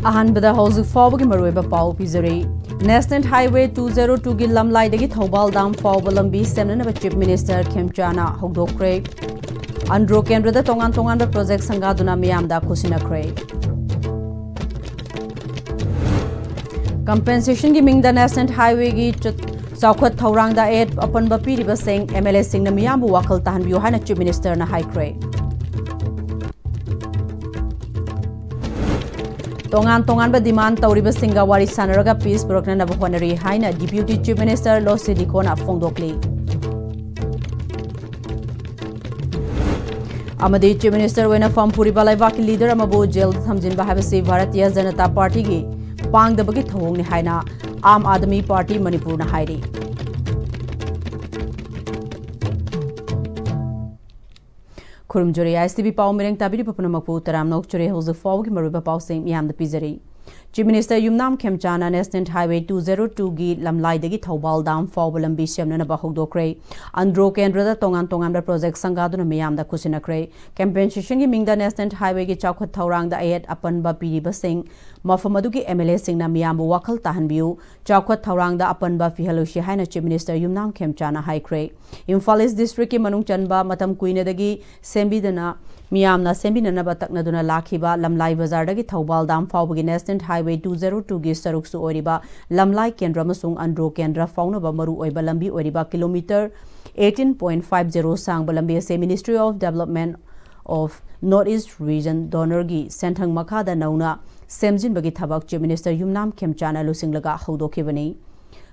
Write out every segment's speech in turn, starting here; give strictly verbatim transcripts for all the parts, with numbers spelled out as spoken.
ꯑꯍꯥꯟꯕꯗ ꯍꯧꯖꯤꯛ ꯐꯥꯎꯕꯒꯤ ꯃꯔꯨꯑꯣꯏꯕ ꯄꯥꯎ ꯄꯤꯖꯔꯤ꯫ National Highway two zero two ꯒꯤ ꯂꯝꯂꯥꯏꯗꯒꯤ ꯊꯧꯕꯥꯜ ꯗꯥꯝ ꯐꯥꯎꯕ ꯂꯝꯕꯤ ꯁꯦꯝꯅꯅꯕ Chief Minister ꯈꯦꯝꯆꯥꯅ ꯍꯧꯗꯣꯛꯈ꯭ꯔꯦ꯫ ꯑꯟꯗ꯭ꯔꯣ ꯀꯦꯟꯗ꯭ꯔꯗ ꯇꯣꯉꯥꯟ ꯇꯣꯉꯥꯟꯕ project ꯁꯪꯒꯥꯗꯨꯅ ꯃꯤꯌꯥꯝꯗ ꯈꯨꯠꯁꯤꯟꯅꯈ꯭ꯔꯦ꯫ Compensation ꯒꯤ ꯃꯤꯡꯗ National Highway ꯒꯤ ꯆ-, ꯆꯥꯎꯈꯠ ꯊꯧꯔꯥꯡꯗ ꯑꯌꯦꯠ ꯑꯄꯟꯕ ꯄꯤꯔꯤꯕꯁꯤꯡ MLA ꯁꯤꯡꯅ ꯃꯤꯌꯥꯝꯕꯨ ꯋꯥꯈꯜ ꯇꯥꯍꯟꯕꯤꯌꯨ ꯍꯥꯏꯅ Chief Minister ꯅ ꯍꯥꯏꯈ꯭ꯔꯦ꯫ ꯇꯣꯉꯥꯟ ꯇꯣꯉꯥꯟꯕ demand ꯇꯧꯔꯤꯕꯁꯤꯡꯒ ꯋꯥꯔꯤ ꯁꯥꯟꯅꯔꯒ peace ꯄꯨꯔꯛꯅꯅꯕ ꯍꯣꯠꯅꯔꯤ ꯍꯥꯏꯅ Deputy Chief Minister ꯂꯣꯁꯤ ꯗꯤꯀꯣꯅ ꯐꯣꯡꯗꯣꯛꯂꯤ꯫ ꯑꯃꯗꯤ Chief Minister ꯑꯣꯏꯅ ꯐꯝ ꯄꯨꯔꯤꯕ ꯂꯩꯕꯥꯛꯀꯤ leader ꯑꯃꯕꯨ jail ꯗ ꯊꯝꯖꯤꯟꯕ ꯍꯥꯏꯕꯁꯤ ꯚꯥꯔꯇꯤꯌ ꯖꯅꯇꯥ ꯄꯥꯔꯇꯤꯒꯤ ꯄꯥꯡꯗꯕꯒꯤ ꯊꯧꯑꯣꯡꯅꯤ ꯍꯥꯏꯅ ꯑꯥꯝ ꯑꯥꯗꯃꯤ ꯄꯥꯔꯇꯤ ꯃꯅꯤꯄꯨꯔꯅ ꯍꯥꯏꯔꯤ꯫ ꯈꯨꯔꯨꯝꯖꯔꯤ, ISTV ꯄꯥꯎ ꯃꯤꯔꯦꯡ ꯇꯥꯕꯤꯔꯤꯕ ꯄꯨꯝꯅꯃꯛꯄꯨ ꯇꯔꯥꯝꯅ ꯑꯣꯛꯆꯔꯤ꯫ ꯍꯧꯖꯤꯛ ꯐꯥꯎꯕꯒꯤ ꯃꯔꯨꯑꯣꯏꯕ ꯄꯥꯎꯁꯤꯡ ꯃꯤꯌꯥꯝꯗ ꯄꯤꯖꯔꯤ꯫ Chief Minister ꯌꯨꯝꯅꯥꯝ ꯈꯦꯝꯆꯥꯅ National Highway two zero two ꯒꯤ ꯂꯝꯂꯥꯏꯗꯒꯤ ꯊꯧꯕꯥꯜ ꯗꯥꯝ ꯐꯥꯎꯕ ꯂꯝꯕꯤ ꯁꯦꯝꯅꯅꯕ ꯍꯧꯗꯣꯛꯈ꯭ꯔꯦ꯫ ꯑꯟꯗ꯭ꯔꯣ ꯀꯦꯟꯗ꯭ꯔꯗ ꯇꯣꯉꯥꯟ ꯇꯣꯉꯥꯟꯕ project ꯁꯪꯒꯥꯗꯨꯅ ꯃꯤꯌꯥꯝꯗ ꯈꯨꯠꯁꯤꯟꯅꯈ꯭ꯔꯦ꯫ Compensation ꯒꯤ ꯃꯤꯡꯗ National Highway ꯒꯤ ꯆꯥꯎꯈꯠ ꯊꯧꯔꯥꯡꯗ ꯑꯌꯦꯠ ꯑꯄꯟꯕ ꯄꯤꯔꯤꯕꯁꯤꯡ, ꯃꯐꯝ ꯑꯗꯨꯒꯤ MLA ꯁꯤꯡꯅ ꯃꯤꯌꯥꯝꯕꯨ ꯋꯥꯈꯜ ꯇꯥꯍꯟꯕꯤꯌꯨ, ꯆꯥꯎꯈꯠ ꯊꯧꯔꯥꯡꯗ ꯑꯄꯟꯕ ꯄꯤꯍꯜꯂꯣꯏꯁꯤ ꯍꯥꯏꯅ Chief Minister ꯌꯨꯝꯅꯥꯝ ꯈꯦꯝꯆꯥꯅ ꯍꯥꯏꯈ꯭ꯔꯦ꯫ ꯏꯝꯐꯥꯜ East District ꯀꯤ ꯃꯅꯨꯡ ꯆꯟꯕ ꯃꯇꯝ ꯀꯨꯏꯅꯗꯒꯤ ꯁꯦꯝꯕꯤꯗꯅ ꯃꯤꯌꯥꯝꯅ ꯁꯦꯝꯕꯤꯅꯅꯕ ꯇꯛꯅꯗꯨꯅ ꯂꯥꯛꯈꯤꯕ ꯂꯝꯂꯥꯏ ꯕꯖꯥꯔꯗꯒꯤ ꯊꯧꯕꯥꯜ ꯗꯥꯝ ꯐꯥꯎꯕꯒꯤ National Highway two zero two ꯒꯤ ꯁꯔꯨꯛꯁꯨ ꯑꯣꯏꯔꯤꯕ ꯂꯝꯂꯥꯏ ꯀꯦꯟꯗ꯭ꯔ ꯑꯃꯁꯨꯡ ꯑꯟꯗ꯭ꯔꯣ ꯀꯦꯟꯗ꯭ꯔ ꯐꯥꯎꯅꯕ ꯃꯔꯨ ꯑꯣꯏꯕ ꯂꯝꯕꯤ ꯑꯣꯏꯔꯤꯕ kilometre eighteen point five zero ꯁꯥꯡꯕ ꯂꯝꯕꯤ ꯑꯁꯤ Ministry of Development of North East Region, DoNER ꯒꯤ ꯁꯦꯟꯊꯪ ꯃꯈꯥꯗ ꯅꯧꯅ ꯁꯦꯝꯖꯤꯟꯕꯒꯤ ꯊꯕꯛ Chief Minister ꯌꯨꯝꯅꯥꯝ ꯈꯦꯝꯆꯥꯅ ꯂꯨꯆꯤꯡꯂꯒ ꯍꯧꯗꯣꯛꯈꯤꯕꯅꯤ꯫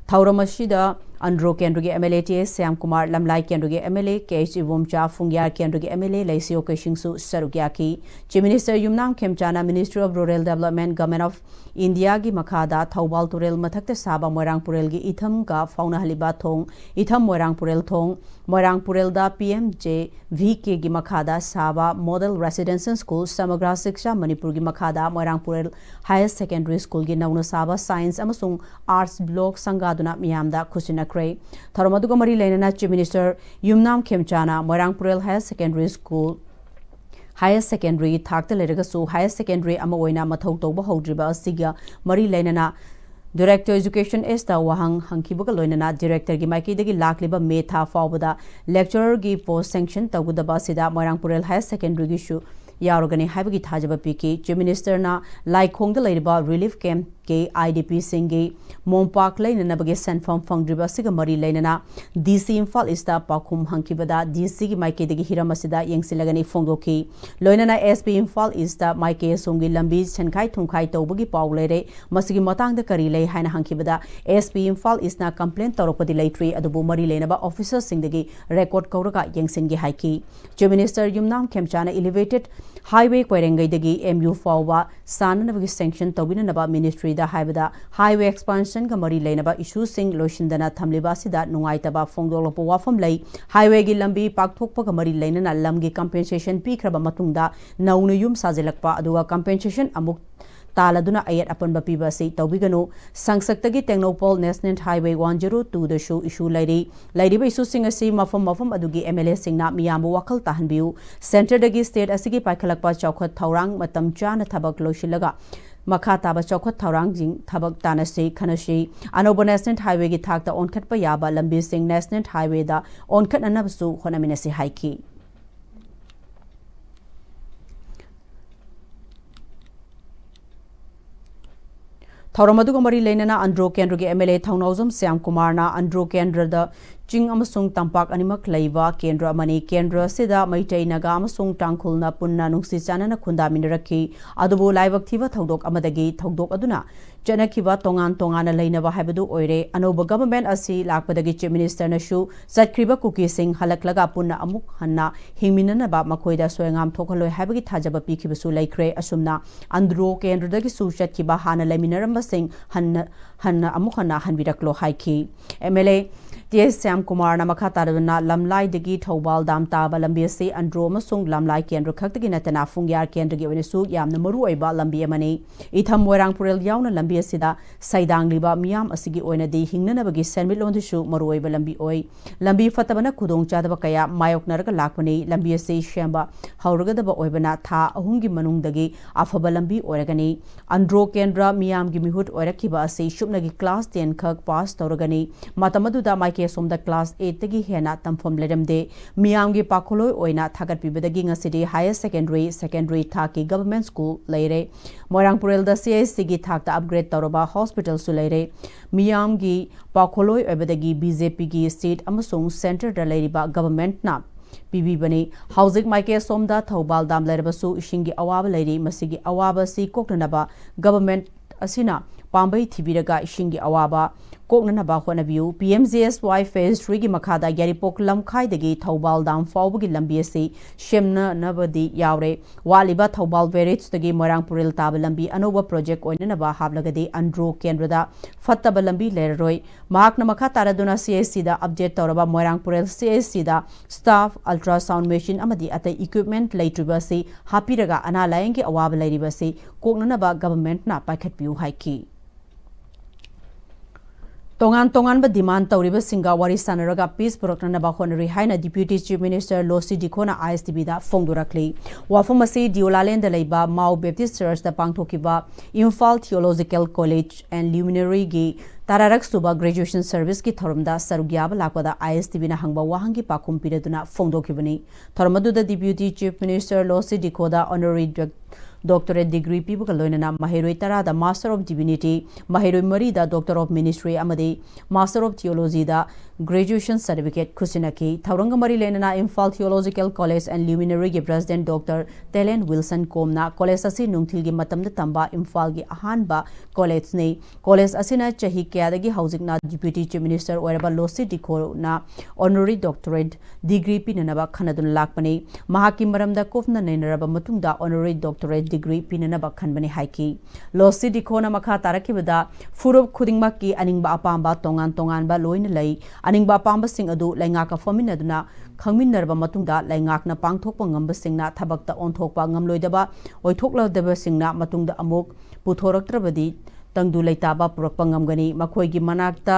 ꯊꯧꯔꯝ ꯑꯁꯤꯗ ꯑꯟꯗ꯭ꯔꯣ ꯀꯦꯟꯗ꯭ꯔꯒꯤ MLA ꯇꯤ ꯑꯦꯁ ꯁ꯭ꯌꯥꯝꯀꯨꯃꯥꯔ, ꯂꯝꯂꯥꯏ ꯀꯦꯟꯗ꯭ꯔꯒꯤ MLA ꯀꯦ ꯑꯩꯆ ꯏꯕꯣꯝꯆꯥ, ꯐꯨꯡꯌꯥꯔ ꯀꯦꯟꯗ꯭ꯔꯒꯤ MLA ꯂꯩꯁꯤꯌꯣ ꯀꯩꯁꯤꯡꯁꯨ ꯁꯔꯨꯛ ꯌꯥꯈꯤ꯫ Chief Minister Yumnam ꯈꯦꯝꯆꯥꯅ Ministry of Rural Development, Government of India ꯒꯤ ꯃꯈꯥꯗ ꯊꯧꯕꯥꯜ ꯇꯨꯔꯦꯜ ꯃꯊꯛꯇ ꯁꯥꯕ ꯃꯣꯏꯔꯥꯡ ꯄꯨꯔꯦꯜꯒꯤ ꯏꯊꯝꯒ ꯐꯥꯎꯅꯍꯜꯂꯤꯕ ꯊꯣꯡ, ꯏꯊꯝ ꯃꯣꯏꯔꯥꯡ ꯄꯨꯔꯦꯜ ꯊꯣꯡ, ꯃꯣꯏꯔꯥꯡ ꯄꯨꯔꯦꯜꯗ P M J V K ꯒꯤ ꯃꯈꯥꯗ ꯁꯥꯕ Model Residential School, ꯁꯃꯒ꯭ꯔꯥ ꯁꯤꯛꯁꯥ ꯃꯅꯤꯄꯨꯔꯒꯤ ꯃꯈꯥꯗ ꯃꯣꯏꯔꯥꯡ ꯄꯨꯔꯦꯜ Higher Secondary School ꯒꯤ ꯅꯧꯅ ꯁꯥꯕ Science ꯑꯃꯁꯨꯡ Arts Block ꯁꯪꯒꯥꯗꯨꯅ ꯃꯤꯌꯥꯝꯗ ꯈꯨꯠꯁꯤꯟꯅꯈ꯭ꯔꯦ꯫ ꯊꯧꯔꯝ ꯑꯗꯨꯒ ꯃꯔꯤ ꯂꯩꯅꯅ Chief Minister ꯌꯨꯝꯅꯥꯝ ꯈꯦꯝꯆꯥꯅ ꯃꯣꯏꯔꯥꯡ ꯄꯨꯔꯦꯜ Higher Secondary School ꯍꯥꯌꯔ ꯁꯦꯀꯦꯟꯗꯔꯤꯒꯤ ꯊꯥꯛꯇ ꯂꯩꯔꯒꯁꯨ ꯍꯥꯌꯔ ꯁꯦꯀꯦꯟꯗꯔꯤ ꯑꯃ ꯑꯣꯏꯅ ꯃꯊꯧ ꯇꯧꯕ ꯍꯧꯗ꯭ꯔꯤꯕ ꯑꯁꯤꯒ ꯃꯔꯤ ꯂꯩꯅꯅ Director Education Sꯗ ꯋꯥꯍꯪ ꯍꯪꯈꯤꯕꯒ ꯂꯣꯏꯅꯅ ꯗꯤꯔꯦꯛꯇꯔꯒꯤ ꯃꯥꯏꯀꯩꯗꯒꯤ ꯂꯥꯛꯂꯤꯕ ꯃꯦ ꯊꯥ ꯐꯥꯎꯕꯗ lecturerꯒꯤ post sanction ꯇꯧꯒꯗꯕ ꯑꯁꯤꯗ ꯃꯣꯏꯔꯥꯡ ꯄꯨꯔꯦꯜ ꯍꯥꯌꯔ ꯁꯦꯀꯦꯟꯗꯔꯤꯒꯤꯁꯨ ꯌꯥꯎꯔꯒꯅꯤ ꯍꯥꯏꯕꯒꯤ ꯊꯥꯖꯕ ꯄꯤꯈꯤ꯫ Chief Ministerꯅ ꯂꯥꯏꯈꯣꯡꯗ ꯂꯩꯔꯤꯕ relief campꯀꯤ IDPꯁꯤꯡꯒꯤ ꯃꯣꯝꯄꯥꯛ ꯂꯩꯅꯅꯕꯒꯤ ꯁꯦꯟꯐꯝ ꯐꯪꯗ꯭ꯔꯤꯕ ꯑꯁꯤꯒ ꯃꯔꯤ ꯂꯩꯅꯅ DC ꯏꯝꯐꯥꯜ ꯏꯁꯇ ꯄꯥꯎꯈꯨꯝ ꯍꯪꯈꯤꯕꯗ DCꯒꯤ ꯃꯥꯏꯀꯩꯗꯒꯤ ꯍꯤꯔꯝ ꯑꯁꯤꯗ ꯌꯦꯡꯁꯤꯜꯂꯒꯅꯤ ꯐꯣꯡꯗꯣꯛꯈꯤ꯫ ꯂꯣꯏꯅꯅ SP ꯏꯝꯐꯥꯜ ꯏꯁꯇ ꯃꯥꯏꯀꯩ ꯑꯁꯣꯝꯒꯤ ꯂꯝꯕꯤ ꯁꯦꯟꯈꯥꯏ ꯊꯨꯝꯈꯥꯏ ꯇꯧꯕꯒꯤ ꯄꯥꯎ ꯂꯩꯔꯦ, ꯃꯁꯤꯒꯤ ꯃꯇꯥꯡꯗ ꯀꯔꯤ ꯂꯩ ꯍꯥꯏꯅ ꯍꯪꯈꯤꯕꯗ SP ꯏꯝꯐꯥꯜ ꯏꯁꯅ complain ꯇꯧꯔꯛꯄꯗꯤ ꯂꯩꯇ꯭ꯔꯤ, ꯑꯗꯨꯕꯨ ꯃꯔꯤ ꯂꯩꯅꯕ officerꯁꯤꯡꯗꯒꯤ record ꯀꯧꯔꯒ ꯌꯦꯡꯁꯤꯟꯒꯦ ꯍꯥꯏꯈꯤ꯫ Chief Minister ꯌꯨꯝꯅꯥꯝ ꯈꯦꯝꯆꯥꯅ elevated highway ꯀꯣꯏꯔꯦꯡꯒꯩꯗꯒꯤ MU ꯐꯥꯎꯕ ꯁꯥꯅꯅꯕꯒꯤ sanction ꯇꯧꯕꯤꯅꯅꯕ ministryꯗ ꯍꯥꯏꯕꯗ highway expansionꯒ ꯃꯔꯤ ꯂꯩꯅꯕ issueꯁꯤꯡ ꯂꯣꯏꯁꯤꯟꯗꯅ ꯊꯝꯂꯤꯕ ꯑꯁꯤꯗ ꯅꯨꯡꯉꯥꯏꯇꯕ ꯐꯣꯡꯗꯣꯛꯂꯛꯄ ꯋꯥꯐꯝ ꯂꯩ꯫ Highwayꯒꯤ ꯂꯝꯕꯤ ꯄꯥꯛꯊꯣꯛꯄꯒ ꯃꯔꯤ ꯂꯩꯅꯅ ꯂꯝꯒꯤ compensation ꯄꯤꯈ꯭ꯔꯕ ꯃꯇꯨꯡꯗ ꯅꯧꯅ ꯌꯨꯝ ꯁꯥꯖꯤꯜꯂꯛꯄ ꯑꯗꯨꯒ compensation ꯑꯃꯨꯛ ꯇꯥꯜꯂꯗꯨꯅ ꯑꯌꯦꯠ ꯑꯄꯟꯕ ꯄꯤꯕ ꯑꯁꯤ ꯇꯧꯕꯤꯒꯅꯨ꯫ ꯁꯪꯁꯛꯇꯒꯤ Tengnoupal National Highway one zero twoꯗꯁꯨ issue ꯂꯩꯔꯤ꯫ ꯂꯩꯔꯤꯕ issueꯁꯤꯡ ꯑꯁꯤ ꯃꯐꯝ ꯃꯐꯝ ꯑꯗꯨꯒꯤ MLAꯁꯤꯡꯅ ꯃꯤꯌꯥꯝꯕꯨ ꯋꯥꯈꯜ ꯇꯥꯍꯟꯕꯤꯌꯨ꯫ Centreꯗꯒꯤ state ꯑꯁꯤꯒꯤ ꯄꯥꯏꯈꯠꯂꯛꯄ ꯆꯥꯎꯈꯠ ꯊꯧꯔꯥꯡ ꯃꯇꯝ ꯆꯥꯅ ꯊꯕꯛ ꯂꯣꯏꯁꯤꯜꯂꯒ ꯃꯈꯥ ꯇꯥꯕ ꯆꯥꯎꯈꯠ ꯊꯧꯔꯥꯡꯁꯤꯡ ꯊꯕꯛ ꯇꯥꯟꯅꯁꯤ, ꯈꯟꯅꯁꯤ꯫ ꯑꯅꯧꯕ National Highwayꯒꯤ ꯊꯥꯛꯇ ꯑꯣꯟꯈꯠꯄ ꯌꯥꯕ ꯂꯝꯕꯤꯁꯤꯡ National Highwayꯗ ꯑꯣꯟꯈꯠꯅꯅꯕꯁꯨ ꯍꯣꯠꯅꯃꯤꯟꯅꯁꯤ ꯍꯥꯏꯈꯤ꯫ ꯊꯧꯔꯝ ꯑꯗꯨꯒ ꯃꯔꯤ ꯂꯩꯅꯅ ꯑꯟꯗ꯭ꯔꯣ ꯀꯦꯟꯗ꯭ꯔꯒꯤ MLA ꯊꯧꯅꯥꯎꯖꯝ ꯁ꯭ꯌꯥꯝ ꯀꯨꯃꯥꯔꯅ ꯑꯟꯗ꯭ꯔꯣ ꯀꯦꯟꯗ꯭ꯔꯗ ꯆꯤꯡ ꯑꯃꯁꯨꯡ ꯇꯝꯄꯥꯛ ꯑꯅꯤꯃꯛ ꯂꯩꯕ ꯀꯦꯟꯗ꯭ꯔ ꯑꯃꯅꯤ꯫ ꯀꯦꯟꯗ꯭ꯔ ꯑꯁꯤꯗ ꯃꯩꯇꯩ, ꯅꯥꯒꯥ ꯑꯃꯁꯨꯡ ꯇꯥꯡꯈꯨꯜꯅ ꯄꯨꯟꯅ ꯅꯨꯡꯁꯤ ꯆꯥꯟꯅꯅ ꯈꯨꯟꯗꯥꯃꯤꯟꯅꯔꯛꯈꯤ꯫ ꯑꯗꯨꯕꯨ ꯂꯥꯏꯕꯛ ꯊꯤꯕ ꯊꯧꯗꯣꯛ ꯑꯃꯗꯒꯤ ꯊꯧꯗꯣꯛ ꯑꯗꯨꯅ ꯆꯠꯅꯈꯤꯕ ꯇꯣꯉꯥꯟ ꯇꯣꯉꯥꯟꯅ ꯂꯩꯅꯕ ꯍꯥꯏꯕꯗꯨ ꯑꯣꯏꯔꯦ꯫ ꯑꯅꯧꯕ government ꯑꯁꯤ ꯂꯥꯛꯄꯗꯒꯤ Chief Ministerꯅꯁꯨ ꯆꯠꯈ꯭ꯔꯤꯕ ꯀꯨꯀꯤꯁꯤꯡ ꯍꯜꯂꯛꯂꯒ ꯄꯨꯟꯅ ꯑꯃꯨꯛ ꯍꯟꯅ ꯍꯤꯡꯃꯤꯟꯅꯅꯕ ꯃꯈꯣꯏꯗ ꯁꯣꯏꯉꯥꯝ ꯊꯣꯛꯍꯜꯂꯣꯏ ꯍꯥꯏꯕꯒꯤ ꯊꯥꯖꯕ ꯄꯤꯈꯤꯕꯁꯨ ꯂꯩꯈ꯭ꯔꯦ꯫ ꯑꯁꯨꯝꯅ ꯑꯟꯗ꯭ꯔꯣ ꯀꯦꯟꯗ꯭ꯔꯗꯒꯤꯁꯨ ꯆꯠꯈꯤꯕ ꯍꯥꯟꯅ ꯂꯩꯃꯤꯟꯅꯔꯝꯕꯁꯤꯡ ꯍꯟꯅ, ꯍꯟꯅ ꯑꯃꯨꯛ ꯍꯟꯅ ꯍꯟꯕꯤꯔꯛꯂꯣ ꯍꯥꯏꯈꯤ꯫ MLA ꯇꯤ ꯑꯦꯁ ꯁ꯭ꯌꯥꯝ ꯀꯨꯃꯥꯔꯅ ꯃꯈꯥ ꯇꯥꯔꯗꯨꯅ ꯂꯝꯂꯥꯏꯗꯒꯤ ꯊꯧꯕꯥꯜ ꯗꯥꯝ ꯇꯥꯕ ꯂꯝꯕꯤ ꯑꯁꯤ ꯑꯟꯗ꯭ꯔꯣ ꯑꯃꯁꯨꯡ ꯂꯝꯂꯥꯏ ꯀꯦꯟꯗ꯭ꯔ ꯈꯛꯇꯒꯤ ꯅꯠꯇꯅ ꯐꯨꯡꯌꯥꯔ ꯀꯦꯟꯗ꯭ꯔꯒꯤ ꯑꯣꯏꯅꯁꯨ ꯌꯥꯝꯅ ꯃꯔꯨ ꯑꯣꯏꯕ ꯂꯝꯕꯤ ꯑꯃꯅꯤ꯫ ꯏꯊꯝ ꯃꯣꯏꯔꯥꯡ ꯄꯨꯔꯦꯜ ꯌꯥꯎꯅ ꯂꯝꯕꯤ ꯑꯁꯤꯗ ꯁꯩꯗꯥꯡꯂꯤꯕ ꯃꯤꯌꯥꯝ ꯑꯁꯤꯒꯤ ꯑꯣꯏꯅꯗꯤ ꯍꯤꯡꯅꯅꯕꯒꯤ ꯁꯦꯟꯃꯤꯠꯂꯣꯟꯗꯁꯨ ꯃꯔꯨꯑꯣꯏꯕ ꯂꯝꯕꯤ ꯑꯣꯏ꯫ ꯂꯝꯕꯤ ꯐꯠꯇꯕꯅ ꯈꯨꯗꯣꯡꯆꯥꯗꯕ ꯀꯌꯥ ꯃꯥꯌꯣꯛꯅꯔꯒ ꯂꯥꯛꯄꯅꯤ꯫ ꯂꯝꯕꯤ ꯑꯁꯤ ꯁꯦꯝꯕ ꯍꯧꯔꯒꯗꯕ ꯑꯣꯏꯕꯅ ꯊꯥ ꯑꯍꯨꯝꯒꯤ ꯃꯅꯨꯡꯗꯒꯤ ꯑꯐꯕ ꯂꯝꯕꯤ ꯑꯣꯏꯔꯒꯅꯤ꯫ ꯑꯟꯗ꯭ꯔꯣ ꯀꯦꯟꯗ꯭ꯔ ꯃꯤꯌꯥꯝꯒꯤ ꯃꯤꯍꯨꯠ ꯑꯣꯏꯔꯛꯈꯤꯕ ꯑꯁꯤ ꯁꯨꯞꯅꯒꯤ class ten ꯈꯛ pass ꯇꯧꯔꯒꯅꯤ꯫ ꯃꯇꯝ ꯑꯗꯨꯗ ꯃꯥꯏꯀꯩ ꯑꯁꯣꯝꯗ class eightꯇꯒꯤ ꯍꯦꯟꯅ ꯇꯝꯐꯝ ꯂꯩꯔꯝꯗꯦ꯫ ꯃꯤꯌꯥꯝꯒꯤ ꯄꯥꯈꯣꯜꯂꯣꯏ ꯑꯣꯏꯅ ꯊꯥꯒꯠꯄꯤꯕꯗꯒꯤ ꯉꯁꯤꯗꯤ higher secondary, secondary ꯊꯥꯛꯀꯤ government school ꯂꯩꯔꯦ꯫ ꯃꯣꯏꯔꯥꯡ ꯄꯨꯔꯦꯜꯗ C H Cꯒꯤ ꯊꯥꯛꯇ upgrade ꯇꯧꯔꯕ hospitalꯁꯨ ꯂꯩꯔꯦ꯫ ꯃꯤꯌꯥꯝꯒꯤ ꯄꯥꯈꯣꯜꯂꯣꯏ ꯑꯣꯏꯕꯗꯒꯤ B J Pꯒꯤ state ꯑꯃꯁꯨꯡ centreꯗ ꯂꯩꯔꯤꯕ governmentꯅ ꯄꯤꯕꯤꯕꯅꯤ꯫ ꯍꯧꯖꯤꯛ ꯃꯥꯏꯀꯩ ꯑꯁꯣꯝꯗ ꯊꯧꯕꯥꯜ ꯗꯥꯝ ꯂꯩꯔꯕꯁꯨ ꯏꯁꯤꯡꯒꯤ ꯑꯋꯥꯕ ꯂꯩꯔꯤ꯫ ꯃꯁꯤꯒꯤ ꯑꯋꯥꯕ ꯑꯁꯤ ꯀꯣꯛꯅꯅꯕ government ꯑꯁꯤꯅ ꯄꯥꯝꯕꯩ ꯊꯤꯕꯤꯔꯒ ꯏꯁꯤꯡꯒꯤ ꯑꯋꯥꯕ ꯀꯣꯛꯅꯅꯕ ꯍꯣꯠꯅꯕꯤꯌꯨ꯫ P M G S Y phase threeꯒꯤ ꯃꯈꯥꯗ ꯌꯥꯏꯔꯤꯄꯣꯛ ꯂꯝꯈꯥꯏꯗꯒꯤ ꯊꯧꯕꯥꯜ ꯗꯥꯝ ꯐꯥꯎꯕꯒꯤ ꯂꯝꯕꯤ ꯑꯁꯤ ꯁꯦꯝꯅꯅꯕꯗꯤ ꯌꯥꯎꯔꯦ꯫ ꯋꯥꯠꯂꯤꯕ ꯊꯧꯕꯥꯜ barrageꯇꯒꯤ ꯃꯣꯏꯔꯥꯡ ꯄꯨꯔꯦꯜ ꯇꯥꯕ ꯂꯝꯕꯤ ꯑꯅꯧꯕ project ꯑꯣꯏꯅꯅꯕ ꯍꯥꯞꯂꯒꯗꯤ ꯑꯟꯗ꯭ꯔꯣ ꯀꯦꯟꯗ꯭ꯔꯗ ꯐꯠꯇꯕ ꯂꯝꯕꯤ ꯂꯩꯔꯔꯣꯏ꯫ ꯃꯍꯥꯛꯅ ꯃꯈꯥ ꯇꯥꯔꯗꯨꯅ C H Cꯗ update ꯇꯧꯔꯕ ꯃꯣꯏꯔꯥꯡ ꯄꯨꯔꯦꯜ C H Cꯗ staff, ultrasound machine ꯑꯃꯗꯤ ꯑꯇꯩ equipment ꯂꯩꯇ꯭ꯔꯤꯕ ꯑꯁꯤ ꯍꯥꯞꯄꯤꯔꯒ ꯑꯅꯥ ꯂꯥꯌꯦꯡꯒꯤ ꯑꯋꯥꯕ ꯂꯩꯔꯤꯕ ꯑꯁꯤ ꯀꯣꯛꯅꯅꯕ governmentꯅ ꯄꯥꯏꯈꯠꯄꯤꯌꯨ ꯍꯥꯏꯈꯤ꯫ ꯇꯣꯉꯥꯟ ꯇꯣꯉꯥꯟꯕ demand ꯇꯧꯔꯤꯕꯁꯤꯡꯒ ꯋꯥꯔꯤ ꯁꯥꯟꯅꯔꯒ peace ꯄꯨꯔꯛꯅꯅꯕ ꯍꯣꯠꯅꯔꯤ ꯍꯥꯏꯅ Deputy Chief Minister ꯂꯣꯁꯤ ꯗꯤꯈꯣꯅ I S T Vꯗ ꯐꯣꯡꯗꯣꯔꯛꯂꯤ꯫ ꯋꯥꯐꯝ ꯑꯁꯤ ꯗꯤꯑꯣꯂꯥꯂꯦꯟꯗ ꯂꯩꯕ ꯃꯥꯎ Baptist Churchꯇ ꯄꯥꯡꯊꯣꯛꯈꯤꯕ Imphal Theological College and Luminaryꯒꯤ ꯇꯔꯥꯔꯛ ꯁꯨꯕ graduation serviceꯀꯤ ꯊꯧꯔꯝꯗ ꯁꯔꯨꯛ ꯌꯥꯕ ꯂꯥꯛꯄꯗ I S T Vꯅ ꯍꯪꯕ ꯋꯥꯍꯪꯒꯤ ꯄꯥꯎꯈꯨꯝ ꯄꯤꯔꯗꯨꯅ ꯐꯣꯡꯗꯣꯛꯈꯤꯕꯅꯤ꯫ ꯊꯧꯔꯝ ꯑꯗꯨꯗ Deputy Chief Minister ꯂꯣꯁꯤ ꯗꯤꯈꯣꯗ honorary doc-, doctorate degree ꯄꯤꯕꯒ ꯂꯣꯏꯅꯅ ꯃꯍꯩꯔꯣꯏ ꯇꯔꯥꯗ Master of Divinity, ꯃꯍꯩꯔꯣꯏ ꯃꯔꯤꯗ Doctor of Ministry ꯑꯃꯗꯤ Master of Theologyꯗ graduation certificate ꯈꯨꯠꯁꯤꯟꯅꯈꯤ꯫ ꯊꯧꯔꯝꯒ ꯃꯔꯤ ꯂꯩꯅꯅ Imphal Theological College and Luminaryꯒꯤ President Doctor Telen Wilson Komꯅ college ꯑꯁꯤ ꯅꯨꯡꯊꯤꯜꯒꯤ ꯃꯇꯝꯗ ꯇꯝꯕ ꯏꯝꯐꯥꯜꯒꯤ ꯑꯍꯥꯟꯕ collegeꯅꯤ꯫ College ꯑꯁꯤꯅ ꯆꯍꯤ ꯀꯌꯥꯗꯒꯤ ꯍꯧꯖꯤꯛꯅ Deputy Chief Minister ꯑꯣꯏꯔꯕ ꯂꯣꯁꯤ ꯗꯤꯈꯣꯅ honorary doctorate degree ꯄꯤꯅꯅꯕ ꯈꯟꯅꯗꯨꯅ ꯂꯥꯛꯄꯅꯤ꯫ ꯃꯍꯥꯛꯀꯤ ꯃꯔꯝꯗ ꯀꯨꯞꯅ ꯅꯩꯅꯔꯕ ꯃꯇꯨꯡꯗ honorary doctorate ꯗꯤꯒ꯭ꯔꯤ ꯄꯤꯅꯅꯕ ꯈꯟꯕꯅꯤ ꯍꯥꯏꯈꯤ꯫ ꯂꯣꯁꯤ ꯗꯤꯈꯣꯅ ꯃꯈꯥ ꯇꯥꯔꯛꯈꯤꯕꯗ, ꯐꯨꯔꯨꯞ ꯈꯨꯗꯤꯡꯃꯛꯀꯤ ꯑꯅꯤꯡꯕ ꯑꯄꯥꯝꯕ ꯇꯣꯉꯥꯟ ꯇꯣꯉꯥꯟꯕ ꯂꯣꯏꯅ ꯂꯩ꯫ ꯑꯅꯤꯡꯕ ꯑꯄꯥꯝꯕꯁꯤꯡ ꯑꯗꯨ ꯂꯩꯉꯥꯛꯀ ꯐꯝꯃꯤꯟꯅꯗꯨꯅ ꯈꯪꯃꯤꯟꯅꯔꯕ ꯃꯇꯨꯡꯗ ꯂꯩꯉꯥꯛꯅ ꯄꯥꯡꯊꯣꯛꯄ ꯉꯝꯕꯁꯤꯡꯅ ꯊꯕꯛꯇ ꯑꯣꯟꯊꯣꯛꯄ ꯉꯝꯂꯣꯏꯗꯕ ꯑꯣꯏꯊꯣꯛꯂꯗꯕꯁꯤꯡꯅ ꯃꯇꯨꯡꯗ ꯑꯃꯨꯛ ꯄꯨꯊꯣꯔꯛꯇ꯭ꯔꯕꯗꯤ ꯇꯪꯗꯨ ꯂꯩꯇꯥꯕ ꯄꯨꯔꯛꯄ ꯉꯝꯒꯅꯤ꯫ ꯃꯈꯣꯏꯒꯤ ꯃꯅꯥꯛꯇ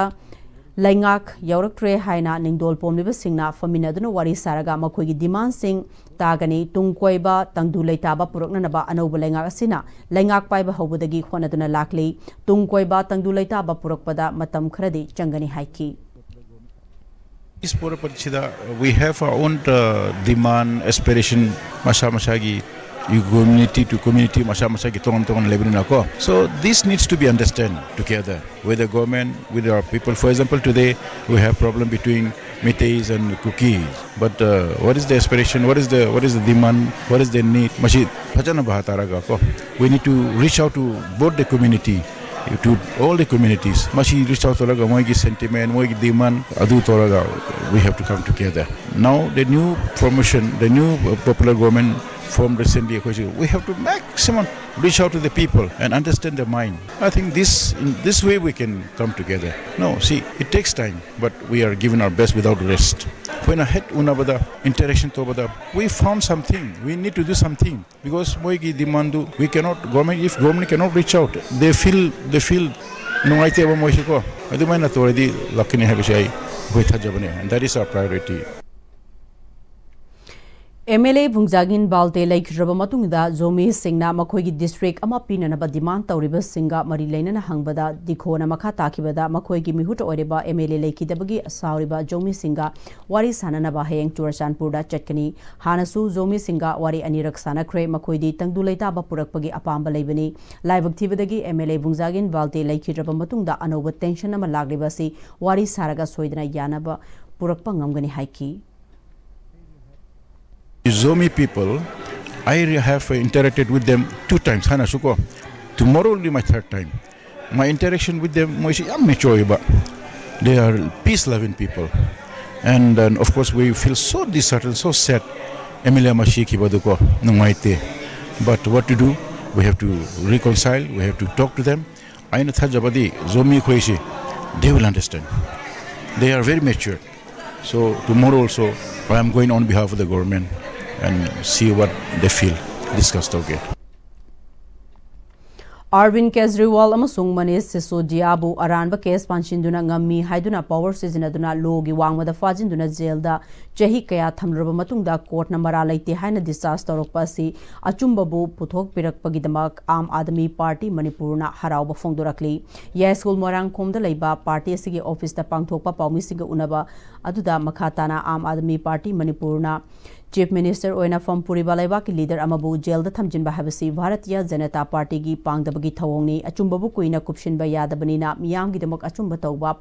ꯂꯩꯉꯥꯛ ꯌꯥꯎꯔꯛꯇ꯭ꯔꯦ ꯍꯥꯏꯅ ꯅꯤꯡꯗꯣꯜ ꯄꯣꯝꯂꯤꯕꯁꯤꯡꯅ ꯐꯝꯃꯤꯟꯅꯗꯨꯅ ꯋꯥꯔꯤ ꯁꯥꯔꯒ ꯃꯈꯣꯏꯒꯤ ꯗꯤꯃꯥꯟꯁꯤꯡ ꯇꯥꯒꯅꯤ꯫ ꯇꯨꯡ ꯀꯣꯏꯕ ꯇꯪꯗꯨ ꯂꯩꯇꯥꯕ ꯄꯨꯔꯛꯅꯅꯕ ꯑꯅꯧꯕ ꯂꯩꯉꯥꯛ ꯑꯁꯤꯅ ꯂꯩꯉꯥꯛ ꯄꯥꯏꯕ ꯍꯧꯕꯗꯒꯤ ꯍꯣꯠꯅꯗꯨꯅ ꯂꯥꯛꯂꯤ꯫ ꯇꯨꯡ ꯀꯣꯏꯕ ꯇꯪꯗꯨ ꯂꯩꯇꯥꯕ ꯄꯨꯔꯛꯄꯗ ꯃꯇꯝ ꯈꯔꯗꯤ ꯆꯪꯒꯅꯤ ꯍꯥꯏꯈꯤ꯫ This Puraparichida, we have our own uh, demand, aspiration, ꯃꯁꯥ ꯃꯁꯥꯒꯤ community to community, ꯃꯁꯥ ꯃꯁꯥꯒꯤ ꯇꯣꯉꯥꯟ ꯇꯣꯉꯥꯟ ꯂꯩꯕꯅꯤꯅꯀꯣ꯫ So this needs to be understand together. With the government, with our people. For example, today we have problem between Meiteis and Kukis. But uh, what is the aspiration? What is the what is the demand? What is the need? ꯃꯁꯤ ꯐꯖꯅ ꯚꯥꯞ ꯇꯥꯔꯒ ꯀꯣ, we need to reach out to both the community, to all the communities. ꯃꯁꯤ reach out ꯇꯧꯔꯒ ꯃꯣꯏꯒꯤ sentiment, ꯃꯣꯏꯒꯤ demand ꯑꯗꯨ ꯇꯧꯔꯒ we have to come together. Now the new formation, the new uh, popular government formed recently, ꯑꯩꯈꯣꯏꯁꯨ, we have to maximum reach out to the people and understand their mind. I think this in this way we can come together. No, see, it takes time, but we are giving our best without rest. ꯑꯩꯈꯣꯏꯅ ꯍꯦꯛ ꯎꯅꯕꯗ, interaction ꯇꯧꯕꯗ, we found something, we need to do something, because ꯃꯣꯏꯒꯤ demandꯗꯨ, we cannot, government, if government cannot reach out, they feel, they feel ꯅꯨꯡꯉꯥꯏꯇꯦꯕ ꯃꯣꯏꯁꯨꯀꯣ꯫ ꯑꯗꯨꯃꯥꯏꯅ ꯇꯧꯔꯗꯤ ꯂꯥꯛꯀꯅꯤ ꯍꯥꯏꯕꯁꯦ ꯑꯩ, ꯑꯩꯈꯣꯏ ꯊꯥꯖꯕꯅꯦ, and that is our priority. MLA Vungzagin Valte ꯂꯩꯈꯤꯗ꯭ꯔꯕ ꯃꯇꯨꯡꯗ ꯖꯣꯃꯤꯁꯤꯡꯅ ꯃꯈꯣꯏꯒꯤ district ꯑꯃ ꯄꯤꯅꯅꯕ demand ꯇꯧꯔꯤꯕꯁꯤꯡꯒ ꯃꯔꯤ ꯂꯩꯅꯅ ꯍꯪꯕꯗ, ꯗꯤꯈꯣꯅ ꯃꯈꯥ ꯇꯥꯈꯤꯕꯗ, ꯃꯈꯣꯏꯒꯤ ꯃꯤꯍꯨꯠ ꯑꯣꯏꯔꯤꯕ MLA ꯂꯩꯈꯤꯗꯕꯒꯤ ꯁꯥꯎꯔꯤꯕ ꯖꯣꯃꯤꯁꯤꯡꯒ ꯋꯥꯔꯤ ꯁꯥꯅꯅꯕ ꯍꯌꯦꯡ ꯆꯨꯔꯆꯥꯟꯄꯨꯔꯗ ꯆꯠꯀꯅꯤ꯫ ꯍꯥꯟꯅꯁꯨ ꯖꯣꯃꯤꯁꯤꯡꯒ ꯋꯥꯔꯤ ꯑꯅꯤꯔꯛ ꯁꯥꯅꯈ꯭ꯔꯦ꯫ ꯃꯈꯣꯏꯗꯤ ꯇꯪꯗꯨ ꯂꯩꯇꯥꯕ ꯄꯨꯔꯛꯄꯒꯤ ꯑꯄꯥꯝꯕ ꯂꯩꯕꯅꯤ꯫ ꯂꯥꯏꯕꯛ ꯊꯤꯕꯗꯒꯤ MLA ꯚꯨꯡꯖꯥꯒꯤꯟ ꯕꯥꯜꯇꯦ ꯂꯩꯈꯤꯗ꯭ꯔꯕ ꯃꯇꯨꯡꯗ ꯑꯅꯧꯕ tension ꯑꯃ ꯂꯥꯛꯂꯤꯕ ꯑꯁꯤ ꯋꯥꯔꯤ ꯁꯥꯔꯒ ꯁꯣꯏꯗꯅ ꯌꯥꯅꯕ ꯄꯨꯔꯛꯄ ꯉꯝꯒꯅꯤ ꯍꯥꯏꯈꯤ꯫ Zomi people, I have interacted with them two times. ꯍꯥꯟꯅꯁꯨ ꯀꯣ, tomorrow will be my third time. My interaction with them, ꯃꯣꯏꯁꯤ ꯌꯥꯝ mature ꯑꯣꯏꯕ, they are peace loving people. And then, of course, we feel so disheartened, so sad. MLA ꯑꯃ ꯁꯤꯈꯤꯕꯗꯨꯀꯣ, ꯅꯨꯡꯉꯥꯏꯇꯦ꯫ But what to do? We have to reconcile, we have to talk to them. ꯑꯩꯅ ꯊꯥꯖꯕꯗꯤ Zomi ꯈꯣꯏꯁꯤ, they will understand. They are very mature. So tomorrow also, I am going on behalf of the government and see what they feel, discuss ꯇꯧꯒꯦ꯫ ꯑꯔꯕꯤꯟ ꯀꯦꯖꯔꯤꯋꯥꯜ ꯑꯃꯁꯨꯡ ꯃꯅꯤꯁ ꯁꯤꯁꯣꯗꯤꯌꯥꯕꯨ ꯑꯔꯥꯟꯕ case ꯄꯥꯟꯁꯤꯟꯗꯨꯅ ꯉꯝꯃꯤ ꯍꯥꯏꯗꯨꯅ power ꯁꯤꯖꯤꯟꯅꯗꯨꯅ ꯂꯣꯒꯤ ꯋꯥꯡꯃꯗ ꯐꯥꯖꯤꯟꯗꯨꯅ ꯖꯦꯜꯗ ꯆꯍꯤ ꯀꯌꯥ ꯊꯝꯂꯨꯔꯕ ꯃꯇꯨꯡꯗ ꯀꯣꯔꯠꯅ ꯃꯔꯥꯜ ꯂꯩꯇꯦ ꯍꯥꯏꯅ ꯗꯤꯁꯆꯥꯔꯖ ꯇꯧꯔꯛꯄ ꯑꯁꯤ ꯑꯆꯨꯝꯕꯕꯨ ꯄꯨꯊꯣꯛꯄꯤꯔꯛꯄꯒꯤꯗꯃꯛ ꯑꯥꯝ ꯑꯥꯗꯃꯤ ꯄꯥꯔꯇꯤ ꯃꯅꯤꯄꯨꯔꯅ ꯍꯔꯥꯎꯕ ꯐꯣꯡꯗꯣꯔꯛꯂꯤ꯫ ꯌꯥꯏꯁ꯭ꯀꯨꯜ ꯃꯣꯏꯔꯥꯡꯈꯣꯝꯗ ꯂꯩꯕ ꯄꯥꯔꯇꯤ ꯑꯁꯤꯒꯤ ꯑꯣꯐꯤꯁꯇ ꯄꯥꯡꯊꯣꯛꯄ ꯄꯥꯎꯃꯤꯁꯤꯡꯒ ꯎꯅꯕ ꯑꯗꯨꯗ ꯃꯈꯥ ꯇꯥꯅ ꯑꯥꯝ ꯑꯥꯗꯃꯤ ꯄꯥꯔꯇꯤ ꯃꯅꯤꯄꯨꯔꯅ ꯆꯤꯐ ꯃꯤꯅꯤꯁꯇꯔ ꯑꯣꯏꯅ ꯐꯝ ꯄꯨꯔꯤꯕ ꯂꯩꯕꯥꯛꯀꯤ ꯂꯤꯗꯔ ꯑꯃꯕꯨ ꯖꯦꯜꯗ ꯊꯝꯖꯤꯟꯕ ꯍꯥꯏꯕꯁꯤ ꯚꯥꯔꯇꯤꯌ ꯖꯅꯇꯥ ꯄꯥꯔꯇꯤꯒꯤ ꯄꯥꯡꯗꯕꯒꯤ ꯊꯧꯑꯣꯡꯅꯤ꯫ ꯑꯆꯨꯝꯕꯕꯨ ꯀꯨꯏꯅ ꯀꯨꯞꯁꯤꯟꯕ ꯌꯥꯗꯕꯅꯤꯅ ꯃꯤꯌꯥꯝꯒꯤꯗꯃꯛ ꯑꯆꯨꯝꯕ ꯇꯧꯕ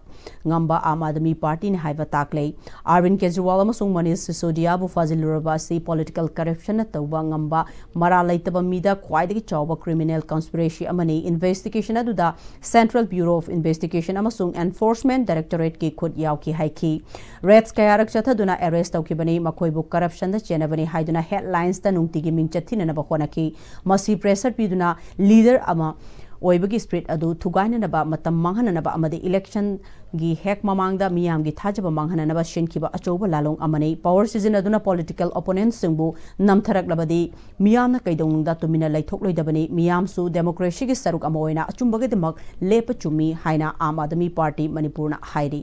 ꯉꯝꯕ ꯑꯥꯝ ꯑꯥꯗꯃꯤ ꯄꯥꯔꯇꯤꯅꯤ ꯍꯥꯏꯕ ꯇꯥꯛꯂꯦ꯫ ꯑꯔꯕꯤꯟ ꯀꯦꯖꯔꯤꯋꯥꯜ ꯑꯃꯁꯨꯡ ꯃꯅꯤꯁ ꯁꯤꯁꯣꯗꯤꯌꯥꯕꯨ ꯐꯥꯖꯤꯜꯂꯨꯔꯕ ꯑꯁꯤ ꯄꯣꯂꯤꯇꯤꯀꯦꯜ ꯀꯔꯞꯁꯟꯅ ꯇꯧꯕ ꯉꯝꯕ ꯃꯔꯥꯜ ꯂꯩꯇꯕ ꯃꯤꯗ ꯈ꯭ꯋꯥꯏꯗꯒꯤ ꯆꯥꯎꯕ ꯀ꯭ꯔꯤꯃꯤꯅꯦꯜ ꯀꯟꯁꯄꯤꯔꯦꯁꯤ ꯑꯃꯅꯤ꯫ ꯏꯟꯚꯦꯁꯇꯤꯒꯦꯁꯟ ꯑꯗꯨꯗ ꯁꯦꯟꯇ꯭ꯔꯦꯜ ꯕ꯭ꯌꯨꯔꯣ ꯑꯣꯐ ꯏꯟꯚꯦꯁꯇꯤꯒꯦꯁꯟ ꯑꯃꯁꯨꯡ ꯑꯦꯟꯐꯣꯔꯁꯃꯦꯟꯠ ꯗꯥꯏꯔꯦꯛꯇꯣꯔꯦꯠꯀꯤ ꯈꯨꯠ ꯌꯥꯎꯈꯤ ꯍꯥꯏꯈꯤ꯫ ꯔꯦꯠꯁ ꯀꯌꯥꯔꯛ ꯆꯠꯊꯗꯨꯅ ꯑꯦꯔꯦꯁ ꯇꯧꯈꯤꯕꯅꯤ, ꯃꯈꯣꯏꯕꯨ ꯀꯔꯞꯁꯟꯗ ꯆꯦꯟꯅꯕꯅꯤ ꯍꯥꯏꯗꯨꯅ ꯍꯦꯗꯂꯥꯏꯟꯁꯇ ꯅꯨꯡꯇꯤꯒꯤ ꯃꯤꯡꯆꯠ ꯊꯤꯅꯅꯕ ꯍꯣꯠꯅꯈꯤ꯫ ꯃꯁꯤ ꯄ꯭ꯔꯦꯁꯔ ꯄꯤꯗꯨꯅ ꯂꯤꯗꯔ ꯑꯃ ꯑꯣꯏꯕꯒꯤ ꯁ꯭ꯄꯤꯔꯤꯠ ꯑꯗꯨ ꯊꯨꯒꯥꯏꯅꯅꯕ, ꯃꯇꯝ ꯃꯥꯡꯍꯟꯅꯅꯕ ꯑꯃꯗꯤ ꯏꯂꯦꯛꯁꯟꯒꯤ ꯍꯦꯛ ꯃꯃꯥꯡꯗ ꯃꯤꯌꯥꯝꯒꯤ ꯊꯥꯖꯕ ꯃꯥꯡꯍꯟꯅꯅꯕ ꯁꯤꯟꯈꯤꯕ ꯑꯆꯧꯕ ꯂꯥꯂꯣꯡ ꯑꯃꯅꯤ꯫ ꯄꯋꯔ ꯁꯤꯖꯤꯟꯅꯗꯨꯅ ꯄꯣꯂꯤꯇꯤꯀꯦꯜ ꯑꯣꯄꯣꯅꯦꯟꯠꯁꯤꯡꯕꯨ ꯅꯝꯊꯔꯛꯂꯕꯗꯤ ꯃꯤꯌꯥꯝꯅ ꯀꯩꯗꯧꯅꯨꯡꯗ ꯇꯨꯃꯤꯟꯅ ꯂꯩꯊꯣꯛꯂꯣꯏꯗꯕꯅꯤ꯫ ꯃꯤꯌꯥꯝꯁꯨ ꯗꯦꯃꯣꯀ꯭ꯔꯦꯁꯤꯒꯤ ꯁꯔꯨꯛ ꯑꯃ ꯑꯣꯏꯅ ꯑꯆꯨꯝꯕꯒꯤꯗꯃꯛ ꯂꯦꯞꯄ ꯆꯨꯝꯃꯤ ꯍꯥꯏꯅ ꯑꯥꯝ ꯑꯥꯗꯃꯤ ꯄꯥꯔꯇꯤ ꯃꯅꯤꯄꯨꯔꯅ ꯍꯥꯏꯔꯤ꯫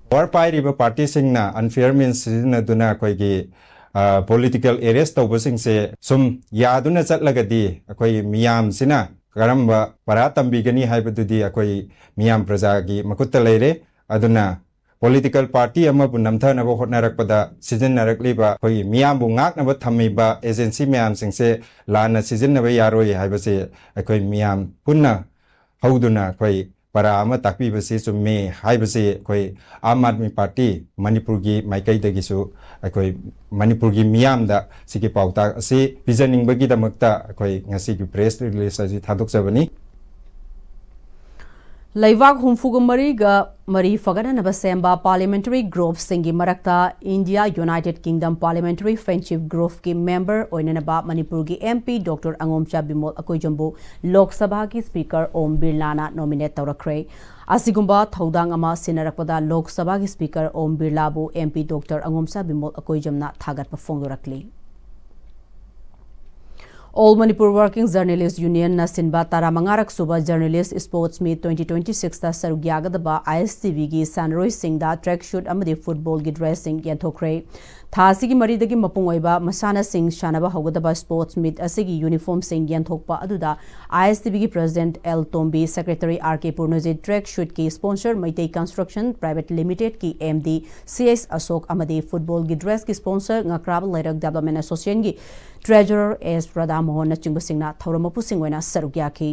ꯄꯋꯔ ꯄꯥꯏꯔꯤꯕ ꯄꯥꯔꯇꯤꯁꯤꯡꯅ ꯑꯟꯐꯤꯌꯔ ꯃꯤꯟꯁ ꯁꯤꯖꯤꯟꯅꯗꯨꯅ ꯑꯩꯈꯣꯏꯒꯤ ꯄꯣꯂꯤꯇꯤꯀꯦꯜ ꯑꯦꯔꯦꯁ ꯇꯧꯕꯁꯤꯡꯁꯦ ꯁꯨꯝ ꯌꯥꯗꯨꯅ ꯆꯠꯂꯒꯗꯤ ꯑꯩꯈꯣꯏ ꯃꯤꯌꯥꯝꯁꯤꯅ ꯀꯔꯝꯕ ꯄꯔꯥ ꯇꯝꯕꯤꯒꯅꯤ ꯍꯥꯏꯕꯗꯨꯗꯤ ꯑꯩꯈꯣꯏ ꯃꯤꯌꯥꯝ ꯄ꯭ꯔꯖꯥꯒꯤ ꯃꯈꯨꯠꯇ ꯂꯩꯔꯦ꯫ ꯑꯗꯨꯅ ꯄꯣꯂꯤꯇꯤꯀꯦꯜ ꯄꯥꯔꯇꯤ ꯑꯃꯕꯨ ꯅꯝꯊꯅꯕ ꯍꯣꯠꯅꯔꯛꯄꯗ ꯁꯤꯖꯤꯟꯅꯔꯛꯂꯤꯕ ꯑꯩꯈꯣꯏꯒꯤ ꯃꯤꯌꯥꯝꯕꯨ ꯉꯥꯛꯅꯕ ꯊꯝꯃꯤꯕ ꯑꯦꯖꯦꯟꯁꯤ ꯃꯌꯥꯝꯁꯤꯡꯁꯦ ꯂꯥꯟꯅ ꯁꯤꯖꯤꯟꯅꯕ ꯌꯥꯔꯣꯏ ꯍꯥꯏꯕꯁꯦ ꯑꯩꯈꯣꯏ ꯃꯤꯌꯥꯝ ꯄꯨꯟꯅ ꯍꯧꯗꯨꯅ ꯑꯩꯈꯣꯏ ꯄꯔꯥ ꯑꯃ ꯇꯥꯛꯄꯤꯕꯁꯤ ꯆꯨꯝꯃꯤ ꯍꯥꯏꯕꯁꯤ ꯑꯩꯈꯣꯏ ꯑꯥꯝ ꯑꯥꯗꯃꯤ ꯄꯥꯔꯇꯤ ꯃꯅꯤꯄꯨꯔꯒꯤ ꯃꯥꯏꯀꯩꯗꯒꯤꯁꯨ ꯑꯩꯈꯣꯏ ꯃꯅꯤꯄꯨꯔꯒꯤ ꯃꯤꯌꯥꯝꯗ ꯁꯤꯒꯤ ꯄꯥꯎꯇꯥꯛ ꯑꯁꯤ ꯄꯤꯖꯅꯤꯡꯕꯒꯤꯗꯃꯛꯇ ꯑꯩꯈꯣꯏ ꯉꯁꯤꯒꯤ ꯄ꯭ꯔꯦꯁ ꯔꯤꯂꯤꯁ ꯑꯁꯤ ꯊꯥꯗꯣꯛꯆꯕꯅꯤ꯫ ꯂꯩꯕꯥꯛ ꯍꯨꯝꯐꯨꯒ ꯃꯔꯤꯒ ꯃꯔꯤ ꯐꯒꯠꯅꯅꯕ ꯁꯦꯝꯕ parliamentary groupꯁꯤꯡꯒꯤ ꯃꯔꯛꯇ India United Kingdom Parliamentary Friendship Groupꯀꯤ member ꯑꯣꯏꯅꯅꯕ ꯃꯅꯤꯄꯨꯔꯒꯤ MP Doctor ꯑꯉꯣꯝꯆꯥ ꯕꯤꯃꯣꯜ ꯑꯀꯣꯏꯖꯝꯕꯨ ꯂꯣꯛ ꯁꯚꯥꯒꯤ Speaker ꯑꯣꯝ ꯕꯤꯔꯂꯥꯅ nominate ꯇꯧꯔꯛꯈ꯭ꯔꯦ꯫ ꯑꯁꯤꯒꯨꯝꯕ ꯊꯧꯗꯥꯡ ꯑꯃ ꯁꯤꯟꯅꯔꯛꯄꯗ ꯂꯣꯛ ꯁꯚꯥꯒꯤ Speaker ꯑꯣꯝ ꯕꯤꯔꯂꯥꯕꯨ MP Doctor ꯑꯉꯣꯝꯆꯥ ꯕꯤꯃꯣꯜ ꯑꯀꯣꯏꯖꯝꯅ ꯊꯥꯒꯠꯄ ꯐꯣꯡꯗꯣꯔꯛꯂꯤ꯫ All Manipur Working Journalist Unionꯅ ꯁꯤꯟꯕ ꯇꯔꯥꯃꯉꯥꯔꯛ ꯁꯨꯕ Journalist Sports Meet twenty twenty-sixꯇ ꯁꯔꯨꯛ ꯌꯥꯒꯗꯕ ISTVꯒꯤ ꯁꯥꯟꯅꯔꯣꯏꯁꯤꯡꯗ track suit ꯑꯃꯗꯤ footballꯒꯤ dressꯁꯤꯡ ꯌꯦꯟꯊꯣꯛꯈ꯭ꯔꯦ꯫ ꯊꯥ ꯑꯁꯤꯒꯤ ꯃꯔꯤꯗꯒꯤ ꯃꯄꯨꯡ ꯑꯣꯏꯕ ꯃꯁꯥꯟꯅꯁꯤꯡ ꯁꯥꯟꯅꯕ ꯍꯧꯒꯗꯕ sports meet ꯑꯁꯤꯒꯤ uniformꯁꯤꯡ ꯌꯦꯟꯊꯣꯛꯄ ꯑꯗꯨꯗ ISTVꯒꯤ President L ꯇꯣꯝꯕꯤ, Secretary R K ꯄꯨꯔꯅꯖꯤꯠ, track suitꯀꯤ sponsor Meitei Construction Private Limitedꯀꯤ MD C S ꯑꯁꯣꯛ ꯑꯃꯗꯤ footballꯒꯤ dressꯀꯤ sponsor ꯉꯀ꯭ꯔꯥꯕ ꯂꯩꯔꯛ Development Associationꯒꯤ Treasurer S ꯔꯥꯙꯥꯃꯣꯍꯟꯅꯆꯤꯡꯕꯁꯤꯡꯅ ꯊꯧꯔꯝ ꯃꯄꯨꯁꯤꯡ ꯑꯣꯏꯅ ꯁꯔꯨꯛ ꯌꯥꯈꯤ꯫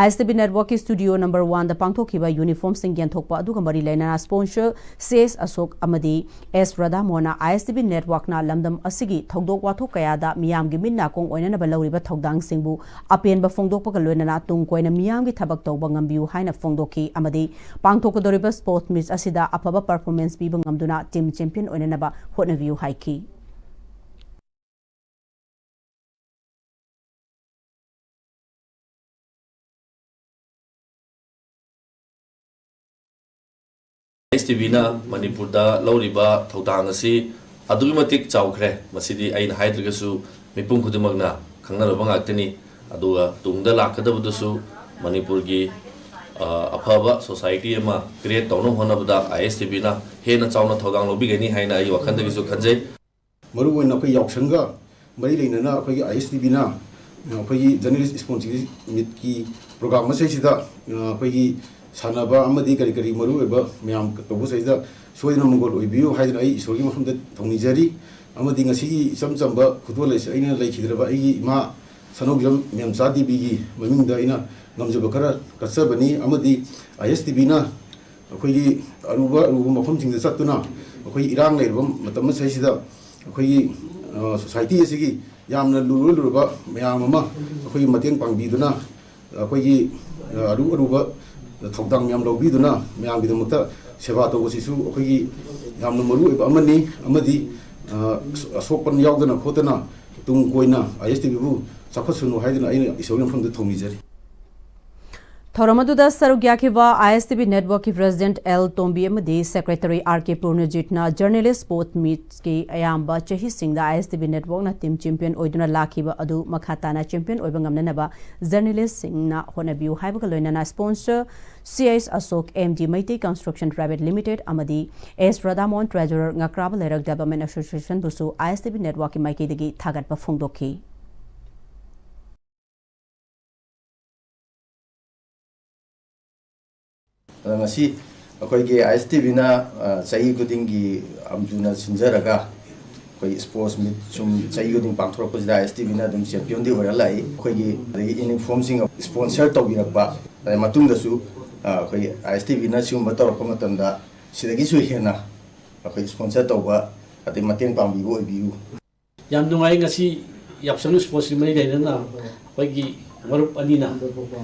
ISTV Networkꯀꯤ studio number oneꯗ ꯄꯥꯡꯊꯣꯛꯈꯤꯕ uniformꯁꯤꯡ ꯌꯦꯟꯊꯣꯛꯄ ꯑꯗꯨꯒ ꯃꯔꯤ ꯂꯩꯅꯅ sponsor C S ꯑꯁꯣꯛ ꯑꯃꯗꯤ S ꯔꯥꯙꯥꯃꯣꯍꯟꯅ ISTV Networkꯅ ꯂꯝꯗꯝ ꯑꯁꯤꯒꯤ ꯊꯧꯗꯣꯛ ꯋꯥꯊꯣꯛ ꯀꯌꯥꯗ ꯃꯤꯌꯥꯝꯒꯤ ꯃꯤꯠ ꯅꯥꯀꯣꯡ ꯑꯣꯏꯅꯅꯕ ꯂꯧꯔꯤꯕ ꯊꯧꯗꯥꯡꯁꯤꯡꯕꯨ ꯑꯄꯦꯟꯕ ꯐꯣꯡꯗꯣꯛꯄꯒ ꯂꯣꯏꯅꯅ ꯇꯨꯡ ꯀꯣꯏꯅ ꯃꯤꯌꯥꯝꯒꯤ ꯊꯕꯛ ꯇꯧꯕ ꯉꯝꯕꯤꯌꯨ ꯍꯥꯏꯅ ꯐꯣꯡꯗꯣꯛꯈꯤ ꯑꯃꯗꯤ ꯄꯥꯡꯊꯣꯛꯀꯗꯧꯔꯤꯕ sports meet ꯑꯁꯤꯗ ꯑꯐꯕ performance ꯄꯤꯕ ꯉꯝꯗꯨꯅ team champion ꯑꯣꯏꯅꯅꯕ ꯍꯣꯠꯅꯕꯤꯌꯨ ꯍꯥꯏꯈꯤ꯫ ISTVꯅ ꯃꯅꯤꯄꯨꯔꯗ ꯂꯧꯔꯤꯕ ꯊꯧꯗꯥꯡ ꯑꯁꯤ ꯑꯗꯨꯛꯀꯤ ꯃꯇꯤꯛ ꯆꯥꯎꯈ꯭ꯔꯦ꯫ ꯃꯁꯤꯗꯤ ꯑꯩꯅ ꯍꯥꯏꯗ꯭ꯔꯒꯁꯨ ꯃꯤꯄꯨꯝ ꯈꯨꯗꯤꯡꯃꯛꯅ ꯈꯪꯅꯔꯕ ꯉꯥꯛꯇꯅꯤ꯫ ꯑꯗꯨꯒ ꯇꯨꯡꯗ ꯂꯥꯛꯀꯗꯕꯗꯁꯨ ꯃꯅꯤꯄꯨꯔꯒꯤ, ꯑ, ꯑꯐꯕ society ꯑꯃ create ꯇꯧꯅꯕ ꯍꯣꯠꯅꯕꯗ ISTVꯅ ꯍꯦꯟꯅ ꯆꯥꯎꯅ ꯊꯧꯗꯥꯡ ꯂꯧꯕꯤꯒꯅꯤ ꯍꯥꯏꯅ ꯑꯩꯒꯤ ꯋꯥꯈꯜꯗꯒꯤꯁꯨ ꯈꯟꯖꯩ꯫ ꯃꯔꯨꯑꯣꯏꯅ ꯑꯩꯈꯣꯏ ꯌꯥꯎꯁꯪꯒ ꯃꯔꯤ ꯂꯩꯅꯅ ꯑꯩꯈꯣꯏꯒꯤ ISTVꯅ ꯑꯩꯈꯣꯏꯒꯤ Journalist Sports Meetꯀꯤ program ꯃꯁꯤꯗꯩꯁꯤꯗ ꯑꯩꯈꯣꯏꯒꯤ ꯁꯥꯟꯅꯕ ꯑꯃꯗꯤ ꯀꯔꯤ ꯀꯔꯤ ꯃꯔꯨꯑꯣꯏꯕ ꯃꯌꯥꯝ ꯇꯧꯕꯁꯤꯗꯩꯁꯤꯗ ꯁꯣꯏꯗꯅ ꯃꯪꯒꯣꯜ ꯑꯣꯏꯕꯤꯌꯨ ꯍꯥꯏꯗꯨꯅ ꯑꯩ ꯏꯁꯣꯔꯒꯤ ꯃꯐꯝꯗ ꯊꯧꯅꯤꯖꯔꯤ꯫ ꯑꯃꯗꯤ ꯉꯁꯤꯒꯤ ꯏꯆꯝ ꯆꯝꯕ ꯈꯨꯗꯣꯜ ꯑꯁꯤ ꯑꯩꯅ ꯂꯩꯈꯤꯗ꯭ꯔꯕ ꯑꯩꯒꯤ ꯏꯃꯥ ꯁꯅꯧꯖꯝ ꯃꯦꯝꯆꯥ ꯗꯦꯕꯤꯒꯤ ꯃꯃꯤꯡꯗ ꯑꯩꯅ ꯉꯝꯖꯕ ꯈꯔ ꯀꯠꯆꯕꯅꯤ꯫ ꯑꯃꯗꯤ ISTVꯅ ꯑꯩꯈꯣꯏꯒꯤ ꯑꯔꯨꯕ ꯑꯔꯨꯕ ꯃꯐꯝꯁꯤꯡꯗ ꯆꯠꯇꯨꯅ ꯑꯩꯈꯣꯏ ꯏꯔꯥꯡ ꯂꯩꯔꯕ ꯃꯇꯝ ꯑꯁꯤꯗꯩꯁꯤꯗ ꯑꯩꯈꯣꯏꯒꯤ, ꯑ, society ꯑꯁꯤꯒꯤ ꯌꯥꯝꯅ ꯂꯨꯔ ꯂꯨꯔꯕ ꯃꯌꯥꯝ ꯑꯃ ꯑꯩꯈꯣꯏꯒꯤ ꯃꯇꯦꯡ ꯄꯥꯡꯕꯤꯗꯨꯅ ꯑꯩꯈꯣꯏꯒꯤ, ꯑ, ꯑꯔꯨ ꯑꯔꯨꯕ ꯊꯧꯗꯥꯡ ꯌꯥꯝ ꯂꯧꯕꯤꯗꯨꯅ ꯃꯌꯥꯝꯒꯤꯗꯃꯛꯇ ꯁꯦꯕꯥ ꯇꯧꯕꯁꯤꯁꯨ ꯑꯩꯈꯣꯏꯒꯤ ꯌꯥꯝꯅ ꯃꯔꯨ ꯑꯣꯏꯕ ꯑꯃꯅꯤ꯫ ꯑꯃꯗꯤ ꯑ, ꯑꯁꯣꯛꯄ ꯌꯥꯎꯗꯅ ꯈꯣꯠꯇꯅ ꯇꯨꯡ ꯀꯣꯏꯅ ꯑꯥꯏ ꯑꯦꯁ ꯇꯤ ꯚꯤꯕꯨ ꯆꯥꯎꯈꯠꯁꯅꯨ ꯍꯥꯏꯗꯨꯅ ꯑꯩꯅ ꯏꯁꯣꯔꯒꯤ ꯃꯐꯝꯗ ꯊꯧꯅꯤꯖꯔꯤ꯫ ꯊꯧꯔꯝ ꯑꯗꯨꯗ ꯁꯔꯨꯛ ꯌꯥꯈꯤꯕ ꯑꯥꯏ S T V ꯅꯦꯠꯋꯥꯔꯛꯀꯤ president L ꯇꯣꯝꯕꯤ ꯑꯃꯗꯤ ꯁꯦꯀ꯭ꯔꯦꯇꯔꯤ ꯑꯥꯔ ꯀꯦ ꯄꯨꯔꯅꯖꯤꯠꯅ ꯖꯔꯅꯦꯂꯤꯁ ꯁ꯭ꯄꯣꯔꯠ ꯃꯤꯠꯀꯤ ꯑꯌꯥꯝꯕ ꯆꯍꯤꯁꯤꯡꯗ ꯑꯥꯏ S T V ꯅꯦꯠꯋꯥꯔꯛꯅ team champion ꯑꯣꯏꯗꯨꯅ ꯂꯥꯛꯈꯤꯕ ꯑꯗꯨ ꯃꯈꯥ ꯇꯥꯅ ꯆꯦꯝꯄꯤꯌꯟ ꯑꯣꯏꯕ ꯉꯝꯅꯅꯕ ꯖꯔꯅꯦꯂꯤꯁꯁꯤꯡꯅ ꯍꯣꯠꯅꯕꯤꯌꯨ ꯍꯥꯏꯕꯒ ꯂꯣꯏꯅꯅ sponsor C H Ashok, M D Meitei construction private limited ꯑꯃꯗꯤ ꯑꯦꯁ ꯔꯥꯙꯥꯃꯣꯍꯟ, ꯇ꯭ꯔꯦꯖꯔꯔ, ꯉꯀ꯭ꯔꯥꯕ ꯂꯩꯔꯛ ꯗꯦꯕꯂꯞꯃꯦꯟ ꯑꯦꯁꯣꯁꯤꯌꯦꯁꯟꯕꯨꯁꯨ ꯑꯥꯏ ꯑꯦꯁ ꯇꯤ ꯚꯤ ꯅꯦꯠꯋꯥꯔꯛꯀꯤ ꯃꯥꯏꯀꯩꯗꯒꯤ ꯊꯥꯒꯠꯄ ꯐꯣꯡꯗꯣꯛꯈꯤ꯫ ꯑꯗꯣ ꯉꯁꯤ ꯑꯩꯈꯣꯏꯒꯤ ꯑꯥꯏ ꯑꯦꯁ ꯇꯤ ꯚꯤꯅ ꯆꯍꯤ ꯈꯨꯗꯤꯡꯒꯤ ꯑꯝꯖꯨꯅ ꯁꯤꯟꯖꯔꯒ ꯑꯩꯈꯣꯏ ꯁ꯭ꯄꯣꯔꯠꯁ ꯃꯤꯠ ꯁꯨꯝ ꯆꯍꯤ ꯈꯨꯗꯤꯡ ꯄꯥꯡꯊꯣꯔꯛꯄꯁꯤꯗ ꯑꯥꯏ ꯑꯦꯁ ꯇꯤ ꯚꯤꯅ ꯑꯗꯨꯝ ꯆꯦꯝꯄꯤꯌꯟꯗꯤ ꯑꯣꯏꯔ ꯂꯥꯛꯏ꯫ ꯑꯩꯈꯣꯏꯒꯤ ꯑꯗꯒꯤ ꯌꯨꯅꯤꯐꯣꯔꯝꯁꯤꯡ ꯁ꯭ꯄꯣꯟꯁꯔ ꯇꯧꯕꯤꯔꯛꯄ, ꯑꯗꯩ ꯃꯇꯨꯡꯗꯁꯨ ꯑꯩꯈꯣꯏ ꯑꯥꯏ ꯑꯦꯁ ꯇꯤ ꯚꯤꯅ ꯁꯤꯒꯨꯝꯕ ꯇꯧꯔꯛꯄ ꯃꯇꯝꯗ ꯁꯤꯗꯒꯤꯁꯨ ꯍꯦꯟꯅ ꯑꯩꯈꯣꯏ ꯁ꯭ꯄꯣꯟꯁꯔ ꯇꯧꯕ ꯑꯗꯩ ꯃꯇꯦꯡ ꯄꯥꯡꯕꯤꯕ ꯑꯣꯏꯕꯤꯌꯨ꯫ ꯌꯥꯝ ꯅꯨꯡꯉꯥꯏ꯫ ꯉꯁꯤ ꯌꯥꯎꯁꯪ ꯁ꯭ꯄꯣꯔꯠꯁꯀꯤ ꯃꯔꯤ ꯂꯩꯅꯅ ꯑꯩꯈꯣꯏꯒꯤ ꯃꯔꯨꯞ ꯑꯅꯤꯅ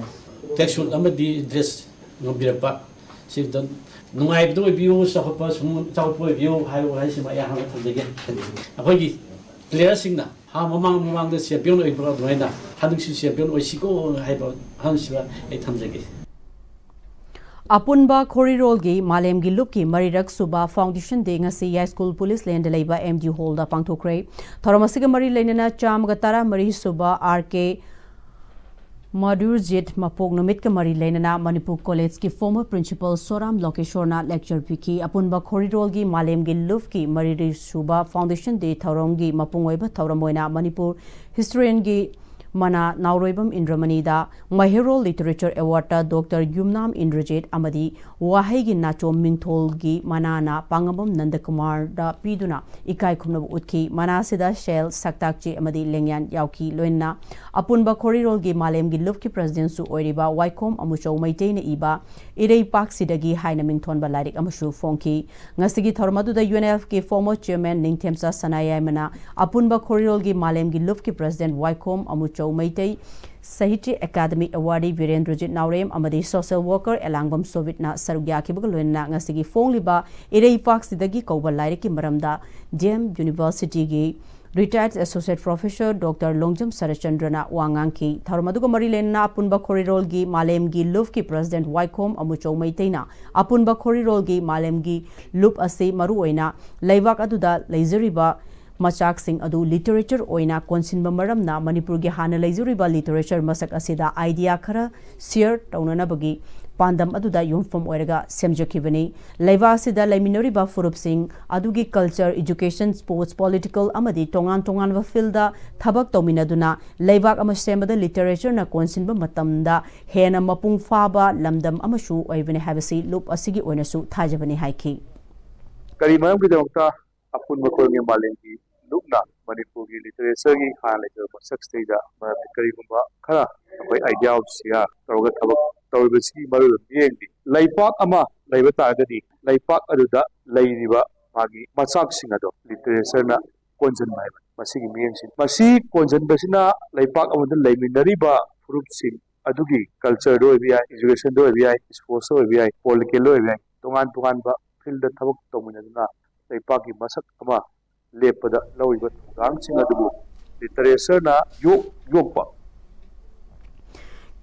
ꯇ꯭ꯔꯦꯛꯁꯨꯠ ꯑꯃꯗꯤ ꯗ꯭ꯔꯦꯁ ꯉꯝꯕꯤꯔꯛꯄ, ꯁꯤꯗ ꯅꯨꯡꯉꯥꯏꯕꯗ ꯑꯣꯏꯕꯤꯌꯨ, ꯆꯥꯎꯈꯠꯄ ꯁꯨꯝ ꯆꯥꯎꯈꯠꯄ ꯑꯣꯏꯕꯤꯌꯨ ꯍꯥꯏꯕ ꯋꯥꯍꯩꯁꯤꯃ ꯑꯩ ꯑꯍꯥꯟꯕ ꯊꯝꯖꯒꯦ꯫ ꯑꯩꯈꯣꯏꯒꯤ ꯄ꯭ꯂꯦꯌꯔꯁꯤꯡꯅ ꯍꯥ ꯃꯃꯥꯡ ꯃꯃꯥꯡꯗ ꯆꯦꯝꯄꯤꯌꯟ ꯑꯣꯏꯕ ꯑꯗꯨꯃꯥꯏꯅ ꯍꯟꯗꯛꯁꯨ ꯆꯦꯝꯄꯤꯌꯟ ꯑꯣꯏꯁꯤꯀꯣ ꯍꯥꯏꯕ ꯋꯥꯍꯪꯁꯤꯃ ꯑꯩ ꯊꯝꯖꯒꯦ꯫ ꯑꯄꯨꯟꯕ ꯈꯣꯔꯤꯔꯣꯜꯒꯤ ꯃꯥꯂꯦꯝꯒꯤ ꯂꯨꯞꯀꯤ ꯃꯔꯤꯔꯛ ꯁꯨꯕ ꯐꯥꯎꯟꯗꯦꯁꯟ ꯗꯦ ꯉꯁꯤ ꯌꯥꯏꯁ꯭ꯀꯨꯜ ꯄꯨꯂꯤꯁ ꯂꯦꯟꯗ ꯂꯩꯕ ꯑꯦꯝ ꯗꯤ ꯍꯣꯜꯗ ꯄꯥꯡꯊꯣꯛꯈ꯭ꯔꯦ꯫ ꯊꯧꯔꯝ ꯑꯁꯤꯒ ꯃꯔꯤ ꯂꯩꯅꯅ ꯆꯥꯝꯃꯒ ꯇꯔꯥ ꯃꯔꯤ ꯁꯨꯕ ꯑꯥꯔ ꯀꯦ ꯃꯗꯨꯔꯖꯤꯠ ꯃꯄꯣꯛ ꯅꯨꯃꯤꯠꯀ ꯃꯔꯤ ꯂꯩꯅꯅ ꯃꯅꯤꯄꯨꯔ ꯀꯣꯂꯦꯖꯀꯤ ꯐꯣꯔꯃꯔ ꯄ꯭ꯔꯤꯟꯁꯤꯄꯜ ꯁꯣꯔꯥꯝ ꯂꯣꯀꯦꯁꯣꯔꯅ ꯂꯦꯛꯆꯔ ꯄꯤꯈꯤ꯫ ꯑꯄꯨꯟꯕ ꯈꯣꯔꯤꯔꯣꯜꯒꯤ ꯃꯥꯂꯦꯝꯒꯤ ꯂꯨꯞꯀꯤ ꯃꯔꯤꯔꯛ ꯁꯨꯕ ꯐꯥꯎꯟꯗꯦꯁꯟ ꯗꯦ ꯊꯧꯔꯝꯒꯤ ꯃꯄꯨꯡ ꯑꯣꯏꯕ ꯊꯧꯔꯝ ꯑꯣꯏꯅ ꯃꯅꯤꯄꯨꯔ ꯍꯤꯁꯇꯣꯔꯤꯌꯟꯒꯤ ꯃꯅꯥ ꯅꯥꯎꯔꯣꯏꯕꯝ ꯏꯟꯗ꯭ꯔꯃꯅꯤꯗ ꯃꯍꯩꯔꯣꯜ ꯂꯤꯇꯔꯦꯆꯔ ꯑꯦꯋꯥꯔꯗꯇ ꯗꯣꯛꯇꯔ ꯌꯨꯝꯅꯥꯝ ꯏꯟꯗ꯭ꯔꯖꯤꯠ ꯑꯃꯗꯤ ꯋꯥꯍꯩꯒꯤ ꯅꯥꯆꯣꯝ ꯃꯤꯡꯊꯣꯜꯒꯤ ꯃꯅꯥꯅ ꯄꯥꯉꯝꯕꯝ ꯅꯟꯗꯀꯨꯃꯥꯔꯗ ꯄꯤꯗꯨꯅ ꯏꯀꯥꯏ ꯈꯨꯝꯅꯕ ꯎꯠꯈꯤ꯫ ꯃꯅꯥ ꯑꯁꯤꯗ ꯁꯦꯜ, ꯁꯛꯇꯥꯛꯆꯦ ꯑꯃꯗꯤ ꯂꯦꯡꯌꯥꯟ ꯌꯥꯎꯈꯤ꯫ ꯂꯣꯏꯅꯅ ꯑꯄꯨꯟꯕ ꯈꯣꯔꯤꯔꯣꯜꯒꯤ ꯃꯥꯂꯦꯝꯒꯤ ꯂꯨꯞꯀꯤ ꯄ꯭ꯔꯦꯁꯤꯗꯦꯟꯠꯁꯨ ꯑꯣꯏꯔꯤꯕ ꯋꯥꯏꯈꯣꯝ ꯑꯃꯨꯆꯧ ꯃꯩꯇꯩꯅ ꯏꯕ ꯏꯔꯩꯄꯥꯛꯁꯤꯗꯒꯤ ꯍꯥꯏꯅ ꯃꯤꯡꯊꯣꯟꯕ ꯂꯥꯏꯔꯤꯛ ꯑꯃꯁꯨ ꯐꯣꯡꯈꯤ꯫ ꯉꯁꯤꯒꯤ ꯊꯧꯔꯝ ꯑꯗꯨꯗ ꯌꯨ ꯑꯦꯟ ꯑꯦꯜ ꯑꯦꯐꯀꯤ ꯐꯣꯔꯃꯔ ꯆꯤꯌꯔꯃꯦꯟ ꯅꯤꯡꯊꯦꯝꯆꯥ ꯁꯅꯥꯌꯥꯏꯃꯅ ꯑꯄꯨꯟꯕ ꯈꯣꯔꯤꯔꯣꯜꯒꯤ ꯃꯥꯂꯦꯝꯒꯤ ꯂꯨꯞꯀꯤ ꯄ꯭ꯔꯦꯁꯤꯗꯦꯟꯠ ꯋꯥꯏꯈꯣꯝ ꯑꯃꯨꯆꯧ ꯑꯃꯨꯆꯧ ꯃꯩꯇꯩ, ꯁꯥꯍꯤꯇ꯭ꯌ ꯑꯦꯀꯥꯗꯃꯤ ꯑꯦꯋꯥꯔꯗꯤ ꯕꯤꯔꯦꯟꯗ꯭ꯔꯖꯤꯠ ꯅꯥꯎꯔꯦꯝ ꯑꯃꯗꯤ ꯁꯣꯁꯤꯌꯦꯜ ꯋꯥꯔꯀꯔ ꯑꯦꯂꯥꯡꯕꯝ ꯁꯣꯕꯤꯠꯅ ꯁꯔꯨꯛ ꯌꯥꯈꯤꯕꯒ ꯂꯣꯏꯅꯅ ꯉꯁꯤꯒꯤ ꯐꯣꯡꯂꯤꯕ ꯏꯔꯩꯄꯥꯛꯁꯤꯗꯒꯤ ꯀꯧꯕ ꯂꯥꯏꯔꯤꯛꯀꯤ ꯃꯔꯝꯗ ꯗꯤ ꯑꯦꯝ ꯌꯨꯅꯤꯚꯔꯁꯤꯇꯤꯒꯤ retired associate professor doctor Longjam ꯁꯔꯠꯆꯟꯗ꯭ꯔꯅ ꯋꯥ ꯉꯥꯡꯈꯤ꯫ ꯊꯧꯔꯝ ꯑꯗꯨꯒ ꯃꯔꯤ ꯂꯩꯅꯅ ꯑꯄꯨꯟꯕ ꯈꯣꯔꯤꯔꯣꯜꯒꯤ ꯃꯥꯂꯦꯝꯒꯤ ꯂꯨꯞꯀꯤ ꯄ꯭ꯔꯦꯁꯤꯗꯦꯟꯠ ꯋꯥꯏꯈꯣꯝ ꯑꯃꯨꯆꯧ ꯃꯩꯇꯩꯅ ꯑꯄꯨꯟꯕ ꯈꯣꯔꯤꯔꯣꯜꯒꯤ ꯃꯥꯂꯦꯝꯒꯤ ꯂꯨꯞ ꯑꯁꯤ ꯃꯔꯨꯑꯣꯏꯅ ꯂꯩꯕꯥꯛ ꯑꯗꯨꯗ ꯂꯩꯖꯔꯤꯕ ꯃꯆꯥꯛꯁꯤꯡ ꯑꯗꯨ ꯂꯤꯇꯔꯦꯆꯔ ꯑꯣꯏꯅ ꯀꯣꯟꯁꯤꯟꯕ ꯃꯔꯝꯅ ꯃꯅꯤꯄꯨꯔꯒꯤ ꯍꯥꯟꯅ ꯂꯩꯖꯔꯤꯕ ꯂꯤꯇꯔꯦꯆꯔ ꯃꯁꯛ ꯑꯁꯤꯗ ꯑꯥꯏꯗꯤꯌꯥ ꯈꯔ ꯁꯤꯌꯔ ꯇꯧꯅꯅꯕꯒꯤ ꯄꯥꯟꯗꯝ ꯑꯗꯨꯗ ꯌꯨꯝꯐꯝ ꯑꯣꯏꯔꯒ ꯁꯦꯝꯖꯈꯤꯕꯅꯤ꯫ ꯂꯩꯕꯥꯛ ꯑꯁꯤꯗ ꯂꯩꯃꯤꯟꯅꯔꯤꯕ ꯐꯨꯔꯨꯞꯁꯤꯡ ꯑꯗꯨꯒꯤ ꯀꯜꯆꯔ, ꯏꯗꯨꯀꯦꯁꯟ, ꯁ꯭ꯄꯣꯔꯠꯁ, ꯄꯣꯂꯤꯇꯤꯀꯦꯜ ꯑꯃꯗꯤ ꯇꯣꯉꯥꯟ ꯇꯣꯉꯥꯟꯕ ꯐꯤꯜꯗ ꯊꯕꯛ ꯇꯧꯃꯤꯟꯅꯗꯨꯅ ꯂꯩꯕꯥꯛ ꯑꯃ ꯁꯦꯝꯕꯗ ꯂꯤꯇꯔꯦꯆꯔꯅ ꯀꯣꯟꯁꯤꯟꯕ ꯃꯇꯝꯗ ꯍꯦꯟꯅ ꯃꯄꯨꯡ ꯐꯥꯕ ꯂꯝꯗꯝ ꯑꯃꯁꯨ ꯑꯣꯏꯕꯅꯤ ꯍꯥꯏꯕꯁꯤ ꯂꯨꯞ ꯑꯁꯤꯒꯤ ꯑꯣꯏꯅꯁꯨ ꯊꯥꯖꯕꯅꯤ ꯍꯥꯏꯈꯤ꯫ ꯀꯔꯤ ꯃꯔꯝꯒꯤꯗꯃꯛꯇ ꯑꯄꯨꯟꯕ ꯈꯣꯔꯤꯔꯣꯜꯒꯤ ꯃꯥꯂꯦꯝꯒꯤ ꯂꯨꯞꯅ ꯃꯅꯤꯄꯨꯔꯒꯤ ꯂꯤꯇꯔꯦꯆꯔꯒꯤ ꯍꯥꯟꯅ ꯂꯩꯖꯔꯕ ꯃꯁꯛꯁꯤꯗꯩꯗ ꯃꯔꯝꯗꯤ ꯀꯔꯤꯒꯨꯝꯕ ꯈꯔ ꯑꯩꯈꯣꯏ ꯑꯥꯏꯗꯤꯌꯥ ꯁꯤꯌꯥꯔ ꯇꯧꯔꯒ ꯊꯕꯛ ꯇꯧꯔꯤꯕꯁꯤꯒꯤ ꯃꯔꯨꯑꯣꯏꯕ ꯃꯤꯠꯌꯦꯡꯗꯤ ꯂꯩꯄꯥꯛ ꯑꯃ ꯂꯩꯕ ꯇꯥꯔꯒꯗꯤ ꯂꯩꯄꯥꯛ ꯑꯗꯨꯗ ꯂꯩꯔꯤꯕ ꯃꯥꯒꯤ ꯃꯆꯥꯛꯁꯤꯡ ꯑꯗꯣ ꯂꯤꯇꯔꯦꯆꯔꯅ ꯀꯣꯟꯁꯤꯟꯕ ꯍꯥꯏꯕ ꯃꯁꯤꯒꯤ ꯃꯤꯠꯌꯦꯡꯁꯤꯡ꯫ ꯃꯁꯤ ꯀꯣꯟꯁꯤꯟꯕꯁꯤꯅ ꯂꯩꯄꯥꯛ ꯑꯃꯗ ꯂꯩꯃꯤꯟꯅꯔꯤꯕ ꯐꯨꯔꯨꯞꯁꯤꯡ ꯑꯗꯨꯒꯤ ꯀꯜꯆꯔꯗ ꯑꯣꯏꯕ ꯌꯥꯏ, ꯏꯖꯨꯀꯦꯁꯟꯗ ꯑꯣꯏꯕ ꯌꯥꯏ, ꯁ꯭ꯄꯣꯔꯠꯁꯇ ꯑꯣꯏꯕ ꯌꯥꯏ, ꯄꯣꯂꯤꯇꯤꯀꯦꯜꯗ ꯑꯣꯏꯕ ꯌꯥꯏ, ꯇꯣꯉꯥꯟ ꯇꯣꯉꯥꯟꯕ ꯐꯤꯜꯗ ꯊꯕꯛ ꯇꯧꯃꯤꯟꯅꯗꯨꯅ ꯂꯩꯄꯥꯛꯀꯤ ꯃꯁꯛ ꯑꯃ ꯂꯦꯞꯄꯗ ꯂꯧꯔꯤꯕ ꯊꯧꯗꯥꯡꯁꯤꯡ ꯑꯗꯨꯕꯨ ꯂꯤꯇꯔꯦꯆꯔꯅ ꯌꯣꯛ ꯌꯣꯛꯄ꯫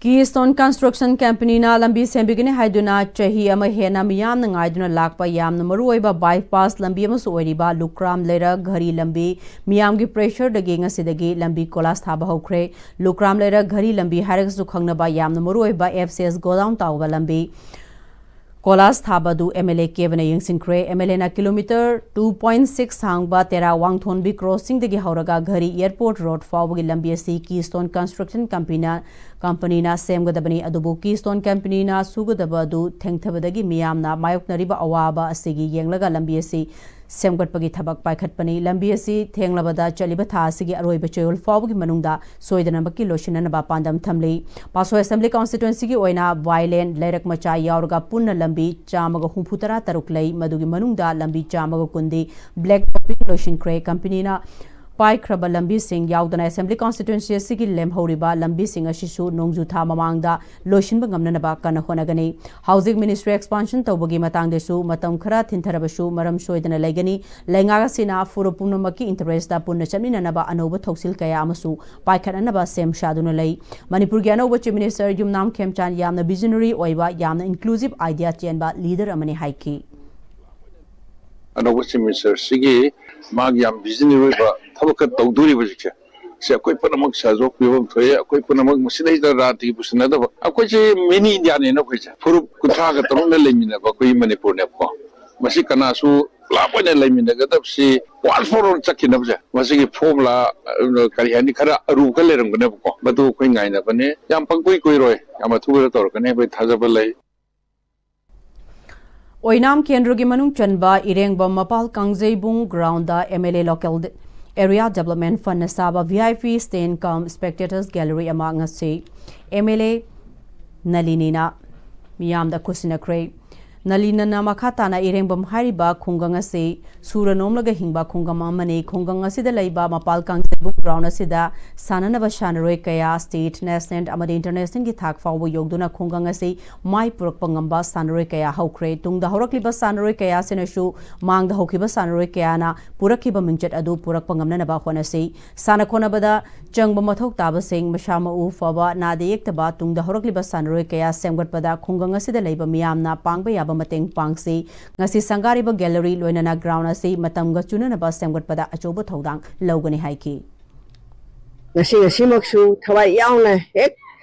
ꯀꯤꯁ꯭ꯇꯣꯟ ꯀꯟꯁꯇ꯭ꯔꯛꯁꯟ ꯀꯝꯄꯅꯤꯅ ꯂꯝꯕꯤ ꯁꯦꯝꯕꯤꯒꯅꯤ ꯍꯥꯏꯗꯨꯅ ꯆꯍꯤ ꯑꯃ ꯍꯦꯟꯅ ꯃꯤꯌꯥꯝꯅ ꯉꯥꯏꯗꯨꯅ ꯂꯥꯛꯄ ꯌꯥꯝꯅ ꯃꯔꯨꯑꯣꯏꯕ ꯕꯥꯏꯄꯥꯁ ꯂꯝꯕꯤ ꯑꯃꯁꯨ ꯑꯣꯏꯔꯤꯕ ꯂꯨꯀ꯭ꯔꯥꯝ ꯂꯩꯔꯛ ꯘꯔꯤ ꯂꯝꯕꯤ ꯃꯤꯌꯥꯝꯒꯤ ꯄ꯭ꯔꯦꯁꯔꯗꯒꯤ ꯉꯁꯤꯗꯒꯤ ꯂꯝꯕꯤ ꯀꯣꯂꯥꯁ ꯊꯥꯕ ꯍꯧꯈ꯭ꯔꯦ꯫ ꯂꯨꯀ꯭ꯔꯥꯝ ꯂꯩꯔꯛ ꯘꯔꯤ ꯂꯝꯕꯤ ꯍꯥꯏꯔꯒꯁꯨ ꯈꯪꯅꯕ ꯌꯥꯝꯅ ꯃꯔꯨꯑꯣꯏꯕ ꯑꯦꯐ ꯁꯤ ꯑꯦꯁ ꯒꯣꯗꯥꯎꯟ ꯇꯥꯎꯕ ꯂꯝꯕꯤ ꯀꯣꯂꯥꯁ ꯊꯥꯕ ꯑꯗꯨ ꯑꯦꯝ ꯑꯦꯜ ꯑꯦ ꯀꯦꯕꯅ ꯌꯦꯡꯁꯤꯟꯈ꯭ꯔꯦ꯫ ꯑꯦꯝ ꯑꯦꯜ ꯑꯦꯅ ꯀꯤꯂꯣꯃꯤꯇꯔ ꯇꯨ ꯄꯣꯏꯟꯠ ꯁꯤꯛꯁ ꯁꯥꯡꯕ ꯇꯦꯔꯥ ꯋꯥꯡꯊꯣꯟꯕꯤ ꯀ꯭ꯔꯣꯁꯤꯡꯗꯒꯤ ꯍꯧꯔꯒ ꯘꯔꯤ ꯑꯦꯌꯔꯄꯣꯔꯠ ꯔꯣꯗ ꯐꯥꯎꯕꯒꯤ ꯂꯝꯕꯤ ꯑꯁꯤ ꯀꯤꯁ꯭ꯇꯣꯟ ꯀꯟꯁꯇ꯭ꯔꯛꯁꯟ ꯀꯝꯄꯅꯤꯅ, ꯀꯝꯄꯅꯤꯅ ꯁꯦꯝꯒꯗꯕꯅꯤ꯫ ꯑꯗꯨꯕꯨ ꯀꯤꯁ꯭ꯇꯣꯟ ꯀꯝꯄꯅꯤꯅ ꯁꯨꯒꯗꯕ ꯑꯗꯨ ꯊꯦꯡꯊꯕꯗꯒꯤ ꯃꯤꯌꯥꯝꯅ ꯃꯥꯌꯣꯛꯅꯔꯤꯕ ꯑꯋꯥꯕ ꯑꯁꯤꯒꯤ ꯌꯦꯡꯂꯒ ꯂꯝꯕꯤ ꯑꯁꯤ ꯁꯦꯝꯒꯠꯄꯒꯤ ꯊꯕꯛ ꯄꯥꯏꯈꯠꯄꯅꯤ꯫ ꯂꯝꯕꯤ ꯑꯁꯤ ꯊꯦꯡꯂꯕꯗ ꯆꯠꯂꯤꯕ ꯊꯥ ꯑꯁꯤꯒꯤ ꯑꯔꯣꯏꯕ ꯆꯌꯣꯜ ꯐꯥꯎꯕꯒꯤ ꯃꯅꯨꯡꯗ ꯁꯣꯏꯗꯅꯃꯛꯀꯤ ꯂꯣꯏꯁꯤꯟꯅꯅꯕ ꯄꯥꯟꯗꯝ ꯊꯝꯂꯤ꯫ ꯄꯥꯠꯁꯣꯏ ꯑꯦꯁꯦꯝꯕ꯭ꯂꯤ ꯀꯟꯁꯇꯤꯇ꯭ꯋꯦꯟꯁꯤꯒꯤ ꯑꯣꯏꯅ ꯚꯥꯏꯂꯦꯟ ꯂꯩꯔꯛ ꯃꯆꯥ ꯌꯥꯎꯔꯒ ꯄꯨꯟꯅ ꯂꯝꯕꯤ ꯆꯥꯝꯃꯒ ꯍꯨꯝꯐꯨ ꯇꯔꯥ ꯇꯔꯨꯛ ꯂꯩ꯫ ꯃꯗꯨꯒꯤ ꯃꯅꯨꯡꯗ ꯂꯝꯕꯤ ꯆꯥꯝꯃꯒ ꯀꯨꯟꯗꯤ ꯕ꯭ꯂꯦꯛ ꯇꯣꯞꯄꯤꯡ ꯂꯣꯏꯁꯤꯟꯈ꯭ꯔꯦ꯫ ꯀꯝꯄꯅꯤꯅ ꯄꯥꯏꯈ꯭ꯔꯕ ꯂꯝꯕꯤꯁꯤꯡ ꯌꯥꯎꯗꯅ Assembly Constituency ꯑꯁꯤꯒꯤ ꯂꯦꯝꯍꯧꯔꯤꯕ ꯂꯝꯕꯤꯁꯤꯡ ꯑꯁꯤꯁꯨ ꯅꯣꯡꯖꯨ ꯊꯥ ꯃꯃꯥꯡꯗ ꯂꯣꯏꯁꯤꯟꯕ ꯉꯝꯅꯅꯕ ꯀꯟꯅ ꯍꯣꯠꯅꯒꯅꯤ꯫ ꯍꯧꯖꯤꯛ Ministry Expansion ꯇꯧꯕꯒꯤ ꯃꯇꯥꯡꯗꯁꯨ ꯃꯇꯝ ꯈꯔ ꯊꯤꯟꯊꯔꯕꯁꯨ ꯃꯔꯝ ꯁꯣꯏꯗꯅ ꯂꯩꯒꯅꯤ꯫ ꯂꯩꯉꯥꯛ ꯑꯁꯤꯅ ꯐꯨꯔꯨꯞ ꯄꯨꯝꯅꯃꯛꯀꯤ interest ꯄꯨꯟꯅ ꯆꯠꯃꯤꯟꯅꯅꯕ ꯑꯅꯧꯕ ꯊꯧꯁꯤꯜ ꯀꯌꯥ ꯑꯃꯁꯨ ꯄꯥꯏꯈꯠꯅꯅꯕ ꯁꯦꯝ ꯁꯥꯗꯨꯅ ꯂꯩ꯫ ꯃꯅꯤꯄꯨꯔꯒꯤ ꯑꯅꯧꯕ Chief Minister ꯌꯨꯝꯅꯥꯝ ꯈꯦꯝꯆꯥꯟ ꯌꯥꯝꯅ visionary ꯑꯣꯏꯕ, ꯌꯥꯝꯅ inclusive idea ꯆꯦꯟꯕ leader ꯑꯃꯅꯤ ꯍꯥꯏꯈꯤ꯫ ꯑꯅꯧꯕ Chief Minister ꯁꯤꯒꯤ ꯃꯥꯒꯤ ꯌꯥꯝ visionary ꯑꯣꯏꯕ ꯊꯕꯛ ꯈꯔ ꯇꯧꯗꯣꯔꯤꯕ ꯍꯧꯖꯤꯛꯁꯦ꯫ ꯁꯤ ꯑꯩꯈꯣꯏ ꯄꯨꯝꯅꯃꯛ ꯁꯍꯖꯣꯛ ꯄꯤꯕ ꯑꯃ ꯊꯣꯛꯑꯦ꯫ ꯑꯩꯈꯣꯏ ꯄꯨꯝꯅꯃꯛ ꯃꯁꯤꯗꯩꯗ ꯔꯥꯖꯅꯤꯇꯤ ꯄꯨꯁꯤꯟꯅꯗꯕ, ꯑꯩꯈꯣꯏꯁꯦ mini India ꯅꯦꯅ ꯑꯩꯈꯣꯏꯁꯦ ꯐꯨꯔꯨꯞ ꯀꯨꯟꯊ꯭ꯔꯥꯒ ꯇꯔꯨꯛꯅ ꯂꯩꯃꯤꯟꯅꯕ ꯑꯩꯈꯣꯏ ꯃꯅꯤꯄꯨꯔꯅꯦꯕꯀꯣ꯫ ꯃꯁꯤ ꯀꯅꯥꯁꯨ ꯄꯨꯂꯞ ꯑꯣꯏꯅ ꯂꯩꯃꯤꯟꯅꯒꯗꯕꯁꯤ one for all ꯆꯠꯈꯤꯅꯕꯁꯦ, ꯃꯁꯤꯒꯤ formula, ꯑ, ꯀꯔꯤ ꯍꯥꯏꯅꯤ, ꯈꯔ ꯑꯔꯨꯕ ꯈꯔ ꯂꯩꯔꯝꯒꯅꯦꯕꯀꯣ꯫ ꯃꯗꯨ ꯑꯩꯈꯣꯏ ꯉꯥꯏꯅꯕꯅꯦ꯫ ꯌꯥꯝ ꯄꯪꯀꯨꯏ ꯀꯨꯏꯔꯣꯏ, ꯌꯥꯝ ꯑꯊꯨꯕꯗ ꯇꯧꯔꯛꯀꯅꯤ ꯍꯥꯏꯕꯒꯤ ꯊꯥꯖꯕ ꯂꯩ꯫ ꯑꯣꯏꯅꯥꯝ ꯀꯦꯟꯗ꯭ꯔꯒꯤ ꯃꯅꯨꯡ ꯆꯟꯕ ꯏꯔꯦꯡꯕꯝ ꯃꯄꯥꯜ ꯀꯥꯡꯖꯩꯕꯨꯡ ground the M L A local Area Development Fund ꯅ ꯁꯥꯕ V I P stand cum spectators gallery ꯑꯃ ꯉꯁꯤ M L A ꯅꯂꯤꯅꯤꯅ ꯃꯤꯌꯥꯝꯗ ꯈꯨꯠꯁꯤꯟꯅꯈ꯭ꯔꯦ꯫ ꯅꯂꯤꯅꯤꯅ ꯃꯈꯥ ꯇꯥꯅ ꯏꯔꯦꯡꯕꯝ ꯍꯥꯏꯔꯤꯕ ꯈꯨꯡꯒꯪ ꯑꯁꯤ ꯁꯨꯔ ꯅꯣꯝꯂꯒ ꯍꯤꯡꯕ ꯈꯨꯡꯒꯪ ꯑꯃꯅꯤ꯫ ꯈꯨꯡꯒꯪ ꯑꯁꯤꯗ ꯂꯩꯕ ꯃꯄꯥꯜ ꯀꯥꯡꯖꯩꯕꯨꯡ ground ꯑꯁꯤꯗ ꯁꯥꯟꯅꯅꯕ ꯁꯥꯟꯅꯔꯣꯏ ꯀꯌꯥ state, national ꯑꯃꯗꯤ international ꯒꯤ ꯊꯥꯛ ꯐꯥꯎꯕ ꯌꯧꯗꯨꯅ ꯈꯨꯡꯒꯪ ꯑꯁꯤ ꯃꯥꯏ ꯄꯨꯔꯛꯄ ꯉꯝꯕ ꯁꯥꯟꯅꯔꯣꯏ ꯀꯌꯥ ꯍꯧꯈ꯭ꯔꯦ꯫ ꯇꯨꯡꯗ ꯍꯧꯔꯛꯂꯤꯕ ꯁꯥꯟꯅꯔꯣꯏ ꯀꯌꯥꯁꯤꯅꯁꯨ ꯃꯥꯡꯗ ꯍꯧꯈꯤꯕ ꯁꯥꯟꯅꯔꯣꯏ ꯀꯌꯥꯅ ꯄꯨꯔꯛꯈꯤꯕ ꯃꯤꯡꯆꯠ ꯑꯗꯨ ꯄꯨꯔꯛꯄ ꯉꯝꯅꯅꯕ ꯍꯣꯠꯅꯁꯤ꯫ ꯁꯥꯟꯅ ꯈꯣꯠꯅꯕꯗ ꯆꯪꯕ ꯃꯊꯧ ꯇꯥꯕꯁꯤꯡ ꯃꯁꯥ ꯃꯎ ꯐꯕ, ꯅꯥꯗ ꯌꯦꯛꯇꯕ, ꯇꯨꯡꯗ ꯍꯧꯔꯛꯂꯤꯕ ꯁꯥꯟꯅꯔꯣꯏ ꯀꯌꯥ ꯁꯦꯝꯒꯠꯄꯗ ꯈꯨꯡꯒꯪ ꯑꯁꯤꯗ ꯂꯩꯕ ꯃꯤꯌꯥꯝꯅ ꯄꯥꯡꯕ ꯌꯥꯕ ꯃꯇꯦꯡ ꯄꯥꯡꯁꯤ꯫ ꯉꯁꯤ ꯁꯪꯒꯥꯔꯤꯕ gallery ꯂꯣꯏꯅꯅ ground ꯑꯁꯤ ꯃꯇꯝꯒ ꯆꯨꯅꯅꯕ ꯁꯦꯝꯒꯠꯄꯗ ꯑꯆꯧꯕ ꯊꯧꯗꯥꯡ ꯂꯧꯒꯅꯤ ꯍꯥꯏꯈꯤ꯫ ꯉꯁꯤ ꯉꯁꯤꯃꯛꯁꯨ ꯊꯋꯥꯏ ꯌꯥꯎꯅ ꯍꯦꯛ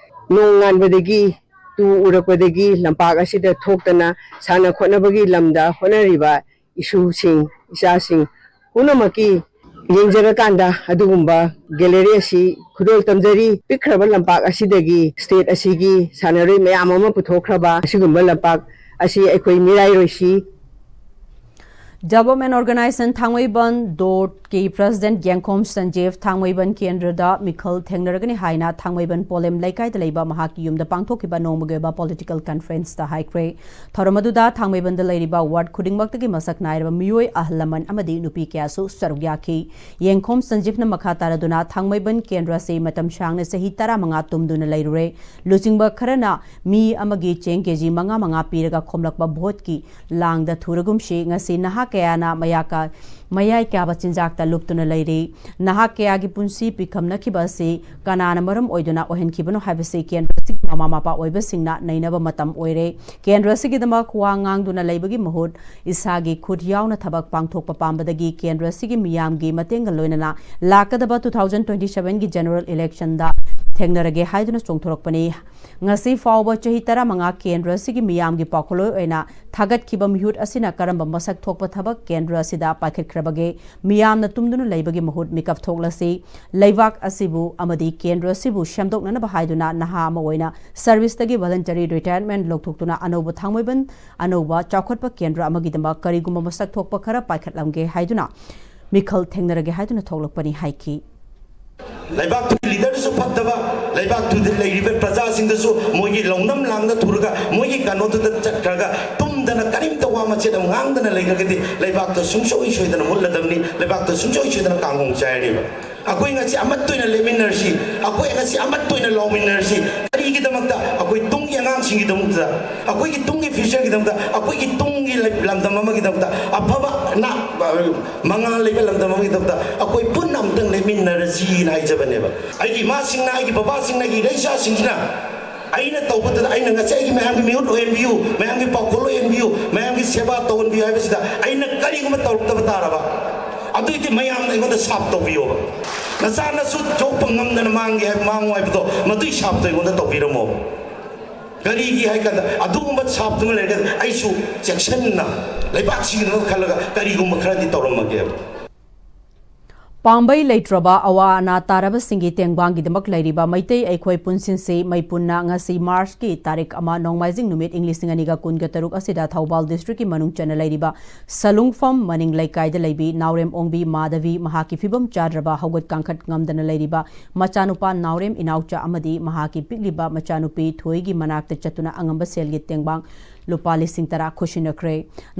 ꯅꯣꯡ ꯉꯥꯟꯕꯗꯒꯤ ꯇꯨ ꯎꯔꯛꯄꯗꯒꯤ ꯂꯝꯄꯥꯛ ꯑꯁꯤꯗ ꯊꯣꯛꯇꯅ ꯁꯥꯟꯅ ꯈꯣꯠꯅꯕꯒꯤ ꯂꯝꯗ ꯍꯣꯠꯅꯔꯤꯕ ꯏꯁꯨꯁꯤꯡ, ꯏꯆꯥꯁꯤꯡ ꯄꯨꯝꯅꯃꯛꯀꯤ ꯌꯦꯡꯖꯔꯀꯥꯟꯗ ꯑꯗꯨꯒꯨꯝꯕ gallery ꯑꯁꯤ ꯈꯨꯗꯣꯜ ꯇꯝꯖꯔꯤ꯫ ꯄꯤꯛꯈ꯭ꯔꯕ ꯂꯝꯄꯥꯛ ꯑꯁꯤꯗꯒꯤ state ꯑꯁꯤꯒꯤ ꯁꯥꯟꯅꯔꯣꯏ ꯃꯌꯥꯝ ꯑꯃ ꯄꯨꯊꯣꯛꯈ꯭ꯔꯕ ꯑꯁꯤꯒꯨꯝꯕ ꯂꯝꯄꯥꯛ ꯑꯁꯤ ꯑꯩꯈꯣꯏ ꯃꯤꯔꯥꯏꯔꯣꯏꯁꯤ꯫ Development Organization ꯊꯥꯡꯃꯩꯕꯟ ꯗꯣꯠꯀꯤ President ꯌꯦꯡꯈꯣꯝ ꯁꯟꯖꯤꯞ ꯊꯥꯡꯃꯩꯕꯟ ꯀꯦꯟꯗ꯭ꯔꯗ ꯃꯤꯈꯜ ꯊꯦꯡꯅꯔꯒꯅꯤ ꯍꯥꯏꯅ ꯊꯥꯡꯃꯩꯕꯟ ꯄꯣꯂꯦꯝ ꯂꯩꯀꯥꯏꯗ ꯂꯩꯕ ꯃꯍꯥꯛꯀꯤ ꯌꯨꯝꯗ ꯄꯥꯡꯊꯣꯛꯈꯤꯕ ꯅꯣꯡꯃꯒꯤ ꯑꯣꯏꯕ political conferenceꯇ ꯍꯥꯏꯈ꯭ꯔꯦ꯫ ꯊꯧꯔꯝ ꯑꯗꯨꯗ ꯊꯥꯡꯃꯩꯕꯟꯗ ꯂꯩꯔꯤꯕ ward ꯈꯨꯗꯤꯡꯃꯛꯇꯒꯤ ꯃꯁꯛ ꯅꯥꯏꯔꯕ ꯃꯤꯑꯣꯏ, ꯑꯍꯜ ꯂꯃꯟ ꯑꯃꯗꯤ ꯅꯨꯄꯤ ꯀꯌꯥꯁꯨ ꯁꯔꯨꯛ ꯌꯥꯈꯤ꯫ ꯌꯦꯡꯈꯣꯝ ꯁꯟꯖꯤꯞꯅ ꯃꯈꯥ ꯇꯥꯔꯗꯨꯅ ꯊꯥꯡꯃꯩꯕꯟ ꯀꯦꯟꯗ꯭ꯔ ꯑꯁꯤ ꯃꯇꯝ ꯁꯥꯡꯅ ꯆꯍꯤ ꯇꯔꯥꯃꯉꯥ ꯇꯨꯝꯗꯨꯅ ꯂꯩꯔꯨꯔꯦ꯫ ꯂꯨꯆꯤꯡꯕ ꯈꯔꯅ ꯃꯤ ꯑꯃꯒꯤ ꯆꯦꯡ ꯀꯦꯖꯤ ꯃꯉꯥ ꯃꯉꯥ ꯄꯤꯔꯒ ꯈꯣꯝꯂꯛꯄ ꯚꯣꯠꯀꯤ ꯂꯥꯡꯗ ꯊꯨꯔꯒꯨꯝꯁꯤ꯫ ꯉꯁꯤ ꯅꯍꯥ ꯀꯌꯥꯅ ꯃꯌꯥꯀꯥ-, ꯃꯌꯥꯏ ꯀꯥꯕ ꯆꯤꯟꯖꯥꯛꯇ ꯂꯨꯞꯇꯨꯅ ꯂꯩꯔꯤ꯫ ꯅꯍꯥ ꯀꯌꯥꯒꯤ ꯄꯨꯟꯁꯤ ꯄꯤꯈꯝꯅꯈꯤꯕ ꯑꯁꯤ ꯀꯅꯥꯅ ꯃꯔꯝ ꯑꯣꯏꯗꯨꯅ ꯑꯣꯏꯍꯟꯈꯤꯕꯅꯣ ꯍꯥꯏꯕꯁꯤ ꯀꯦꯟꯗ꯭ꯔ ꯑꯁꯤꯒꯤ ꯃꯃꯥ ꯃꯄꯥ ꯑꯣꯏꯕꯁꯤꯡꯅ ꯅꯩꯅꯕ ꯃꯇꯝ ꯑꯣꯏꯔꯦ꯫ ꯀꯦꯟꯗ꯭ꯔ ꯑꯁꯤꯒꯤꯗꯃꯛ ꯋꯥ ꯉꯥꯡꯗꯨꯅ ꯂꯩꯕꯒꯤ ꯃꯍꯨꯠ ꯏꯁꯥꯒꯤ ꯈꯨꯠ ꯌꯥꯎꯅ ꯊꯕꯛ ꯄꯥꯡꯊꯣꯛꯄ ꯄꯥꯝꯕꯗꯒꯤ ꯀꯦꯟꯗ꯭ꯔ ꯑꯁꯤꯒꯤ ꯃꯤꯌꯥꯝꯒꯤ ꯃꯇꯦꯡꯒ ꯂꯣꯏꯅꯅ ꯂꯥꯛꯀꯗꯕ two thousand twenty sevenꯒꯤ general electionꯗ ꯊꯦꯡꯅꯔꯒꯦ ꯍꯥꯏꯗꯨꯅ ꯆꯣꯡꯊꯣꯔꯛꯄꯅꯤ꯫ ꯉꯁꯤ ꯐꯥꯎꯕ ꯆꯍꯤ ꯇꯔꯥꯃꯉꯥ ꯀꯦꯟꯗ꯭ꯔ ꯑꯁꯤꯒꯤ ꯃꯤꯌꯥꯝꯒꯤ ꯄꯥꯎꯈꯨꯝꯂꯣꯏ ꯑꯣꯏꯅ ꯊꯥꯒꯠꯈꯤꯕ ꯃꯤꯍꯨꯠ ꯑꯁꯤꯅ ꯀꯔꯝꯕ ꯃꯁꯛ ꯊꯣꯛꯄ ꯊꯕꯛ ꯀꯦꯟꯗ꯭ꯔ ꯑꯁꯤꯗ ꯄꯥꯏꯈꯠꯈ꯭ꯔꯕꯒꯦ? ꯃꯤꯌꯥꯝꯅ ꯇꯨꯝꯗꯨꯅ ꯂꯩꯕꯒꯤ ꯃꯍꯨꯠ ꯃꯤꯀꯞ ꯊꯣꯛꯂꯁꯤ꯫ ꯂꯩꯕꯥꯛ ꯑꯁꯤꯕꯨ ꯑꯃꯗꯤ ꯀꯦꯟꯗ꯭ꯔ ꯑꯁꯤꯕꯨ ꯁꯦꯝꯗꯣꯛꯅꯅꯕ ꯍꯥꯏꯗꯨꯅ ꯅꯍꯥ ꯑꯃ ꯑꯣꯏꯅ serviceꯇꯒꯤ voluntary retirement ꯂꯧꯊꯣꯛꯇꯨꯅ ꯑꯅꯧꯕ ꯊꯥꯡꯃꯩꯕꯟ, ꯑꯅꯧꯕ ꯆꯥꯎꯈꯠꯄ ꯀꯦꯟꯗ꯭ꯔ ꯑꯃꯒꯤꯗꯃꯛ ꯀꯔꯤꯒꯨꯝꯕ ꯃꯁꯛ ꯊꯣꯛꯄ ꯈꯔ ꯄꯥꯏꯈꯠꯂꯝꯒꯦ ꯍꯥꯏꯗꯨꯅ ꯃꯤꯈꯜ ꯊꯦꯡꯅꯔꯒꯦ ꯍꯥꯏꯗꯨꯅ ꯊꯣꯛꯂꯛꯄꯅꯤ ꯍꯥꯏꯈꯤ꯫ ꯂꯩꯕꯥꯛꯇꯨꯒꯤ leaderꯗꯨꯁꯨ ꯐꯠꯇꯕ, ꯂꯩꯕꯥꯛꯇꯨꯗ ꯂꯩꯔꯤꯕ ꯄ꯭ꯔꯖꯥꯁꯤꯡꯗꯨꯁꯨ ꯃꯣꯏꯒꯤ ꯂꯧꯅꯝ ꯂꯥꯡꯗ ꯊꯨꯔꯒ ꯃꯣꯏꯒꯤ ꯀꯩꯅꯣꯗꯨꯗ ꯆꯠꯈ꯭ꯔꯒ ꯇꯨꯝꯗꯅ ꯀꯔꯤꯝꯇ ꯋꯥ ꯃꯆꯦꯠ ꯑꯃ ꯉꯥꯡꯗꯅ ꯂꯩꯈ꯭ꯔꯒꯗꯤ ꯂꯩꯕꯥꯛꯇꯣ ꯁꯨꯡꯁꯣꯏ ꯁꯣꯏꯗꯅ ꯃꯨꯠꯂꯗꯕꯅꯤ, ꯂꯩꯕꯥꯛꯇꯣ ꯁꯨꯡꯁꯣꯏ ꯁꯣꯏꯗꯅ ꯀꯥꯡꯍꯣꯡ ꯆꯥꯏꯔꯅꯦꯕ꯫ ꯑꯩꯈꯣꯏ ꯉꯁꯤ ꯑꯃꯠꯇ ꯑꯣꯏꯅ ꯂꯦꯞꯃꯤꯟꯅꯔꯁꯤ, ꯑꯩꯈꯣꯏ ꯉꯁꯤ ꯑꯃꯠꯇ ꯑꯣꯏꯅ ꯂꯥꯎꯃꯤꯟꯅꯔꯁꯤ꯫ ꯀꯔꯤꯒꯤꯗꯃꯛꯇ? ꯑꯩꯈꯣꯏ ꯇꯨꯡꯒꯤ ꯑꯉꯥꯡꯁꯤꯡꯒꯤꯗꯃꯛꯇ, ꯑꯩꯈꯣꯏꯒꯤ ꯇꯨꯡꯒꯤ futureꯒꯤꯗꯃꯛꯇ, ꯑꯩꯈꯣꯏꯒꯤ ꯇꯨꯡꯒꯤ ꯂꯝꯗꯝ ꯑꯃꯒꯤꯗꯃꯛꯇ, ꯑꯐꯕ ꯅ-, ꯃꯉꯥꯜ ꯂꯩꯕ ꯂꯝꯗꯝ ꯑꯃꯒꯤꯗꯃꯛꯇ ꯑꯩꯈꯣꯏ ꯄꯨꯟꯅ ꯑꯃꯨꯛꯇꯪ ꯂꯦꯞꯃꯤꯟꯅꯔꯁꯤꯅ ꯍꯥꯏꯖꯕꯅꯦꯕ꯫ ꯑꯩꯒꯤ ꯏꯃꯥꯁꯤꯡꯅ, ꯑꯩꯒꯤ ꯕꯕꯥꯁꯤꯡꯅ, ꯑꯩꯒꯤ ꯏꯔꯩꯆꯥꯁꯤꯡꯁꯤꯅ ꯑꯩꯅ ꯇꯧꯕꯗꯨꯗ ꯑꯩꯅ ꯉꯁꯤ ꯑꯩꯒꯤ ꯃꯌꯥꯝꯒꯤ ꯃꯤꯍꯨꯠ ꯑꯣꯏꯍꯟꯕꯤꯌꯨ, ꯃꯌꯥꯝꯒꯤ ꯄꯥꯎꯈꯨꯝ ꯑꯣꯏꯍꯟꯕꯤꯌꯨ, ꯃꯌꯥꯝꯒꯤ ꯁꯦꯕꯥ ꯇꯧꯍꯟꯕꯤꯌꯨ ꯍꯥꯏꯕꯁꯤꯗ ꯑꯩꯅ ꯀꯔꯤꯒꯨꯝꯕ ꯇꯧꯔꯛꯇꯕ ꯇꯥꯔꯕ, ꯑꯗꯨꯏꯗꯤ ꯃꯌꯥꯝꯅ ꯑꯩꯉꯣꯟꯗ ꯁꯥꯞ ꯇꯧꯕꯤꯌꯣꯕ꯫ ꯅꯆꯥꯅꯁꯨ ꯌꯣꯛꯄ ꯉꯝꯗꯅ ꯃꯥꯡꯒꯦ ꯍꯥꯏꯕ, ꯃꯥꯡꯉꯨ ꯍꯥꯏꯕꯗꯣ ꯃꯗꯨꯏ ꯁꯥꯞꯇꯣ ꯑꯩꯉꯣꯟꯗ ꯇꯧꯕꯤꯔꯝꯃꯣꯕ꯫ ꯀꯔꯤꯒꯤ ꯍꯥꯏ ꯀꯥꯟꯗ ꯑꯗꯨꯒꯨꯝꯕ ꯁꯥꯞꯇꯨꯃ ꯂꯩꯔꯒꯗꯤ ꯑꯩꯁꯨ ꯆꯦꯛꯁꯤꯟꯅ ꯂꯩꯕꯥꯛꯁꯤꯒꯤꯗꯃꯛ ꯈꯜꯂꯒ ꯀꯔꯤꯒꯨꯝꯕ ꯈꯔꯗꯤ ꯇꯧꯔꯝꯃꯒꯦꯕ꯫ ꯄꯥꯝꯕꯩ ꯂꯩꯇ꯭ꯔꯕ ꯑꯋꯥ ꯑꯅꯥ ꯇꯥꯔꯕꯁꯤꯡꯒꯤ ꯇꯦꯡꯕꯥꯡꯒꯤꯗꯃꯛ ꯂꯩꯔꯤꯕ ꯃꯩꯇꯩ ꯑꯩꯈꯣꯏ ꯄꯨꯟꯁꯤꯟꯁꯤ ꯃꯩ ꯄꯨꯟꯅ ꯉꯁꯤ ꯃꯥꯔꯆꯀꯤ ꯇꯥꯔꯤꯛ ꯑꯃ ꯅꯣꯡꯃꯥꯏꯖꯤꯡ ꯅꯨꯃꯤꯠ ꯏꯪ ꯂꯤꯁꯤꯡ ꯑꯅꯤꯒ ꯀꯨꯟꯒ ꯇꯔꯨꯛ ꯑꯁꯤꯗ ꯊꯧꯕꯥꯜ ꯗꯤꯁꯇ꯭ꯔꯤꯛꯀꯤ ꯃꯅꯨꯡ ꯆꯟꯅ ꯂꯩꯔꯤꯕ ꯁꯂꯨꯡꯐꯝ ꯃꯅꯤꯡ ꯂꯩꯀꯥꯏꯗ ꯂꯩꯕꯤ ꯅꯥꯎꯔꯦꯝ ꯑꯣꯡꯕꯤ ꯃꯥꯙꯕꯤ, ꯃꯍꯥꯛꯀꯤ ꯐꯤꯕꯝ ꯆꯥꯗ꯭ꯔꯕ ꯍꯧꯒꯠ ꯀꯥꯡꯈꯠ ꯉꯝꯗꯅ ꯂꯩꯔꯤꯕ ꯃꯆꯥꯅꯨꯄꯥ ꯅꯥꯎꯔꯦꯝ ꯏꯅꯥꯎꯆꯥ ꯑꯃꯗꯤ ꯃꯍꯥꯛꯀꯤ ꯄꯤꯛꯂꯤꯕ ꯃꯆꯥꯅꯨꯄꯤ ꯊꯣꯏꯒꯤ ꯃꯅꯥꯛꯇ ꯆꯠꯇꯨꯅ ꯑꯉꯝꯕ ꯁꯦꯜꯒꯤ ꯇꯦꯡꯕꯥꯡ ꯂꯨꯄꯥ ꯂꯤꯁꯤꯡ ꯇꯔꯥ ꯈꯨꯠꯁꯤꯟꯅꯈ꯭ꯔꯦ꯫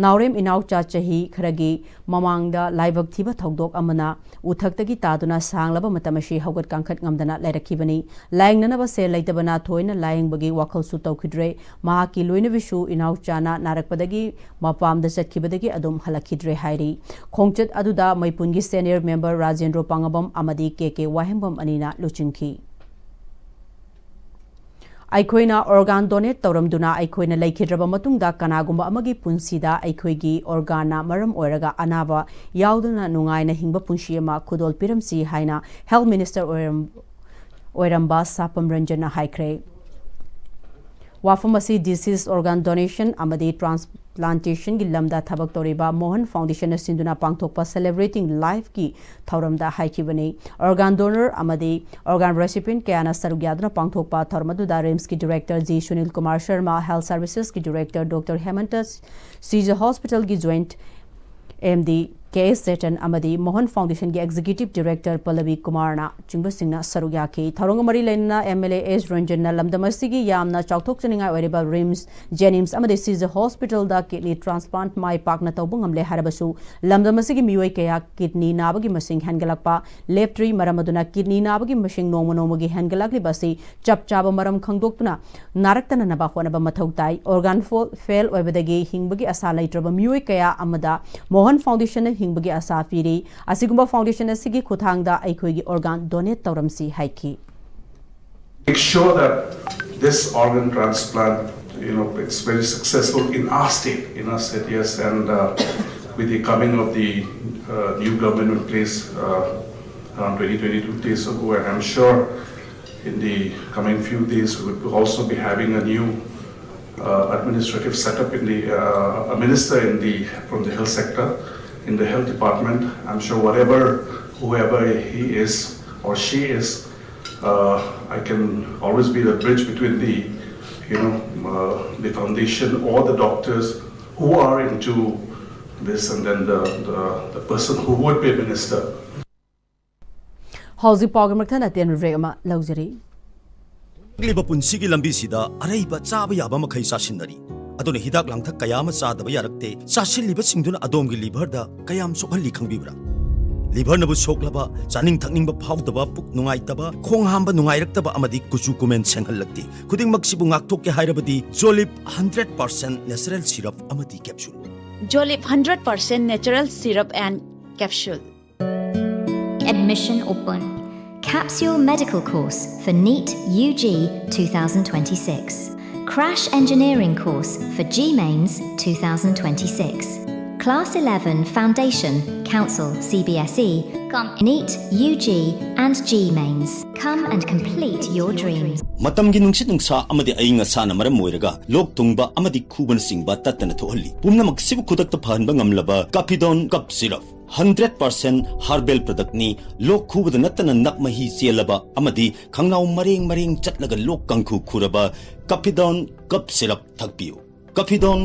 ꯅꯥꯎꯔꯦꯝ ꯏꯅꯥꯎꯆꯥ ꯆꯍꯤ ꯈꯔꯒꯤ ꯃꯃꯥꯡꯗ ꯂꯥꯏꯕꯛ ꯊꯤꯕ ꯊꯧꯗꯣꯛ ꯑꯃꯅ ꯎꯊꯛꯇꯒꯤ ꯇꯥꯗꯨꯅ ꯁꯥꯡꯂꯕ ꯃꯇꯝ ꯑꯁꯤ ꯍꯧꯒꯠ ꯀꯥꯡꯈꯠ ꯉꯝꯗꯅ ꯂꯩꯔꯛꯈꯤꯕꯅꯤ꯫ ꯂꯥꯌꯦꯡꯅꯅꯕ ꯁꯦꯜ ꯂꯩꯇꯕꯅ ꯊꯣꯏꯅ ꯂꯥꯌꯦꯡꯕꯒꯤ ꯋꯥꯈꯜꯁꯨ ꯇꯧꯈꯤꯗ꯭ꯔꯦ꯫ ꯃꯍꯥꯛꯀꯤ ꯂꯣꯏꯅꯕꯤꯁꯨ ꯏꯅꯥꯎꯆꯥꯅ ꯅꯥꯔꯛꯄꯗꯒꯤ ꯃꯄꯥꯝꯗ ꯆꯠꯈꯤꯕꯗꯒꯤ ꯑꯗꯨꯝ ꯍꯜꯂꯛꯈꯤꯗ꯭ꯔꯦ ꯍꯥꯏꯔꯤ꯫ ꯈꯣꯡꯆꯠ ꯑꯗꯨꯗ ꯃꯩꯄꯨꯟꯒꯤ senior member ꯔꯥꯖꯦꯟꯗ꯭ꯔꯣ ꯄꯥꯉꯕꯝ ꯑꯃꯗꯤ ꯀꯦ ꯀꯦ ꯋꯥꯍꯦꯡꯕꯝ ꯑꯅꯤꯅ ꯂꯨꯆꯤꯡꯈꯤ꯫ ꯑꯩꯈꯣꯏꯅ organ donate ꯇꯧꯔꯝꯗꯨꯅ ꯑꯩꯈꯣꯏꯅ ꯂꯩꯈꯤꯗ꯭ꯔꯕ ꯃꯇꯨꯡꯗ ꯀꯅꯥꯒꯨꯝꯕ ꯑꯃꯒꯤ ꯄꯨꯟꯁꯤꯗ ꯑꯩꯈꯣꯏꯒꯤ organꯅ ꯃꯔꯝ ꯑꯣꯏꯔꯒ ꯑꯅꯥꯕ ꯌꯥꯎꯗꯅ ꯅꯨꯡꯉꯥꯏꯅ ꯍꯤꯡꯕ ꯄꯨꯟꯁꯤ ꯑꯃ ꯈꯨꯗꯣꯜ ꯄꯤꯔꯝꯁꯤ ꯍꯥꯏꯅ Health Minister ꯑꯣꯏꯔꯝ-, ꯑꯣꯏꯔꯝꯕ ꯁꯥꯄꯝ ꯔꯟꯖꯟꯅ ꯍꯥꯏꯈ꯭ꯔꯦ꯫ ꯋꯥꯐꯝ ꯑꯁꯤ Deceased Organ Donation ꯑꯃꯗꯤ Transplantationꯒꯤ ꯂꯝꯗ ꯊꯕꯛ ꯇꯧꯔꯤꯕ ꯃꯣꯍꯟ Foundationꯅ ꯁꯤꯟꯗꯨꯅ ꯄꯥꯡꯊꯣꯛꯄ Celebrating Lifeꯀꯤ ꯊꯧꯔꯝꯗ ꯍꯥꯏꯈꯤꯕꯅꯤ꯫ Organ donor ꯑꯃꯗꯤ organ recipient ꯀꯌꯥꯅ ꯁꯔꯨꯛ ꯌꯥꯗꯨꯅ ꯄꯥꯡꯊꯣꯛꯄ ꯊꯧꯔꯝ ꯑꯗꯨꯗ RIMSꯀꯤ Director G Sunil Kumar Sharma, Health Servicesꯀꯤ Director Doctor ꯍꯦꯃꯟꯇ, CG Hospitalꯒꯤ Joint MD ꯀꯦ ꯑꯦꯁ ꯆꯦꯇꯟ ꯑꯃꯗꯤ ꯃꯣꯍꯟ Foundationꯒꯤ Executive Director ꯄꯜꯂꯕꯤ ꯀꯨꯃꯥꯔꯅ ꯆꯤꯡꯕꯁꯤꯡꯅ ꯁꯔꯨꯛ ꯌꯥꯈꯤ꯫ ꯊꯧꯔꯝꯒ ꯃꯔꯤ ꯂꯩꯅꯅ MLA S ꯔꯟꯖꯟꯅ ꯂꯝꯗꯝ ꯑꯁꯤꯒꯤ ꯌꯥꯝꯅ ꯆꯥꯎꯊꯣꯛꯆꯅꯤꯡꯉꯥꯏ ꯑꯣꯏꯔꯤꯕ RIMS, JNIMS ꯑꯃꯗꯤ CG Hospitalꯗ kidney transplant ꯃꯥꯏ ꯄꯥꯛꯅ ꯇꯧꯕ ꯉꯝꯂꯦ ꯍꯥꯏꯔꯕꯁꯨ, ꯂꯝꯗꯝ ꯑꯁꯤꯒꯤ ꯃꯤꯑꯣꯏ ꯀꯌꯥ kidney ꯅꯥꯕꯒꯤ ꯃꯁꯤꯡ ꯍꯦꯟꯒꯠꯂꯛꯄ ꯂꯦꯞꯇ꯭ꯔꯤ꯫ ꯃꯔꯝ ꯑꯗꯨꯅ kidney ꯅꯥꯕꯒꯤ ꯃꯁꯤꯡ ꯅꯣꯡꯃ ꯅꯣꯡꯃꯒꯤ ꯍꯦꯟꯒꯠꯂꯛꯂꯤꯕ ꯑꯁꯤ ꯆꯞ ꯆꯥꯕ ꯃꯔꯝ ꯈꯪꯗꯣꯛꯇꯨꯅ ꯅꯥꯔꯛꯇꯅꯅꯕ ꯍꯣꯠꯅꯕ ꯃꯊꯧ ꯇꯥꯏ꯫ Organ fo-, fail ꯑꯣꯏꯕꯗꯒꯤ ꯍꯤꯡꯕꯒꯤ ꯑꯁꯥ ꯂꯩꯇ꯭ꯔꯕ ꯃꯤꯑꯣꯏ ꯀꯌꯥ ꯑꯃꯗ ꯃꯣꯍꯟ Foundationꯅ ꯍꯤꯡꯕꯒꯤ ꯑꯁꯥ ꯄꯤꯔꯤ꯫ ꯑꯁꯤꯒꯨꯝꯕ foundation ꯑꯁꯤꯒꯤ ꯈꯨꯠꯊꯥꯡꯗ ꯑꯩꯈꯣꯏꯒꯤ organ donate ꯇꯧꯔꯝꯁꯤ ꯍꯥꯏꯈꯤ꯫ Make sure that this organ transplant, you know, it's very successful in our state, in our state, yes, and uh, with the coming of the uh, new government in place uh, around twenty, twenty-two days ago, and I'm sure in the coming few days we will also be having a new uh, administrative setup in the uh, a minister in the from the health sector in the health department. I'm sure whatever Whoever he is or she is, uh, I can always be the bridge between the, you know, uh, the foundation or the doctors who are into this, and then the, the, the person who would be a minister. ꯍꯧꯖꯤꯛ ꯄꯥꯎꯒꯤ ꯃꯔꯛ ꯊꯠꯅ ꯇꯦꯟꯕ break ꯑꯃ ꯂꯧꯖꯔꯤ꯫ ꯍꯤꯡꯂꯤꯕ ꯄꯨꯟꯁꯤꯒꯤ ꯂꯝꯕꯤꯁꯤꯗ ꯑꯔꯩꯕ ꯆꯥꯕ ꯌꯥꯕ ꯃꯈꯩ ꯆꯥꯁꯤꯟꯅꯔꯤ꯫ ꯑꯗꯨꯅ ꯍꯤꯗꯥꯛ ꯂꯥꯡꯊꯛ ꯀꯌꯥ ꯑꯃ ꯆꯥꯗꯕ ꯌꯥꯔꯛꯇꯦ꯫ ꯆꯥꯁꯤꯜꯂꯤꯕꯁꯤꯡꯗꯨꯅ ꯑꯗꯣꯝꯒꯤ ꯂꯤꯚꯔꯗ ꯀꯌꯥꯝ ꯁꯣꯛꯍꯜꯂꯤ ꯈꯪꯕꯤꯕ꯭ꯔꯥ? ꯂꯤꯚꯔꯅꯕꯨ ꯁꯣꯛꯂꯕ, ꯆꯥꯅꯤꯡ ꯊꯛꯅꯤꯡꯕ ꯐꯥꯎꯗꯕ, ꯄꯨꯛ ꯅꯨꯡꯉꯥꯏꯇꯕ, ꯈꯣꯡ ꯍꯥꯝꯕ ꯅꯨꯡꯉꯥꯏꯔꯛꯇꯕ ꯑꯃꯗꯤ ꯀꯨꯆꯨ ꯀꯨꯃꯦꯟ ꯁꯦꯡꯍꯜꯂꯛꯇꯦ꯫ ꯈꯨꯗꯤꯡꯃꯛꯁꯤꯕꯨ ꯉꯥꯛꯊꯣꯛꯀꯦ ꯍꯥꯏꯔꯕꯗꯤ ꯖꯣꯂꯤꯞ ꯍꯟꯗ꯭ꯔꯦꯠ ꯄꯥꯔꯁꯦꯟ ꯅꯦꯆꯔꯦꯜ ꯁꯤꯔꯞ ꯑꯃꯗꯤ capsule. Jolip hundred percent natural syrup and capsule. Admission open. Capsule medical course for NEET U G two thousand twenty-six. Crash engineering course for G Mains two thousand twenty-six. Class eleven Foundation, Council, C B S E, come NEET U G and G Mains. Come and complete your dreams. ꯃꯇꯝꯒꯤ ꯅꯨꯡꯁꯤꯠ ꯅꯨꯡꯁꯥ ꯑꯃꯗꯤ ꯑꯏꯪ ꯑꯁꯥꯅ ꯃꯔꯝ ꯑꯣꯏꯔꯒ ꯂꯣꯛ ꯊꯨꯡꯕ ꯑꯃꯗꯤ ꯈꯨꯕꯅꯆꯤꯡꯕ ꯇꯠꯇꯅ ꯊꯣꯛꯍꯜꯂꯤ꯫ ꯄꯨꯝꯅꯃꯛꯁꯤꯕꯨ ꯈꯨꯗꯛꯇ ꯐꯍꯟꯕ ꯉꯝꯂꯕ ꯀꯥꯐꯤꯗꯣꯟ cough syrup. Hundred percent herbal ꯄ꯭ꯔꯗꯛꯅꯤ꯫ ꯂꯣꯛ ꯈꯨꯕꯗ ꯅꯠꯇꯅ ꯅꯞ ꯃꯍꯤ ꯆꯦꯜꯂꯕ ꯑꯃꯗꯤ ꯈꯪꯅꯥꯎ ꯃꯔꯦꯡ ꯃꯔꯦꯡ ꯆꯠꯂꯒ ꯂꯣꯛ ꯀꯥꯡꯈꯨ ꯈꯨꯔꯕ ꯀꯥꯐꯤꯗꯣꯟ ꯀꯞ ꯁꯤꯔꯞ ꯊꯛꯄꯤꯌꯨ꯫ ꯀꯥꯐꯤꯗꯣꯟ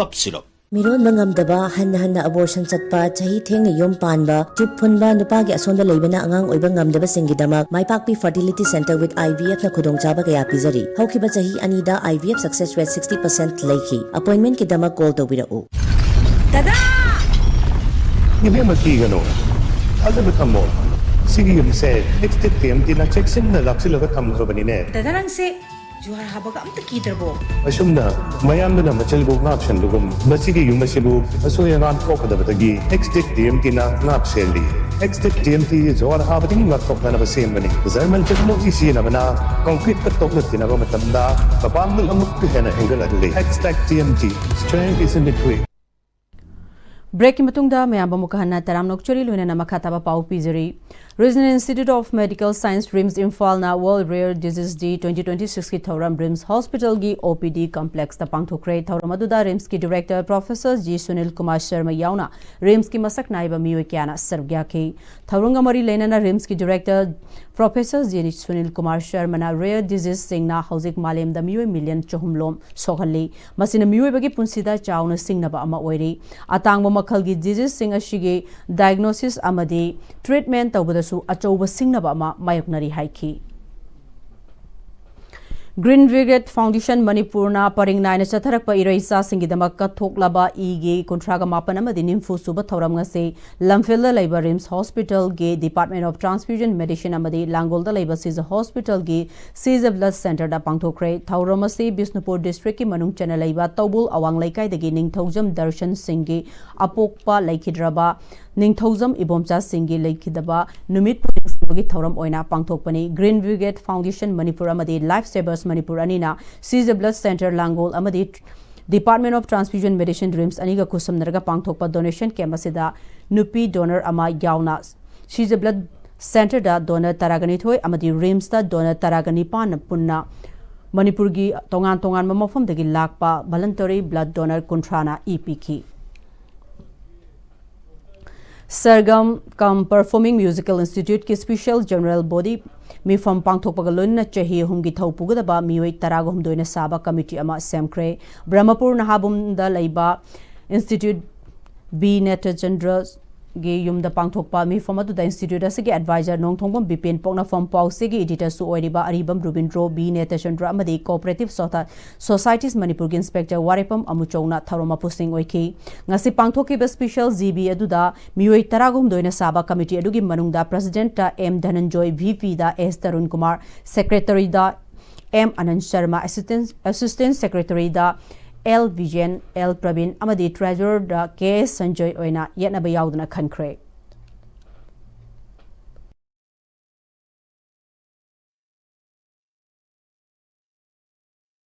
cough syrup. ꯃꯤꯔꯣꯟꯕ ꯉꯝꯗꯕ, ꯍꯟꯅ ꯍꯟꯅ ꯑꯕꯣꯔꯁꯟ ꯆꯠꯄ, ꯆꯍꯤ ꯊꯦꯡꯅ ꯌꯨꯝ ꯄꯥꯟꯕ, ꯆꯨꯞ ꯐꯨꯟꯕ, ꯅꯨꯄꯥꯒꯤ ꯑꯁꯣꯟꯕ ꯂꯩꯕꯅ ꯑꯉꯥꯡ ꯑꯣꯏꯕ ꯉꯝꯗꯕꯁꯤꯡꯒꯤꯗꯃꯛ ꯃꯥꯏꯄꯥꯛꯄꯤ Fertility Centre with I V F ꯅ ꯈꯨꯗꯣꯡꯆꯥꯕ ꯀꯌꯥ ꯄꯤꯖꯔꯤ꯫ ꯍꯧꯈꯤꯕ ꯆꯍꯤ ꯑꯅꯤꯗ I V F success rate sixty percent ꯂꯩꯈꯤ꯫ Appointment ꯀꯤꯗꯃꯛ call ꯇꯧꯕꯤꯔꯛꯎ꯫ ꯗꯗꯥ! ꯏꯕꯦꯝꯃ, ꯀꯤꯒꯅꯨ, ꯊꯥꯖꯕ ꯊꯝꯃꯣ꯫ ꯁꯤꯒꯤ ꯌꯨꯝꯁꯦ ꯑꯦꯛꯁꯇꯦꯛ ꯇꯤ ꯑꯦꯝ ꯇꯤꯅ ꯆꯦꯛꯁꯤꯟꯅ ꯂꯥꯛꯁꯤꯜꯂꯒ ꯊꯝꯈ꯭ꯔꯕꯅꯤꯅꯦ꯫ ꯗꯗꯥ, ꯅꯪꯁꯦ ꯖꯨꯍꯥꯔ ꯍꯥꯕꯒ ꯑꯝꯇ ꯀꯤꯗ꯭ꯔꯕꯣ? ꯑꯁꯨꯝꯅ ꯃꯌꯥꯝꯗꯨꯅ ꯃꯆꯜꯕꯨ ꯉꯥꯛ ꯁꯦꯟꯕꯒꯨꯝ, ꯃꯁꯤꯒꯤ ꯌꯨꯝ ꯑꯁꯤꯕꯨ ꯑꯁꯣꯏ ꯑꯉꯥꯝ ꯊꯣꯛꯀꯗꯕꯗꯒꯤ ꯑꯦꯛꯁꯇꯦꯛ ꯇꯤ ꯑꯦꯝ ꯇꯤꯅ ꯉꯥꯛ ꯁꯦꯜꯂꯤ꯫ ꯑꯦꯛꯁꯇꯦꯛ ꯇꯤ ꯑꯦꯝ ꯇꯤ ꯖꯨꯍꯥꯔ ꯍꯥꯕꯗꯒꯤ ꯉꯥꯛꯊꯣꯛꯅꯅꯕ ꯁꯦꯝꯕꯅꯤ꯫ ꯖꯔꯃꯟ ꯇꯦꯛꯅꯣꯂꯣꯖꯤ ꯁꯤꯖꯤꯟꯅꯕꯅ ꯀꯪꯀ꯭ꯔꯤꯠꯀ ꯇꯣꯛꯅ ꯇꯤꯟꯅꯕ ꯃꯇꯝꯗ ꯃꯄꯥꯡꯒꯜ ꯑꯃꯨꯛꯀ ꯍꯦꯟꯅ ꯍꯦꯟꯒꯠꯍꯜꯂꯤ꯫ Xtech T M T, strength is in the grit. ꯕ꯭ꯔꯦꯛꯀꯤ ꯃꯇꯨꯡꯗ ꯃꯌꯥꯝꯕꯨ ꯑꯃꯨꯛꯀ ꯍꯟꯅ ꯇꯔꯥꯝꯅ ꯑꯣꯛꯆꯔꯤ, ꯂꯣꯏꯅꯅ ꯃꯈꯥ ꯇꯥꯕ ꯄꯥꯎ ꯄꯤꯖꯔꯤ꯫ Regional Institute of Medical Science, RIMS Imphal ꯅ World Rare Disease Day twenty twenty-six ꯀꯤ ꯊꯧꯔꯝ RIMS Hospital ꯒꯤ O P D complex ꯇ ꯄꯥꯡꯊꯣꯛꯈ꯭ꯔꯦ꯫ ꯊꯧꯔꯝ ꯑꯗꯨꯗ RIMS ꯀꯤ director Professor G Sunil Kumar Sharma ꯌꯥꯎꯅ RIMS ꯀꯤ ꯃꯁꯛ ꯅꯥꯏꯕ ꯃꯤꯑꯣꯏ ꯀꯌꯥꯅ ꯁꯔꯨꯛ ꯌꯥꯈꯤ꯫ ꯊꯧꯔꯝꯒ ꯃꯔꯤ ꯂꯩꯅꯅ RIMS ꯀꯤ director Professor G Sunil Kumar Sharma ꯅ rare disease ꯁꯤꯡꯅ ꯍꯧꯖꯤꯛ ꯃꯥꯂꯦꯝꯗ ꯃꯤꯑꯣꯏ million ꯆꯍꯨꯝ ꯂꯣꯝ ꯁꯣꯛꯍꯜꯂꯤ꯫ ꯃꯁꯤꯅ ꯃꯤꯑꯣꯏꯕꯒꯤ ꯄꯨꯟꯁꯤꯗ ꯆꯥꯎꯅ ꯁꯤꯡꯅꯕ ꯑꯃ ꯑꯣꯏꯔꯤ꯫ ꯑꯇꯥꯡꯕ ꯃꯈꯜꯒꯤ disease ꯁꯤꯡ ꯑꯁꯤꯒꯤ diagnosis ꯑꯃꯗꯤ treatment ꯇꯧꯕꯗꯁꯨ ꯑꯆꯧꯕ ꯁꯤꯡꯅꯕ ꯑꯃ ꯃꯥꯌꯣꯛꯅꯔꯤ ꯍꯥꯏꯈꯤ꯫ Green Brigade Foundation ꯃꯅꯤꯄꯨꯔꯅ ꯄꯔꯤꯡ ꯅꯥꯏꯅ ꯆꯠꯊꯔꯛꯄ ꯏꯔꯩꯆꯥꯁꯤꯡꯒꯤꯗꯃꯛ ꯀꯠꯊꯣꯛꯂꯕ ꯏꯒꯤ ꯀꯨꯟꯊ꯭ꯔꯥꯒ ꯃꯥꯄꯟ ꯑꯃꯗꯤ ꯅꯤꯐꯨ ꯁꯨꯕ ꯊꯧꯔꯝ ꯉꯁꯤ ꯂꯝꯐꯦꯜꯗ ꯂꯩꯕ RIMS Hospital ꯒꯤ Department of Transfusion Medicine ꯑꯃꯗꯤ ꯂꯥꯡꯒꯣꯜꯗ ꯂꯩꯕ ꯁꯤꯖ Hospital ꯒꯤ ꯁꯤꯖ Blood Center ꯗ ꯄꯥꯡꯊꯣꯛꯈ꯭ꯔꯦ꯫ ꯊꯧꯔꯝ ꯑꯁꯤ ꯕꯤꯁꯅꯨꯄꯨꯔ district ꯀꯤ ꯃꯅꯨꯡ ꯆꯟꯅ ꯂꯩꯕ ꯇꯧꯕꯨꯜ ꯑꯋꯥꯡ ꯂꯩꯀꯥꯏꯗꯒꯤ ꯅꯤꯡꯊꯧꯖꯝ ꯗꯔꯁꯟ ꯁꯤꯡꯒꯤ ꯑꯄꯣꯛꯄ ꯂꯩꯈꯤꯗ꯭ꯔꯕ ꯅꯤꯡꯊꯧꯖꯝ ꯏꯕꯣꯝꯆꯥ ꯁꯤꯡꯒꯤ ꯂꯩꯈꯤꯗꯕ ꯅꯨꯃꯤꯠꯄꯨ ꯅꯤꯡꯁꯤꯡꯕꯒꯤ ꯊꯧꯔꯝ ꯑꯣꯏꯅ ꯄꯥꯡꯊꯣꯛꯄꯅꯤ꯫ Green Brigade Foundation ꯃꯅꯤꯄꯨꯔ ꯑꯃꯗꯤ Life Savers ꯃꯅꯤꯄꯨꯔ ꯑꯅꯤꯅ ꯁꯤꯖ Blood Center ꯂꯥꯡꯒꯣꯜ ꯑꯃꯗꯤ Department of Transfusion Medicine RIMS ꯑꯅꯤꯒ ꯈꯨꯠꯁꯝꯅꯔꯒ ꯄꯥꯡꯊꯣꯛꯄ donation camp ꯑꯁꯤꯗ ꯅꯨꯄꯤ donor ꯑꯃ ꯌꯥꯎꯅ ꯁꯤꯖ Blood Center ꯗ donor ꯇꯔꯥꯒ ꯅꯤꯊꯣꯏ ꯑꯃꯗꯤ RIMS ꯇ donor ꯇꯔꯥꯒ ꯅꯤꯄꯥꯟ ꯄꯨꯟꯅ ꯃꯅꯤꯄꯨꯔꯒꯤ ꯇꯣꯉꯥꯟ ꯇꯣꯉꯥꯟꯕ ꯃꯐꯝꯗꯒꯤ ꯂꯥꯛꯄ voluntary blood donor ꯀꯨꯟꯊ꯭ꯔꯥꯅ ꯏ ꯄꯤꯈꯤ꯫ Sargam cum Performing Musical Institute ꯀꯤ special general body ꯃꯤꯐꯝ ꯄꯥꯡꯊꯣꯛꯄꯒ ꯂꯣꯏꯅꯅ ꯆꯍꯤ ꯑꯍꯨꯝꯒꯤ ꯊꯧ ꯄꯨꯒꯗꯕ ꯃꯤꯑꯣꯏ ꯇꯔꯥꯒ ꯍꯨꯝꯗꯣꯏꯅ ꯁꯥꯕ committee ꯑꯃ ꯁꯦꯝꯈ꯭ꯔꯦ꯫ ꯕ꯭ꯔꯍꯃꯄꯨꯔ ꯅꯍꯥꯕꯨꯝꯗ ꯂꯩꯕ Institute B ꯅꯦꯇ꯭ꯔꯆꯟꯗ꯭ꯔꯒꯤ ꯌꯨꯝꯗ ꯄꯥꯡꯊꯣꯛꯄ ꯃꯤꯐꯝ ꯑꯗꯨꯗ institute ꯑꯁꯤꯒꯤ advisor ꯅꯣꯡꯊꯣꯡꯕꯝ ꯕꯤꯄꯤꯟ, ꯄꯣꯛꯅꯐꯝ ꯄꯥꯎꯆꯦꯒꯤ editor ꯁꯨ ꯑꯣꯏꯔꯤꯕ ꯑꯔꯤꯕꯝ ꯔꯨꯕꯤꯟꯗ꯭ꯔꯣ, B ꯅꯦꯇ꯭ꯔꯆꯟꯗ꯭ꯔ ꯑꯃꯗꯤ Cooperative Sota-, Societies ꯃꯅꯤꯄꯨꯔꯒꯤ inspector ꯋꯥꯔꯦꯄꯝ ꯑꯃꯨꯆꯧꯅ ꯊꯧꯔꯝ ꯃꯄꯨꯁꯤꯡ ꯑꯣꯏꯈꯤ꯫ ꯉꯁꯤ ꯄꯥꯡꯊꯣꯛꯈꯤꯕ special G B ꯑꯗꯨꯗ ꯃꯤꯑꯣꯏ ꯇꯔꯥꯒ ꯍꯨꯝꯗꯣꯏꯅ ꯁꯥꯕ committee ꯑꯗꯨꯒꯤ ꯃꯅꯨꯡꯗ president ꯗ M ꯙꯅꯟꯖꯣꯏ, V P ꯗ S ꯇꯔꯨꯟ ꯀꯨꯃꯥꯔ, secretary ꯗ M ꯑꯅꯟ Sharma, assistant, assistant secretary ꯗ L ꯕꯤꯖꯦꯟ, L ꯄ꯭ꯔꯕꯤꯟ ꯑꯃꯗꯤ treasurer ꯗ K S ꯁꯟꯖꯣꯏ ꯑꯣꯏꯅ ꯌꯦꯠꯅꯕ ꯌꯥꯎꯗꯅ ꯈꯟꯈ꯭ꯔꯦ꯫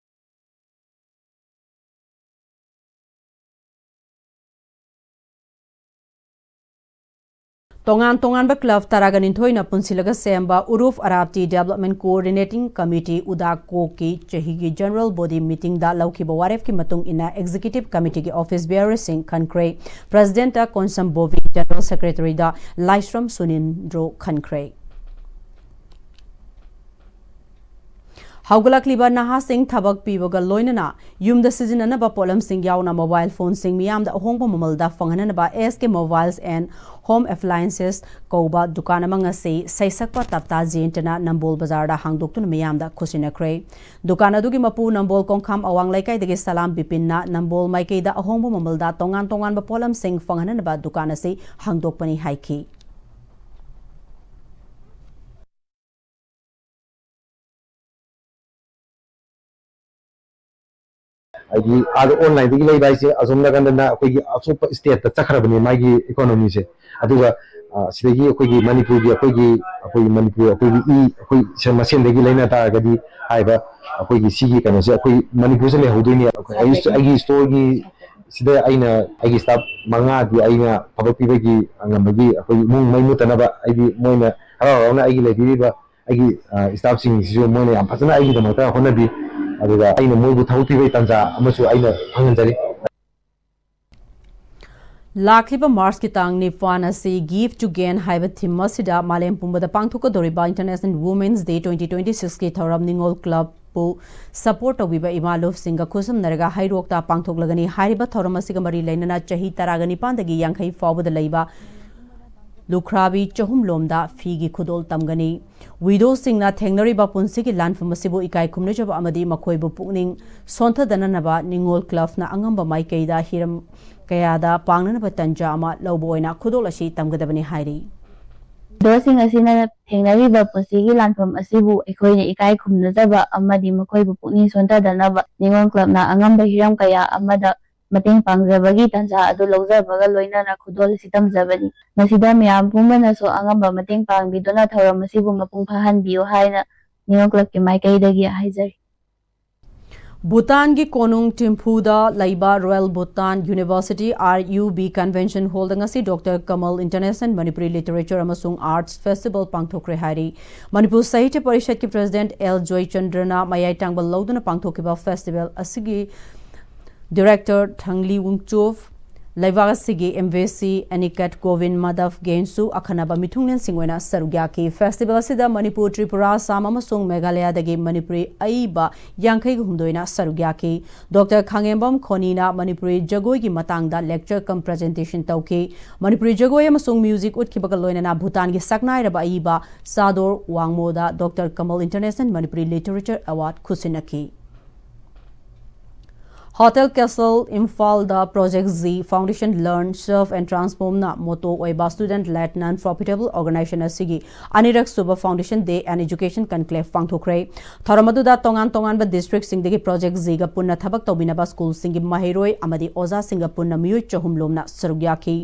ꯇꯣꯉꯥꯟ ꯇꯣꯉꯥꯟꯕ ꯀ꯭ꯂꯕ ꯇꯔꯥꯒ ꯅꯤꯊꯣꯏꯅ ꯄꯨꯟꯁꯤꯜꯂꯒ ꯁꯦꯝꯕ ꯎꯔꯨꯐ ꯑꯔꯥꯞꯇꯤ ꯗꯦꯕꯂꯞꯃꯦꯟ ꯀꯣꯑꯣꯔꯗꯤꯅꯦꯇꯤꯡ ꯀꯃꯤꯇꯤ, ꯎꯗꯥ ꯀꯣꯛꯀꯤ ꯆꯍꯤꯒꯤ ꯖꯦꯅꯔꯦꯜ ꯕꯣꯗꯤ ꯃꯤꯇꯤꯡꯗ ꯂꯧꯈꯤꯕ ꯋꯥꯔꯦꯞꯀꯤ ꯃꯇꯨꯡ ꯏꯟꯅ executive ꯀꯃꯤꯇꯤꯒꯤ office ꯕꯤꯌꯔꯁꯤꯡ ꯈꯟꯈ꯭ꯔꯦ꯫ ꯄ꯭ꯔꯁꯤꯗꯦꯟꯠꯇ Konsam Bobby, general ꯁꯦꯀ꯭ꯔꯦꯇꯔꯤꯗ ꯂꯥꯏꯁ꯭ꯔꯝ ꯁꯨꯅꯤꯟꯗ꯭ꯔꯣ ꯈꯟꯈ꯭ꯔꯦ꯫ ꯍꯧꯒꯠꯂꯛꯂꯤꯕ ꯅꯍꯥꯁꯤꯡ ꯊꯕꯛ ꯄꯤꯕꯒ ꯂꯣꯏꯅꯅ ꯌꯨꯝꯗ ꯁꯤꯖꯤꯟꯅꯅꯕ ꯄꯣꯠꯂꯝꯁꯤꯡ ꯌꯥꯎꯅ ꯃꯣꯕꯥꯏꯜ ꯐꯣꯟꯁꯤꯡ ꯃꯤꯌꯥꯝꯗ ꯑꯍꯣꯡꯕ ꯃꯃꯜꯗ ꯐꯪꯍꯟꯅꯕ ꯑꯦꯁ ꯀꯦ ꯃꯣꯕꯥꯏꯜꯁ ꯑꯦꯟ ꯍꯣꯝ ꯑꯦꯄ꯭ꯂꯥꯏꯟꯁꯦꯁ ꯀꯧꯕ ꯗꯨꯀꯥꯟ ꯑꯃ ꯉꯁꯤ ꯁꯩꯁꯛꯄ ꯇꯞꯇꯥ ꯖꯦꯟꯇꯅ ꯅꯝꯕꯣꯜ ꯕꯖꯥꯔꯗ ꯍꯥꯡꯗꯣꯛꯇꯨꯅ ꯃꯤꯌꯥꯝꯗ ꯈꯨꯠꯁꯤꯟꯅꯈ꯭ꯔꯦ꯫ ꯗꯨꯀꯥꯟ ꯑꯗꯨꯒꯤ ꯃꯄꯨ ꯅꯝꯕꯣꯜ ꯀꯣꯡꯈꯥꯝ ꯑꯋꯥꯡ ꯂꯩꯀꯥꯏꯗꯒꯤ ꯁꯂꯥꯝ ꯕꯤꯄꯤꯟꯅ ꯅꯝꯕꯣꯜ ꯃꯥꯏꯀꯩꯗ ꯑꯍꯣꯡꯕ ꯃꯃꯜꯗ ꯇꯣꯉꯥꯟ ꯇꯣꯉꯥꯟꯕ ꯄꯣꯠꯂꯝꯁꯤꯡ ꯐꯪꯍꯟꯅꯕ ꯗꯨꯀꯥꯟ ꯑꯁꯤ ꯍꯥꯡꯗꯣꯛꯄꯅꯤ ꯍꯥꯏꯈꯤ꯫ ꯍꯥꯏꯗꯤ ꯑꯥꯗ ꯑꯣꯟꯂꯥꯏꯟꯗꯒꯤ ꯂꯩꯕ ꯍꯥꯏꯁꯦ ꯑꯁꯣꯝ ꯅꯥꯀꯟꯗꯅ ꯑꯩꯈꯣꯏꯒꯤ ꯑꯇꯣꯞꯄ ꯁ꯭ꯇꯦꯠꯇ ꯆꯠꯈ꯭ꯔꯕꯅꯦ ꯃꯥꯒꯤ ꯏꯀꯣꯅꯣꯃꯤꯁꯦ꯫ ꯑꯗꯨꯒ ꯑ, ꯁꯤꯗꯒꯤ ꯑꯩꯈꯣꯏꯒꯤ ꯃꯅꯤꯄꯨꯔꯒꯤ ꯑꯩꯈꯣꯏꯒꯤ ꯑꯩꯈꯣꯏꯒꯤ ꯃꯅꯤꯄꯨꯔ ꯑꯩꯈꯣꯏꯒꯤ ꯏ ꯑꯩꯈꯣꯏ ꯁꯦ-, ꯃꯁꯦꯟꯗꯒꯤ ꯂꯩꯅ ꯇꯥꯔꯒꯗꯤ ꯍꯥꯏꯕ ꯑꯩꯈꯣꯏꯒꯤ ꯁꯤꯒꯤ ꯀꯩꯅꯣꯁꯦ ꯑꯩꯈꯣꯏ ꯃꯅꯤꯄꯨꯔꯁꯦ ꯂꯩꯍꯧꯗꯣꯏꯅꯦ꯫ ꯑꯩꯒꯤ, ꯑꯩꯒꯤ ꯁ꯭ꯇꯣꯔꯒꯤ ꯁꯤꯗ ꯑꯩꯅ ꯑꯩꯒꯤ ꯁ꯭ꯇꯥꯐ ꯃꯉꯥꯗꯤ ꯑꯩꯅ ꯊꯕꯛ ꯄꯤꯕꯒꯤ ꯉꯝꯕꯒꯤ ꯑꯩꯈꯣꯏ ꯏꯃꯨꯡ ꯃꯩ ꯃꯨꯠꯇꯅꯕ ꯍꯥꯏꯗꯤ ꯃꯣꯏꯅ ꯍꯔꯥꯎ ꯍꯔꯥꯎꯅ ꯑꯩꯒꯤ ꯂꯩꯕꯤꯔꯤꯕ ꯑꯩꯒꯤ, ꯑ, ꯁ꯭ꯇꯥꯐꯁꯤꯡꯁꯤꯁꯨ ꯃꯣꯏꯅ ꯌꯥꯝ ꯐꯖꯅ ꯑꯩꯒꯤꯗꯃꯛꯇ ꯍꯣꯠꯅꯕꯤ꯫ ꯑꯗꯨꯒ ꯑꯩꯅ ꯃꯣꯏꯕꯨ ꯊꯕꯛ ꯄꯤꯕꯒꯤ ꯇꯥꯟꯖꯥ ꯑꯃꯁꯨ ꯑꯩꯅ ꯐꯪꯍꯟꯖꯔꯤ꯫ ꯂꯥꯛꯂꯤꯕ ꯃꯥꯔꯆꯀꯤ ꯇꯥꯡ ꯅꯤꯄꯥꯟ ꯑꯁꯤ Give to Gain ꯍꯥꯏꯕ ꯊꯤꯝ ꯑꯁꯤꯗ ꯃꯥꯂꯦꯝ ꯄꯨꯝꯕꯗ ꯄꯥꯡꯊꯣꯛꯀꯗꯧꯔꯤꯕ International Women's Day twenty twenty-six ꯀꯤ ꯊꯧꯔꯝ ꯅꯤꯉꯣꯜ ꯀ꯭ꯂꯕꯄꯨ ꯁꯄꯣꯔꯠ ꯇꯧꯕꯤꯕ ꯏꯃꯥ ꯂꯨꯞꯁꯤꯡꯒ ꯈꯨꯠꯁꯝꯅꯔꯒ ꯍꯩꯔꯣꯛꯇ ꯄꯥꯡꯊꯣꯛꯂꯒꯅꯤ꯫ ꯍꯥꯏꯔꯤꯕ ꯊꯧꯔꯝ ꯑꯁꯤꯒ ꯃꯔꯤ ꯂꯩꯅꯅ ꯆꯍꯤ ꯇꯔꯥꯒ ꯅꯤꯄꯥꯟꯗꯒꯤ ꯌꯥꯡꯈꯩ ꯐꯥꯎꯕꯗ ꯂꯩꯕ ꯂꯨꯈ꯭ꯔꯥꯕꯤ ꯆꯍꯨꯝ ꯂꯣꯝꯗ ꯐꯤꯒꯤ ꯈꯨꯗꯣꯜ ꯇꯝꯒꯅꯤ꯫ ꯋꯤꯗꯣꯁꯤꯡꯅ ꯊꯦꯡꯅꯔꯤꯕ ꯄꯨꯟꯁꯤꯒꯤ ꯂꯥꯟꯐꯝ ꯑꯁꯤꯕꯨ ꯏꯀꯥꯏ ꯈꯨꯝꯅꯖꯕ ꯑꯃꯗꯤ ꯃꯈꯣꯏꯕꯨ ꯄꯨꯛꯅꯤꯡ ꯁꯣꯟꯊꯗꯅꯅꯕ ꯅꯤꯉꯣꯜ ꯀ꯭ꯂꯕꯅ ꯑꯉꯝꯕ ꯃꯥꯏꯀꯩꯗ ꯍꯤꯔꯝ ꯀꯌꯥꯗ ꯄꯥꯡꯅꯅꯕ ꯇꯟꯖꯥ ꯑꯃ ꯂꯧꯕ ꯑꯣꯏꯅ ꯈꯨꯗꯣꯜ ꯑꯁꯤ ꯇꯝꯒꯗꯕꯅꯤ ꯍꯥꯏꯔꯤ꯫ ꯋꯤꯗꯣꯁꯤꯡ ꯑꯁꯤꯅ ꯊꯦꯡꯅꯔꯤꯕ ꯄꯨꯟꯁꯤꯒꯤ ꯂꯥꯟꯐꯝ ꯑꯁꯤꯕꯨ ꯑꯩꯈꯣꯏꯅ ꯏꯀꯥꯏ ꯈꯨꯝꯅꯖꯕ ꯑꯃꯗꯤ ꯃꯈꯣꯏꯕꯨ ꯄꯨꯛꯅꯤꯡ ꯁꯣꯟꯊꯗꯅꯕ ꯅꯤꯉꯣꯜ ꯀ꯭ꯂꯕꯅ ꯑꯉꯝꯕ ꯍꯤꯔꯝ ꯀꯌꯥ ꯑꯃꯗ ꯃꯇꯦꯡ ꯄꯥꯡꯖꯕꯒꯤ ꯇꯥꯟꯖꯥ ꯑꯗꯨ ꯂꯧꯖꯕꯒ ꯂꯣꯏꯅꯅ ꯈꯨꯗꯣꯜ ꯑꯁꯤ ꯇꯝꯖꯕꯅꯤ꯫ ꯃꯁꯤꯗ ꯃꯌꯥꯝ ꯄꯨꯝꯕꯅꯁꯨ ꯑꯉꯝꯕ ꯃꯇꯦꯡ ꯄꯥꯡꯕꯤꯗꯨꯅ ꯊꯧꯔꯝ ꯑꯁꯤꯕꯨ ꯃꯄꯨꯡ ꯐꯥꯍꯟꯕꯤꯌꯨ ꯍꯥꯏꯅ ꯅꯤꯉꯣꯜ ꯀ꯭ꯂꯕꯀꯤ ꯃꯥꯏꯀꯩꯗꯒꯤ ꯍꯥꯏꯖꯔꯤ꯫ ꯚꯨꯇꯥꯟꯒꯤ ꯀꯣꯅꯨꯡ ꯊꯤꯝꯐꯨꯗ ꯂꯩꯕ Royal Bhutan University, R U B, Convention Hallꯗ ꯉꯁꯤ Doctor Kamal International Manipuri Literature ꯑꯃꯁꯨꯡ Arts Festival ꯄꯥꯡꯊꯣꯛꯈ꯭ꯔꯦ ꯍꯥꯏꯔꯤ꯫ ꯃꯅꯤꯄꯨꯔ ꯁꯥꯍꯤꯇ꯭ꯌ ꯄꯔꯤꯁꯠꯀꯤ President L ꯖꯣꯏꯆꯟꯗ꯭ꯔꯅ ꯃꯌꯥꯏ ꯊꯪꯕ ꯂꯧꯗꯨꯅ ꯄꯥꯡꯊꯣꯛꯈꯤꯕ festival ꯑꯁꯤꯒꯤ Director ꯊꯪꯂꯤ ꯋꯨꯡꯆꯨꯞ, ꯂꯩꯕꯥꯛ ꯑꯁꯤꯒꯤ M V C Aniket Govind Madhav Gainsu ꯑꯈꯟꯅꯕ ꯃꯤꯊꯨꯡꯂꯦꯟꯁꯤꯡ ꯑꯣꯏꯅ ꯁꯔꯨꯛ ꯌꯥꯈꯤ꯫ Festival ꯑꯁꯤꯗ ꯃꯅꯤꯄꯨꯔ, ꯇ꯭ꯔꯤꯄꯨꯔꯥ, ꯑꯁꯥꯝ ꯑꯃꯁꯨꯡ ꯃꯦꯘꯥꯂꯌꯥꯗꯒꯤ ꯃꯅꯤꯄꯨꯔꯤ ꯑꯏꯕ ꯌꯥꯡꯈꯩꯒ ꯍꯨꯝꯗꯣꯏꯅ ꯁꯔꯨꯛ ꯌꯥꯈꯤ꯫ Doctor ꯈꯥꯉꯦꯝꯕꯝ ꯈꯣꯅꯤꯅ ꯃꯅꯤꯄꯨꯔꯤ ꯖꯒꯣꯏꯒꯤ ꯃꯇꯥꯡꯗ lecture cum presentation ꯇꯧꯈꯤ꯫ ꯃꯅꯤꯄꯨꯔꯤ ꯖꯒꯣꯏ ꯑꯃꯁꯨꯡ music ꯎꯠꯈꯤꯕꯒ ꯂꯣꯏꯅꯅ ꯚꯨꯇꯥꯟꯒꯤ ꯁꯛꯅꯥꯏꯔꯕ ꯑꯏꯕ ꯁꯥꯗꯣꯔ ꯋꯥꯡꯃꯣꯗ Doctor Kamal International Manipuri Literature Award ꯈꯨꯠꯁꯤꯟꯅꯈꯤ꯫ Hotel Castle ꯏꯝꯐꯥꯜꯗ Project Z Foundation Learn, Serve and Transformꯅ motto ꯑꯣꯏꯕ student led non profitable organization ꯑꯁꯤꯒꯤ ꯑꯅꯤꯔꯛ ꯁꯨꯕ Foundation Day and Education Conclave ꯄꯥꯡꯊꯣꯛꯈ꯭ꯔꯦ꯫ ꯊꯧꯔꯝ ꯑꯗꯨꯗ ꯇꯣꯉꯥꯟ ꯇꯣꯉꯥꯟꯕ districtꯁꯤꯡꯗꯒꯤ Project Zꯒ ꯄꯨꯟꯅ ꯊꯕꯛ ꯇꯧꯃꯤꯟꯅꯕ schoolꯁꯤꯡꯒꯤ ꯃꯍꯩꯔꯣꯏ ꯑꯃꯗꯤ ꯑꯣꯖꯥꯁꯤꯡꯒ ꯄꯨꯟꯅ ꯃꯤꯑꯣꯏ ꯆꯍꯨꯝ ꯂꯣꯝꯅ ꯁꯔꯨꯛ ꯌꯥꯈꯤ꯫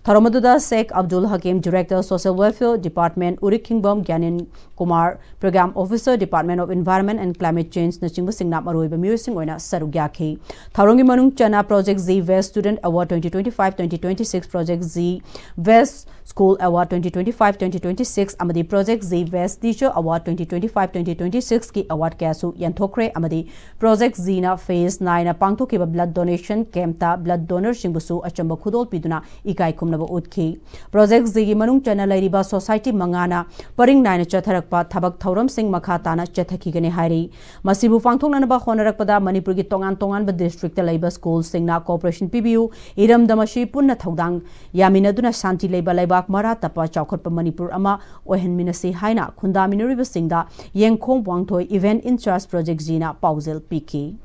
ꯊꯧꯔꯝ ꯑꯗꯨꯗ Sheikh Abdul Hakim, Director, Social Welfare Department, ꯎꯔꯤꯛꯈꯤꯡꯕꯝ ꯒ꯭ꯌꯥꯅꯦꯟ Kumar, Program Officer, Department of Environment and Climate Changeꯅꯆꯤꯡꯕꯁꯤꯡꯅ ꯃꯔꯨꯑꯣꯏꯕ ꯃꯤꯑꯣꯏꯁꯤꯡ ꯑꯣꯏꯅ ꯁꯔꯨꯛ ꯌꯥꯈꯤ꯫ ꯊꯧꯔꯝꯒꯤ ꯃꯅꯨꯡ ꯆꯟꯅ Project Z Best Student Award twenty twenty-five twenty twenty-six, Project Z Best School Award twenty twenty-five twenty twenty-six ꯑꯃꯗꯤ Project Z Best Teacher Award twenty twenty-five twenty twenty-sixꯀꯤ award ꯀꯌꯥꯁꯨ ꯌꯦꯟꯊꯣꯛꯈ꯭ꯔꯦ ꯑꯃꯗꯤ Project Zꯅ phase nineꯅ ꯄꯥꯡꯊꯣꯛꯈꯤꯕ blood donation campꯇ blood donorꯁꯤꯡꯕꯨꯁꯨ ꯑꯆꯝꯕ ꯈꯨꯗꯣꯜ ꯄꯤꯗꯨꯅ ꯏꯀꯥꯏ ꯈꯨꯝꯅꯕ ꯎꯠꯈꯤ꯫ Project Zꯒꯤ ꯃꯅꯨꯡ ꯆꯟꯅ ꯂꯩꯔꯤꯕ society ꯃꯉꯥꯅ ꯄꯔꯤꯡ ꯅꯥꯏꯅ ꯆꯠꯊꯔꯛꯄ ꯊꯕꯛ ꯊꯧꯔꯝꯁꯤꯡ ꯃꯈꯥ ꯇꯥꯅ ꯆꯠꯊꯈꯤꯒꯅꯤ ꯍꯥꯏꯔꯤ꯫ ꯃꯁꯤꯕꯨ ꯄꯥꯡꯊꯣꯛꯅꯅꯕ ꯍꯣꯠꯅꯔꯛꯄꯗ ꯃꯅꯤꯄꯨꯔꯒꯤ ꯇꯣꯉꯥꯟ ꯇꯣꯉꯥꯟꯕ districtꯇ ꯂꯩꯕ schoolꯁꯤꯡꯅ cooperation ꯄꯤꯕꯤꯌꯨ, ꯏꯔꯝꯗꯝ ꯑꯁꯤ ꯄꯨꯟꯅ ꯊꯧꯗꯥꯡ ꯌꯥꯃꯤꯟꯅꯗꯨꯅ ꯁꯥꯟꯇꯤ ꯂꯩꯕ ꯂꯩꯕꯥꯛ ꯃꯔꯥ ꯇꯞꯄ ꯆꯥꯎꯈꯠꯄ ꯃꯅꯤꯄꯨꯔ ꯑꯃ ꯑꯣꯏꯍꯟꯃꯤꯟꯅꯁꯤ ꯍꯥꯏꯅ ꯈꯨꯟꯗꯥꯃꯤꯟꯅꯔꯤꯕꯁꯤꯡꯗ ꯌꯦꯡꯈꯣꯝ ꯋꯥꯡꯊꯣꯏ, event in charge, Project Zꯅ ꯄꯥꯎꯖꯦꯜ ꯄꯤꯈꯤ꯫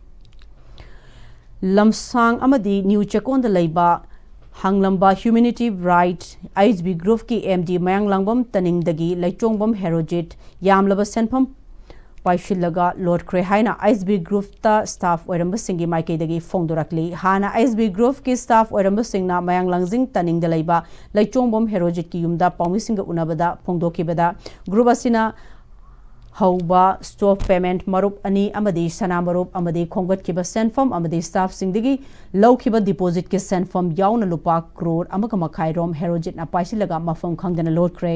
ꯂꯝꯁꯥꯡ ꯑꯃꯗꯤ ꯅ꯭ꯌꯨ ꯆꯦꯛꯀꯣꯟꯗ ꯂꯩꯕ ꯍꯥꯡꯂꯝꯕ Humanity Right H B Groupꯀꯤ M D ꯃꯌꯥꯡꯂꯥꯡꯕꯝ ꯇꯅꯤꯡꯗꯒꯤ ꯂꯩꯆꯣꯡꯕꯝ ꯍꯦꯔꯣꯖꯤꯠ ꯌꯥꯝꯂꯕ ꯁꯦꯟꯐꯝ ꯄꯥꯏꯁꯤꯜꯂꯒ ꯂꯣꯠꯈ꯭ꯔꯦ ꯍꯥꯏꯅ H B Groupꯇ staff ꯑꯣꯏꯔꯝꯕꯁꯤꯡꯒꯤ ꯃꯥꯏꯀꯩꯗꯒꯤ ꯐꯣꯡꯗꯣꯔꯛꯂꯤ꯫ ꯍꯥꯟꯅ H B Groupꯀꯤ staff ꯑꯣꯏꯔꯝꯕꯁꯤꯡꯅ ꯃꯌꯥꯡꯂꯥꯡꯖꯤꯡ ꯇꯅꯤꯡꯗ ꯂꯩꯕ ꯂꯩꯆꯣꯡꯕꯝ ꯍꯦꯔꯣꯖꯤꯠꯀꯤ ꯌꯨꯝꯗ ꯄꯥꯎꯃꯤꯁꯤꯡꯒ ꯎꯅꯕꯗ ꯐꯣꯡꯗꯣꯛꯈꯤꯕꯗ, group ꯑꯁꯤꯅ ꯍꯧꯕ ꯁ꯭ꯇꯣꯞ ꯄꯦꯃꯦꯟꯠ ꯃꯔꯨꯞ ꯑꯅꯤ ꯑꯃꯗꯤ ꯁꯅꯥ ꯃꯔꯨꯞ ꯑꯃꯗꯤ ꯈꯣꯝꯒꯠꯈꯤꯕ ꯁꯦꯟꯐꯝ ꯑꯃꯗꯤ ꯁ꯭ꯇꯥꯐꯁꯤꯡꯗꯒꯤ ꯂꯧꯈꯤꯕ ꯗꯤꯄꯣꯖꯤꯠꯀꯤ ꯁꯦꯟꯐꯝ ꯌꯥꯎꯅ ꯂꯨꯄꯥ ꯀ꯭ꯔꯣꯔ ꯑꯃꯒ ꯃꯈꯥꯏ ꯔꯣꯝ ꯍꯦꯔꯣꯖꯤꯠꯅ ꯄꯥꯏꯁꯤꯜꯂꯒ ꯃꯐꯝ ꯈꯪꯗꯅ ꯂꯣꯠꯈ꯭ꯔꯦ꯫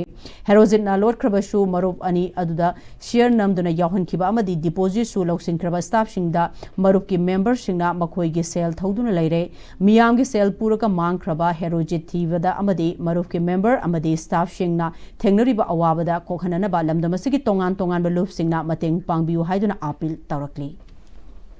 ꯍꯦꯔꯣꯖꯤꯠꯅ ꯂꯣꯠꯈ꯭ꯔꯕꯁꯨ ꯃꯔꯨꯞ ꯑꯅꯤ ꯑꯗꯨꯗ ꯁꯤꯌꯔ ꯅꯝꯗꯨꯅ ꯌꯥꯎꯍꯟꯈꯤꯕ ꯑꯃꯗꯤ ꯗꯤꯄꯣꯖꯤꯠꯁꯨ ꯂꯧꯁꯤꯟꯈ꯭ꯔꯕ ꯁ꯭ꯇꯥꯐꯁꯤꯡꯗ ꯃꯔꯨꯞꯀꯤ ꯃꯦꯝꯕꯔꯁꯤꯡꯅ ꯃꯈꯣꯏꯒꯤ ꯁꯦꯜ ꯊꯧꯗꯨꯅ ꯂꯩꯔꯦ꯫ ꯃꯤꯌꯥꯝꯒꯤ ꯁꯦꯜ ꯄꯨꯔꯒ ꯃꯥꯡꯈ꯭ꯔꯕ ꯍꯦꯔꯣꯖꯤꯠ ꯊꯤꯕꯗ ꯑꯃꯗꯤ ꯃꯔꯨꯞꯀꯤ ꯃꯦꯝꯕꯔ ꯑꯃꯗꯤ ꯁ꯭ꯇꯥꯐꯁꯤꯡꯅ ꯊꯦꯡꯅꯔꯤꯕ ꯑꯋꯥꯕꯗ ꯀꯣꯛꯍꯟꯅꯅꯕ ꯂꯝꯗꯝ ꯑꯁꯤꯒꯤ ꯇꯣꯉꯥꯟ ꯇꯣꯉꯥꯟꯕ ꯂꯨꯞꯁꯤꯡꯅ ꯃꯇꯦꯡ ꯄꯥꯡꯕꯤꯌꯨ ꯍꯥꯏꯗꯨꯅ ꯑꯄꯤꯜ ꯇꯧꯔꯛꯂꯤ꯫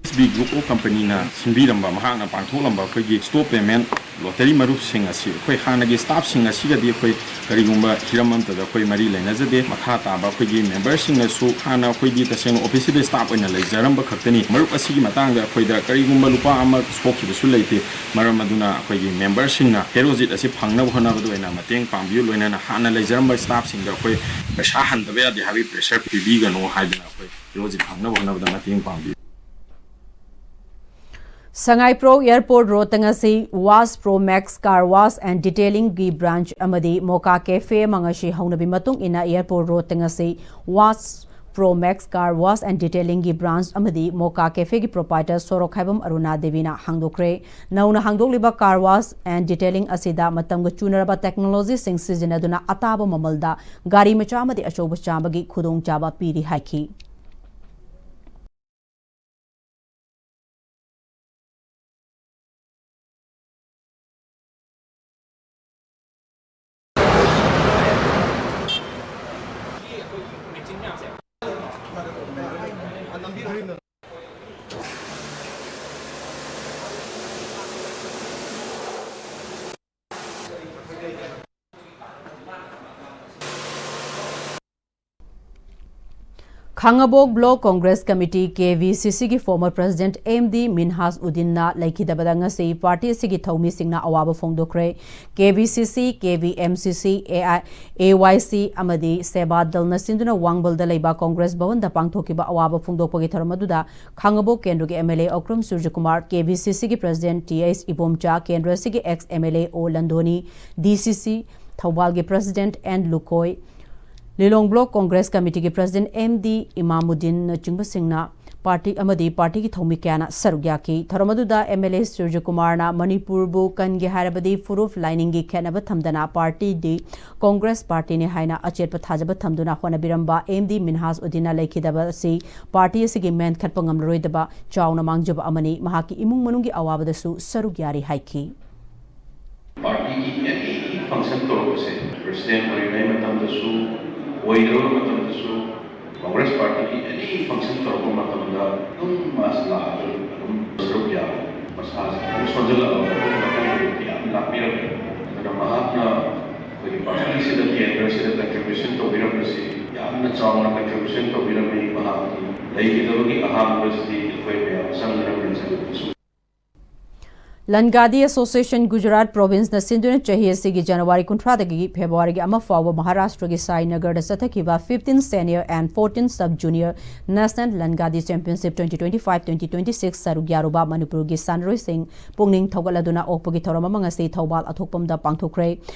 ꯑꯦꯁ ꯕꯤ ꯒ꯭ꯔꯨꯞ ꯑꯣꯐ ꯀꯝꯄꯅꯤꯅ ꯁꯤꯟꯕꯤꯔꯝꯕ, ꯃꯍꯥꯛꯅ ꯄꯥꯡꯊꯣꯛꯂꯝꯕ ꯑꯩꯈꯣꯏꯒꯤ ꯁ꯭ꯇꯣꯞ ꯄꯦꯃꯦꯟꯠ ꯂꯣꯇꯔꯤ ꯃꯔꯨꯞꯁꯤꯡ ꯑꯁꯤ ꯑꯩꯈꯣꯏ ꯍꯥꯟꯅꯒꯤ ꯁ꯭ꯇꯥꯐꯁꯤꯡ ꯑꯁꯤꯒꯗꯤ ꯑꯩꯈꯣꯏ ꯀꯔꯤꯒꯨꯝꯕ ꯍꯤꯔꯝ ꯑꯃꯠꯇꯗ ꯑꯩꯈꯣꯏ ꯃꯔꯤ ꯂꯩꯅꯖꯗꯦ꯫ ꯃꯈꯥ ꯇꯥꯕ ꯑꯩꯈꯣꯏꯒꯤ ꯃꯦꯝꯕꯔꯁꯤꯡꯅꯁꯨ ꯍꯥꯟꯅ ꯑꯩꯈꯣꯏꯗꯤ ꯇꯁꯦꯡꯅ ꯑꯣꯐꯤꯁꯇ ꯁ꯭ꯇꯥꯐ ꯑꯣꯏꯅ ꯂꯩꯖꯔꯝꯕ ꯈꯛꯇꯅꯤ꯫ ꯃꯔꯨꯞ ꯑꯁꯤꯒꯤ ꯃꯇꯥꯡꯗ ꯑꯩꯈꯣꯏꯗ ꯀꯔꯤꯒꯨꯝꯕ ꯂꯨꯄꯥ ꯑꯃ ꯁꯣꯛꯈꯤꯕꯁꯨ ꯂꯩꯇꯦ꯫ ꯃꯔꯝ ꯑꯗꯨꯅ ꯑꯩꯈꯣꯏꯒꯤ ꯃꯦꯝꯕꯔꯁꯤꯡꯅ ꯍꯦꯔꯣꯖꯤꯠ ꯑꯁꯤ ꯐꯪꯅꯕ ꯍꯣꯠꯅꯕꯗ ꯑꯣꯏꯅ ꯃꯇꯦꯡ ꯄꯥꯡꯕꯤꯌꯨ, ꯂꯣꯏꯅꯅ ꯍꯥꯟꯅ ꯂꯩꯖꯔꯝꯕ ꯁ꯭ꯇꯥꯐꯁꯤꯡꯗ ꯑꯩꯈꯣꯏ ꯄꯩꯁꯥ ꯍꯟꯗꯕ ꯌꯥꯗꯦ ꯍꯥꯏꯕꯒꯤ ꯄ꯭ꯔꯦꯁꯔ ꯄꯤꯕꯤꯒꯅꯨ ꯍꯥꯏꯗꯨꯅ ꯑꯩꯈꯣꯏ ꯍꯦꯔꯣꯖꯤꯠ ꯐꯪꯅꯕ ꯍꯣꯠꯅꯕꯗ ꯃꯇꯦꯡ ꯄꯥꯡꯕꯤꯌꯨ꯫ ꯁꯉꯥꯏꯄ꯭ꯔꯧ ꯑꯦꯌꯔꯄꯣꯔꯠ ꯔꯣꯗꯇ ꯉꯁꯤ Wash Pro Max Car Wash and Detailingꯒꯤ ꯕ꯭ꯔꯥꯟꯆ ꯑꯃꯗꯤ ꯃꯣꯀꯥ ꯀꯦꯐꯦ ꯑꯃ ꯉꯁꯤ ꯍꯧꯅꯕꯤ ꯃꯇꯨꯡ ꯏꯟꯅ ꯑꯦꯌꯔꯄꯣꯔꯠ ꯔꯣꯗꯇ ꯉꯁꯤ Wash Pro Max Car Wash and Detailingꯒꯤ ꯕ꯭ꯔꯥꯟꯆ ꯑꯃꯗꯤ ꯃꯣꯀꯥ ꯀꯦꯐꯦꯒꯤ ꯄ꯭ꯔꯣꯄꯥꯏꯇꯔ ꯁꯣꯔꯣꯛꯈꯥꯏꯕꯝ ꯑꯔꯨꯅꯥ ꯗꯦꯕꯤꯅ ꯍꯥꯡꯗꯣꯛꯈ꯭ꯔꯦ꯫ ꯅꯧꯅ ꯍꯥꯡꯗꯣꯛꯂꯤꯕ ꯀꯥꯔ ꯋꯥꯁ ꯑꯦꯟ ꯗꯤꯇꯦꯂꯤꯡ ꯑꯁꯤꯗ ꯃꯇꯝꯒ ꯆꯨꯅꯔꯕ ꯇꯦꯛꯅꯣꯂꯣꯖꯤꯁꯤꯡ ꯁꯤꯖꯤꯟꯅꯗꯨꯅ ꯑꯇꯥꯕ ꯃꯃꯜꯗ ꯒꯥꯔꯤ ꯃꯆꯥ ꯑꯃꯗꯤ ꯑꯆꯧꯕ ꯆꯥꯝꯕꯒꯤ ꯈꯨꯗꯣꯡꯆꯥꯕ ꯄꯤꯔꯤ ꯍꯥꯏꯈꯤ꯫ ꯈꯥꯡꯉꯕꯣꯛ ꯕ꯭ꯂꯣꯛ ꯀꯣꯡꯒ꯭ꯔꯦꯁ ꯀꯃꯤꯇꯤ, ꯀꯦ ꯚꯤ ꯁꯤ ꯁꯤꯒꯤ ꯐꯣꯔꯃꯔ ꯄ꯭ꯔꯁꯤꯗꯦꯟꯠ ꯑꯦꯝ ꯗꯤ ꯃꯤꯟꯍꯥꯖ ꯎꯗꯤꯟꯅ ꯂꯩꯈꯤꯗꯕꯗ ꯉꯁꯤ ꯄꯥꯔꯇꯤ ꯑꯁꯤꯒꯤ ꯊꯧꯃꯤꯁꯤꯡꯅ ꯑꯋꯥꯕ ꯐꯣꯡꯗꯣꯛꯈ꯭ꯔꯦ꯫ ꯀꯦ ꯚꯤ ꯁꯤ ꯁꯤ, ꯀꯦ ꯚꯤ ꯑꯦꯝ ꯁꯤ ꯁꯤ, ꯑꯦ ꯑꯥꯏ, ꯑꯦ ꯋꯥꯏ ꯁꯤ ꯑꯃꯗꯤ ꯁꯦꯕꯥ ꯗꯜꯅ ꯁꯤꯟꯗꯨꯅ ꯋꯥꯡꯕꯜꯗ ꯂꯩꯕ ꯀꯣꯡꯒ꯭ꯔꯦꯁ ꯚꯕꯟꯗ ꯄꯥꯡꯊꯣꯛꯈꯤꯕ ꯑꯋꯥꯕ ꯐꯣꯡꯗꯣꯛꯄꯒꯤ ꯊꯧꯔꯝ ꯑꯗꯨꯗ ꯈꯥꯡꯉꯕꯣꯛ ꯀꯦꯟꯗ꯭ꯔꯒꯤ M L A Okram Surjakumar, K V C ꯁꯤꯒꯤ ꯄ꯭ꯔꯁꯤꯗꯦꯟꯠ ꯇꯤ ꯑꯩꯆ ꯏꯕꯣꯝꯆꯥ, ꯀꯦꯟꯗ꯭ꯔ ꯑꯁꯤꯒꯤ ꯑꯦꯛꯁ ꯑꯦꯝ ꯑꯦꯜ ꯑꯦ ꯑꯣ ꯂꯟꯗꯣꯅꯤ, ꯗꯤ ꯁꯤ ꯁꯤ ꯊꯧꯕꯥꯜꯒꯤ president N Lukoi, Lilong block Congress ꯀꯃꯤꯇꯤꯒꯤ ꯄ꯭ꯔꯁꯤꯗꯦꯟꯠ ꯑꯦꯝ ꯗꯤ ꯏꯃꯥꯃꯨꯗꯤꯟꯅꯆꯤꯡꯕꯁꯤꯡꯅ ꯄꯥꯔꯇꯤ ꯑꯃꯗꯤ ꯄꯥꯔꯇꯤꯒꯤ ꯊꯧꯃꯤ ꯀꯌꯥꯅ ꯁꯔꯨꯛ ꯌꯥꯈꯤ꯫ ꯊꯧꯔꯝ ꯑꯗꯨꯗ ꯑꯦꯝ ꯑꯦꯜ ꯑꯦ ꯁꯨꯔꯖꯀꯨꯃꯥꯔꯅ ꯃꯅꯤꯄꯨꯔꯕꯨ ꯀꯟꯒꯦ ꯍꯥꯏꯔꯕꯗꯤ ꯐꯨꯔꯨꯞ ꯂꯥꯏꯅꯤꯡꯒꯤ ꯈꯦꯠꯅꯕ ꯊꯝꯗꯅ ꯄꯥꯔꯇꯤꯗꯤ ꯀꯣꯡꯒ꯭ꯔꯦꯁ ꯄꯥꯔꯇꯤꯅꯤ ꯍꯥꯏꯅ ꯑꯆꯦꯠꯄ ꯊꯥꯖꯕ ꯊꯝꯗꯨꯅ ꯍꯣꯠꯅꯕꯤꯔꯝꯕ ꯑꯦꯝ ꯗꯤ ꯃꯤꯟꯍꯥꯖ ꯎꯗꯤꯟꯅ ꯂꯩꯈꯤꯗꯕ ꯑꯁꯤ ꯄꯥꯔꯇꯤ ꯑꯁꯤꯒꯤ ꯃꯦꯟꯈꯠꯄ ꯉꯝꯂꯔꯣꯏꯗꯕ ꯆꯥꯎꯅ ꯃꯥꯡꯖꯕ ꯑꯃꯅꯤ꯫ ꯃꯍꯥꯛꯀꯤ ꯏꯃꯨꯡ ꯃꯅꯨꯡꯒꯤ ꯑꯋꯥꯕꯗꯁꯨ ꯁꯔꯨꯛ ꯌꯥꯔꯤ ꯍꯥꯏꯈꯤ꯫ ꯄꯥꯔꯇꯤꯒꯤ ꯑꯦꯅꯤ ꯐꯪꯁꯟ ꯇꯧꯔꯛꯄꯁꯦ, ꯄ꯭ꯔꯁꯤꯗꯦꯟꯠ ꯑꯣꯏꯔꯤꯉꯩ ꯃꯇꯝꯗꯁꯨ, ꯑꯣꯏꯗ꯭ꯔꯕ ꯃꯇꯝꯗꯁꯨ, ꯀꯣꯡꯒ꯭ꯔꯦꯁ ꯄꯥꯔꯇꯤꯒꯤ ꯑꯦꯅꯤ ꯐꯪꯁꯟ ꯇꯧꯔꯛꯄ ꯃꯇꯝꯗ ꯑꯗꯨꯝ ꯃꯥꯁ ꯂꯥꯛꯑꯒ ꯑꯗꯨꯝ ꯁꯔꯨꯛ ꯌꯥꯕ, ꯃꯁꯥꯁꯦ ꯈꯤꯇꯪ ꯁꯣꯟꯖꯜꯂꯛꯑꯕ ꯃꯇꯝꯗ ꯌꯥꯝ ꯂꯥꯛꯄꯤꯔꯝꯃꯤ꯫ ꯑꯗꯨꯅ ꯃꯍꯥꯛꯅ ꯑꯩꯈꯣꯏꯒꯤ ꯄꯥꯔꯇꯤꯁꯤꯗ, ꯀꯦꯟꯗ꯭ꯔꯁꯤꯗ ꯀꯟꯇ꯭ꯔꯤꯕ꯭ꯌꯨꯁꯟ ꯇꯧꯕꯤꯔꯝꯕꯁꯤ ꯌꯥꯝꯅ ꯆꯥꯎꯅ ꯀꯟꯇ꯭ꯔꯤꯕ꯭ꯌꯨꯁꯟ ꯇꯧꯕꯤꯔꯝꯃꯤ꯫ ꯃꯍꯥꯛꯀꯤ ꯂꯩꯈꯤꯗꯕꯒꯤ ꯑꯍꯥꯟꯕꯁꯤꯗꯤ ꯑꯩꯈꯣꯏ ꯃꯌꯥꯝ ꯆꯪꯗꯅ ꯃꯦꯟꯁꯤꯟꯕꯁꯨ ꯂꯟꯒꯥꯗꯤ ꯑꯦꯁꯣꯁꯤꯌꯦꯁꯟ ꯒꯨꯖꯔꯥꯠ ꯄ꯭ꯔꯣꯚꯤꯟꯁꯅ ꯁꯤꯟꯗꯨꯅ ꯆꯍꯤ ꯑꯁꯤꯒꯤ ꯖꯅꯋꯥꯔꯤ ꯀꯨꯟꯊ꯭ꯔꯥꯗꯒꯤ ꯐꯦꯕ꯭ꯔꯨꯋꯥꯔꯤꯒꯤ ꯑꯃ ꯐꯥꯎꯕ ꯃꯍꯥꯔꯥꯁꯇ꯭ꯔꯒꯤ ꯁꯥꯏꯅꯒꯔꯗ ꯆꯠꯊꯈꯤꯕ fifteen senior and fourteen sub junior national Langadi championship twenty twenty five twenty twenty six ꯁꯔꯨꯛ ꯌꯥꯔꯨꯕ ꯃꯅꯤꯄꯨꯔꯒꯤ ꯁꯥꯟꯅꯔꯣꯏꯁꯤꯡ ꯄꯨꯛꯅꯤꯡ ꯊꯧꯒꯠꯂꯗꯨꯅ ꯑꯣꯛꯄꯒꯤ ꯊꯧꯔꯝ ꯑꯃ ꯉꯁꯤ ꯊꯧꯕꯥꯜ ꯑꯊꯣꯛꯄꯝꯗ ꯄꯥꯡꯊꯣꯛꯈ꯭ꯔꯦ꯫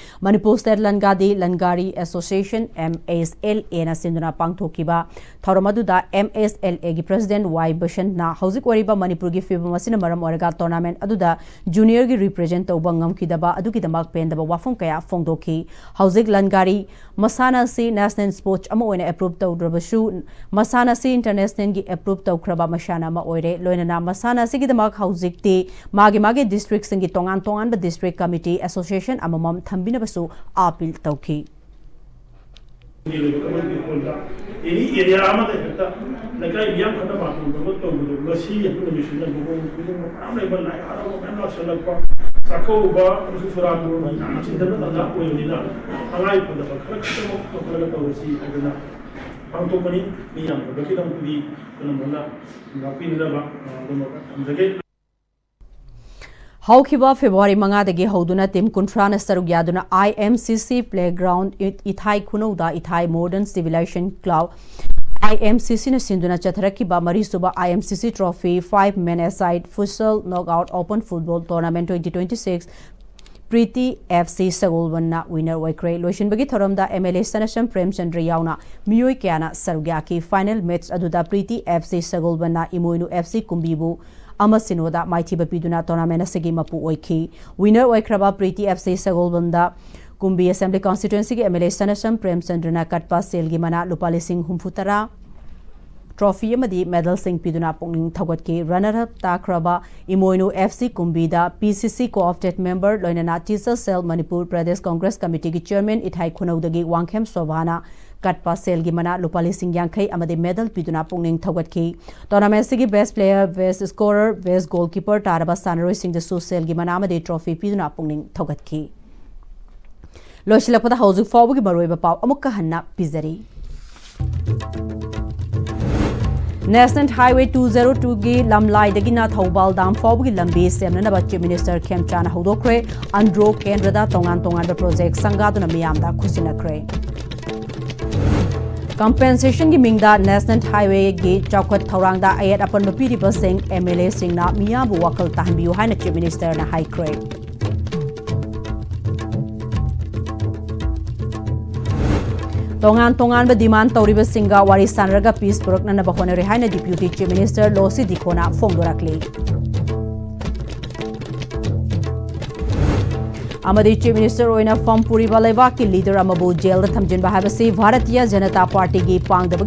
ꯃꯅꯤꯄꯨꯔ ꯁ꯭ꯇꯦꯠ ꯂꯟꯒꯥꯗꯤ ꯂꯟꯒꯥꯔꯤ association, M S L A ꯅ ꯁꯤꯟꯗꯨꯅ ꯄꯥꯡꯊꯣꯛꯈꯤꯕ ꯊꯧꯔꯝ ꯑꯗꯨꯗ M S L A ꯒꯤ ꯄ꯭ꯔꯁꯤꯗꯦꯟꯠ ꯋꯥꯏ ꯕꯁꯟꯠꯅ ꯍꯧꯖꯤꯛ ꯑꯣꯏꯔꯤꯕ ꯃꯅꯤꯄꯨꯔꯒꯤ ꯐꯤꯕꯝ ꯑꯁꯤꯅ ꯃꯔꯝ ꯑꯣꯏꯔꯒ ꯇꯣꯔꯅꯥꯃꯦꯟꯠ ꯑꯗꯨꯗ ꯖꯨꯅꯤꯌꯔꯒꯤ ꯔꯤꯄ꯭ꯔꯖꯦꯟꯠ ꯇꯧꯕ ꯉꯝꯈꯤꯗꯕ ꯑꯗꯨꯒꯤꯗꯃꯛ ꯄꯦꯟꯗꯕ ꯋꯥꯐꯝ ꯀꯌꯥ ꯐꯣꯡꯗꯣꯛꯈꯤ꯫ ꯍꯧꯖꯤꯛ ꯂꯟꯒꯥꯔꯤ ꯃꯁꯥꯟꯅ ꯑꯁꯤ ꯅꯦꯁꯅꯦꯜ ꯁ꯭ꯄꯣꯔꯠꯁ ꯑꯃ ꯑꯣꯏꯅ ꯑꯦꯄ꯭ꯔꯨꯚ ꯇꯧꯗ꯭ꯔꯕꯁꯨ, ꯃꯁꯥꯟꯅ ꯑꯁꯤ ꯏꯟꯇꯔꯅꯦꯁꯅꯦꯜꯒꯤ ꯑꯦꯄ꯭ꯔꯨꯚ ꯇꯧꯈ꯭ꯔꯕ ꯃꯁꯥꯟꯅ ꯑꯃ ꯑꯣꯏꯔꯦ꯫ ꯂꯣꯏꯅꯅ ꯃꯁꯥꯟꯅ ꯑꯁꯤꯒꯤꯗꯃꯛ ꯍꯧꯖꯤꯛꯇꯤ ꯃꯥꯒꯤ ꯃꯥꯒꯤ ꯗꯤꯁꯇ꯭ꯔꯤꯛꯁꯤꯡꯒꯤ ꯇꯣꯉꯥꯟ ꯇꯣꯉꯥꯟꯕ ꯗꯤꯁꯇ꯭ꯔꯤꯛ ꯀꯃꯤꯇꯤ ꯑꯦꯁꯣꯁꯤꯌꯦꯁꯟ ꯑꯃꯃꯝ ꯊꯝꯕꯤꯅꯕꯁꯨ ꯑꯥꯄꯤꯜ ꯇꯧꯈꯤ꯫ ꯑꯦꯅꯤ ꯑꯦꯔꯤꯌꯥ ꯑꯃꯗ ꯍꯦꯛꯇ ꯂꯩꯀꯥꯏ ꯃꯤꯌꯥꯝ ꯈꯛꯇ ꯃꯥꯟꯇꯣꯟ ꯊꯕꯛ ꯇꯧꯕꯗꯣ ꯉꯁꯤ ꯑꯩꯈꯣꯏ ꯅꯨꯃꯤꯠꯁꯤꯗ ꯂꯨꯍꯣꯡ ꯈꯣꯡꯗꯣꯡꯕ ꯃꯌꯥꯝ ꯂꯩꯕ, ꯂꯥꯏ ꯍꯔꯥꯎꯕ ꯃꯌꯥꯝ ꯂꯥꯛꯁꯜꯂꯛꯄ, ꯆꯥꯛꯀꯧꯕ ꯑꯃꯁꯨꯡ ꯆꯨꯔꯥꯀꯣꯔꯣꯟ ꯃꯌꯥꯝ ꯆꯤꯟꯗꯕ ꯇꯥꯟꯖꯥ ꯑꯣꯏꯕꯅꯤꯅ ꯇꯉꯥꯏ ꯐꯗꯕ ꯈꯔ ꯈꯛꯇꯃꯛ ꯇꯧꯈꯠꯂꯒ ꯇꯧꯔꯁꯤ ꯍꯥꯏꯗꯅ ꯄꯥꯡꯊꯣꯛꯄꯅꯤ꯫ ꯃꯤ ꯌꯥꯝꯗꯕꯒꯤꯗꯃꯛꯇꯗꯤ ꯄꯨꯝꯅꯃꯛꯅ ꯉꯥꯛꯄꯤꯅꯅꯕ ꯑꯗꯨꯃꯛ ꯊꯝꯖꯒꯦ꯫ ꯍꯧꯈꯤꯕ ꯐꯦꯕ꯭ꯔꯨꯋꯥꯔꯤ ꯃꯉꯥꯗꯒꯤ ꯍꯧꯗꯨꯅ ꯇꯤꯝ ꯀꯨꯟꯊ꯭ꯔꯥꯅ ꯁꯔꯨꯛ ꯌꯥꯗꯨꯅ I M C C playground ꯏ-, ꯏꯊꯥꯏ ꯈꯨꯅꯧꯗ ꯏꯊꯥꯏ Modern Civilization Club, I M C C ꯅ ꯁꯤꯟꯗꯨꯅ ꯆꯠꯊꯔꯛꯈꯤꯕ ꯃꯔꯤꯁꯨꯕ I M C C Trophy five men aside futsal knockout open football tournament twenty twenty six Preeti F C ꯁꯒꯣꯜꯕꯟꯅ winner ꯑꯣꯏꯈ꯭ꯔꯦ꯫ ꯂꯣꯏꯁꯤꯟꯕꯒꯤ ꯊꯧꯔꯝꯗ ꯑꯦꯝ ꯑꯦꯜ ꯑꯦ ꯁꯅꯥꯁꯝ ꯄ꯭ꯔꯦꯝꯆꯟꯗ꯭ꯔ ꯌꯥꯎꯅ ꯃꯤꯑꯣꯏ ꯀꯌꯥꯅ ꯁꯔꯨꯛ ꯌꯥꯈꯤ꯫ Final match ꯑꯗꯨꯗ ꯄ꯭ꯔꯤꯇꯤ ꯑꯦꯐ ꯁꯤ ꯁꯒꯣꯜꯕꯟꯅ ꯏꯃꯣꯏꯅꯨ ꯑꯦꯐ ꯁꯤ ꯀꯨꯝꯕꯤꯕꯨ ꯑꯃ ꯁꯤꯅꯣꯗ ꯃꯥꯏꯊꯤꯕ ꯄꯤꯗꯨꯅ tournament ꯑꯁꯤꯒꯤ ꯃꯄꯨ ꯑꯣꯏꯈꯤ꯫ Winner ꯑꯣꯏꯈ꯭ꯔꯕ ꯄ꯭ꯔꯤꯇꯤ ꯑꯦꯐ ꯁꯤ ꯁꯒꯣꯜꯕꯟꯗ ꯀꯨꯝꯕꯤ Assembly Constituencyꯒꯤ ꯑꯦꯝ ꯑꯦꯜ ꯑꯦ ꯁꯅꯥꯁꯝ ꯄ꯭ꯔꯦꯝꯆꯟꯗ꯭ꯔꯅ ꯀꯠꯄ ꯁꯦꯜꯒꯤ ꯃꯅꯥ ꯂꯨꯄꯥ ꯂꯤꯁꯤꯡ ꯍꯨꯝꯐꯨ ꯇꯔꯥ, trophy ꯑꯃꯗꯤ medalꯁꯤꯡ ꯄꯤꯗꯨꯅ ꯄꯨꯛꯅꯤꯡ ꯊꯧꯒꯠꯈꯤ꯫ Runner up ꯇꯥꯈ꯭ꯔꯕ ꯏꯃꯣꯏꯅꯨ ꯑꯦꯐ ꯁꯤ ꯀꯨꯝꯕꯤꯗ ꯄꯤ ꯁꯤ ꯁꯤ co-opted member ꯂꯣꯏꯅꯅ Teacher Cell Manipur Pradesh Congress Committeeꯒꯤ chairman ꯏꯊꯥꯏ ꯈꯨꯅꯧꯗꯒꯤ Wangkhem ꯁꯣꯚꯥꯅ ꯀꯠꯄ ꯁꯦꯜꯒꯤ ꯃꯅꯥ ꯂꯨꯄꯥ ꯂꯤꯁꯤꯡ ꯌꯥꯡꯈꯩ ꯑꯃꯗꯤ medal ꯄꯤꯗꯨꯅ ꯄꯨꯛꯅꯤꯡ ꯊꯧꯒꯠꯈꯤ꯫ Tournamentꯁꯤꯒꯤ best player, best scorer, best goalkeeper ꯇꯥꯔꯕ ꯁꯥꯟꯅꯔꯣꯏꯁꯤꯡꯗꯁꯨ ꯁꯦꯜꯒꯤ ꯃꯅꯥ ꯑꯃꯗꯤ trophy ꯄꯤꯗꯨꯅ ꯄꯨꯛꯅꯤꯡ ꯊꯧꯒꯠꯈꯤ꯫ ꯂꯣꯏꯁꯤꯜꯂꯛꯄꯗ ꯍꯧꯖꯤꯛ ꯐꯥꯎꯕꯒꯤ ꯃꯔꯨꯑꯣꯏꯕ ꯄꯥꯎ ꯑꯃꯨꯛꯀ ꯍꯟꯅ ꯄꯤꯖꯔꯤ꯫ National Highway two zero twoꯒꯤ ꯂꯝꯂꯥꯏꯗꯒꯤꯅ ꯊꯧꯕꯥꯜ ꯗꯥꯝ ꯐꯥꯎꯕꯒꯤ ꯂꯝꯕꯤ ꯁꯦꯝꯅꯅꯕ Chief Minister ꯈꯦꯝꯆꯥꯅ ꯍꯧꯗꯣꯛꯈ꯭ꯔꯦ꯫ ꯑꯟꯗ꯭ꯔꯣ ꯀꯦꯟꯗ꯭ꯔꯗ ꯇꯣꯉꯥꯟ ꯇꯣꯉꯥꯟꯕ project ꯁꯪꯒꯥꯗꯨꯅ ꯃꯤꯌꯥꯝꯗ ꯈꯨꯠꯁꯤꯟꯅꯈ꯭ꯔꯦ꯫ Compensationꯒꯤ ꯃꯤꯡꯗ National Highwayꯒꯤ ꯆꯥꯎꯈꯠ ꯊꯧꯔꯥꯡꯗ ꯑꯌꯦꯠ ꯑꯄꯟꯕ ꯄꯤꯔꯤꯕꯁꯤꯡ ꯑꯦꯝ ꯑꯦꯜ ꯑꯦꯁꯤꯡꯅ ꯃꯤꯌꯥꯝꯕꯨ ꯋꯥꯈꯜ ꯇꯥꯍꯟꯕꯤꯌꯨ ꯍꯥꯏꯅ Chief Ministerꯅ ꯍꯥꯏꯈ꯭ꯔꯦ꯫ ꯇꯣꯉꯥꯟ ꯇꯣꯉꯥꯟꯕ demand ꯇꯧꯔꯤꯕꯁꯤꯡꯒ ꯋꯥꯔꯤ ꯁꯥꯟꯅꯔꯒ peace ꯄꯨꯔꯛꯅꯅꯕ ꯍꯣꯠꯅꯔꯤ ꯍꯥꯏꯅ Deputy Chief Minister ꯂꯣꯁꯤ ꯗꯤꯈꯣꯅ ꯐꯣꯡꯗꯣꯔꯛꯂꯤ꯫ ꯑꯃꯗꯤ Chief Minister ꯑꯣꯏꯅ ꯐꯝ ꯄꯨꯔꯤꯕ ꯂꯩꯕꯥꯛꯀꯤ leader ꯑꯃꯕꯨ jailꯗ ꯊꯝꯖꯤꯟꯕ ꯍꯥꯏꯕꯁꯤ ꯚꯥꯔꯇꯤꯌ ꯖꯅꯇꯥ ꯄꯥꯔꯇꯤꯒꯤ ꯄꯥꯡꯗꯕꯒꯤ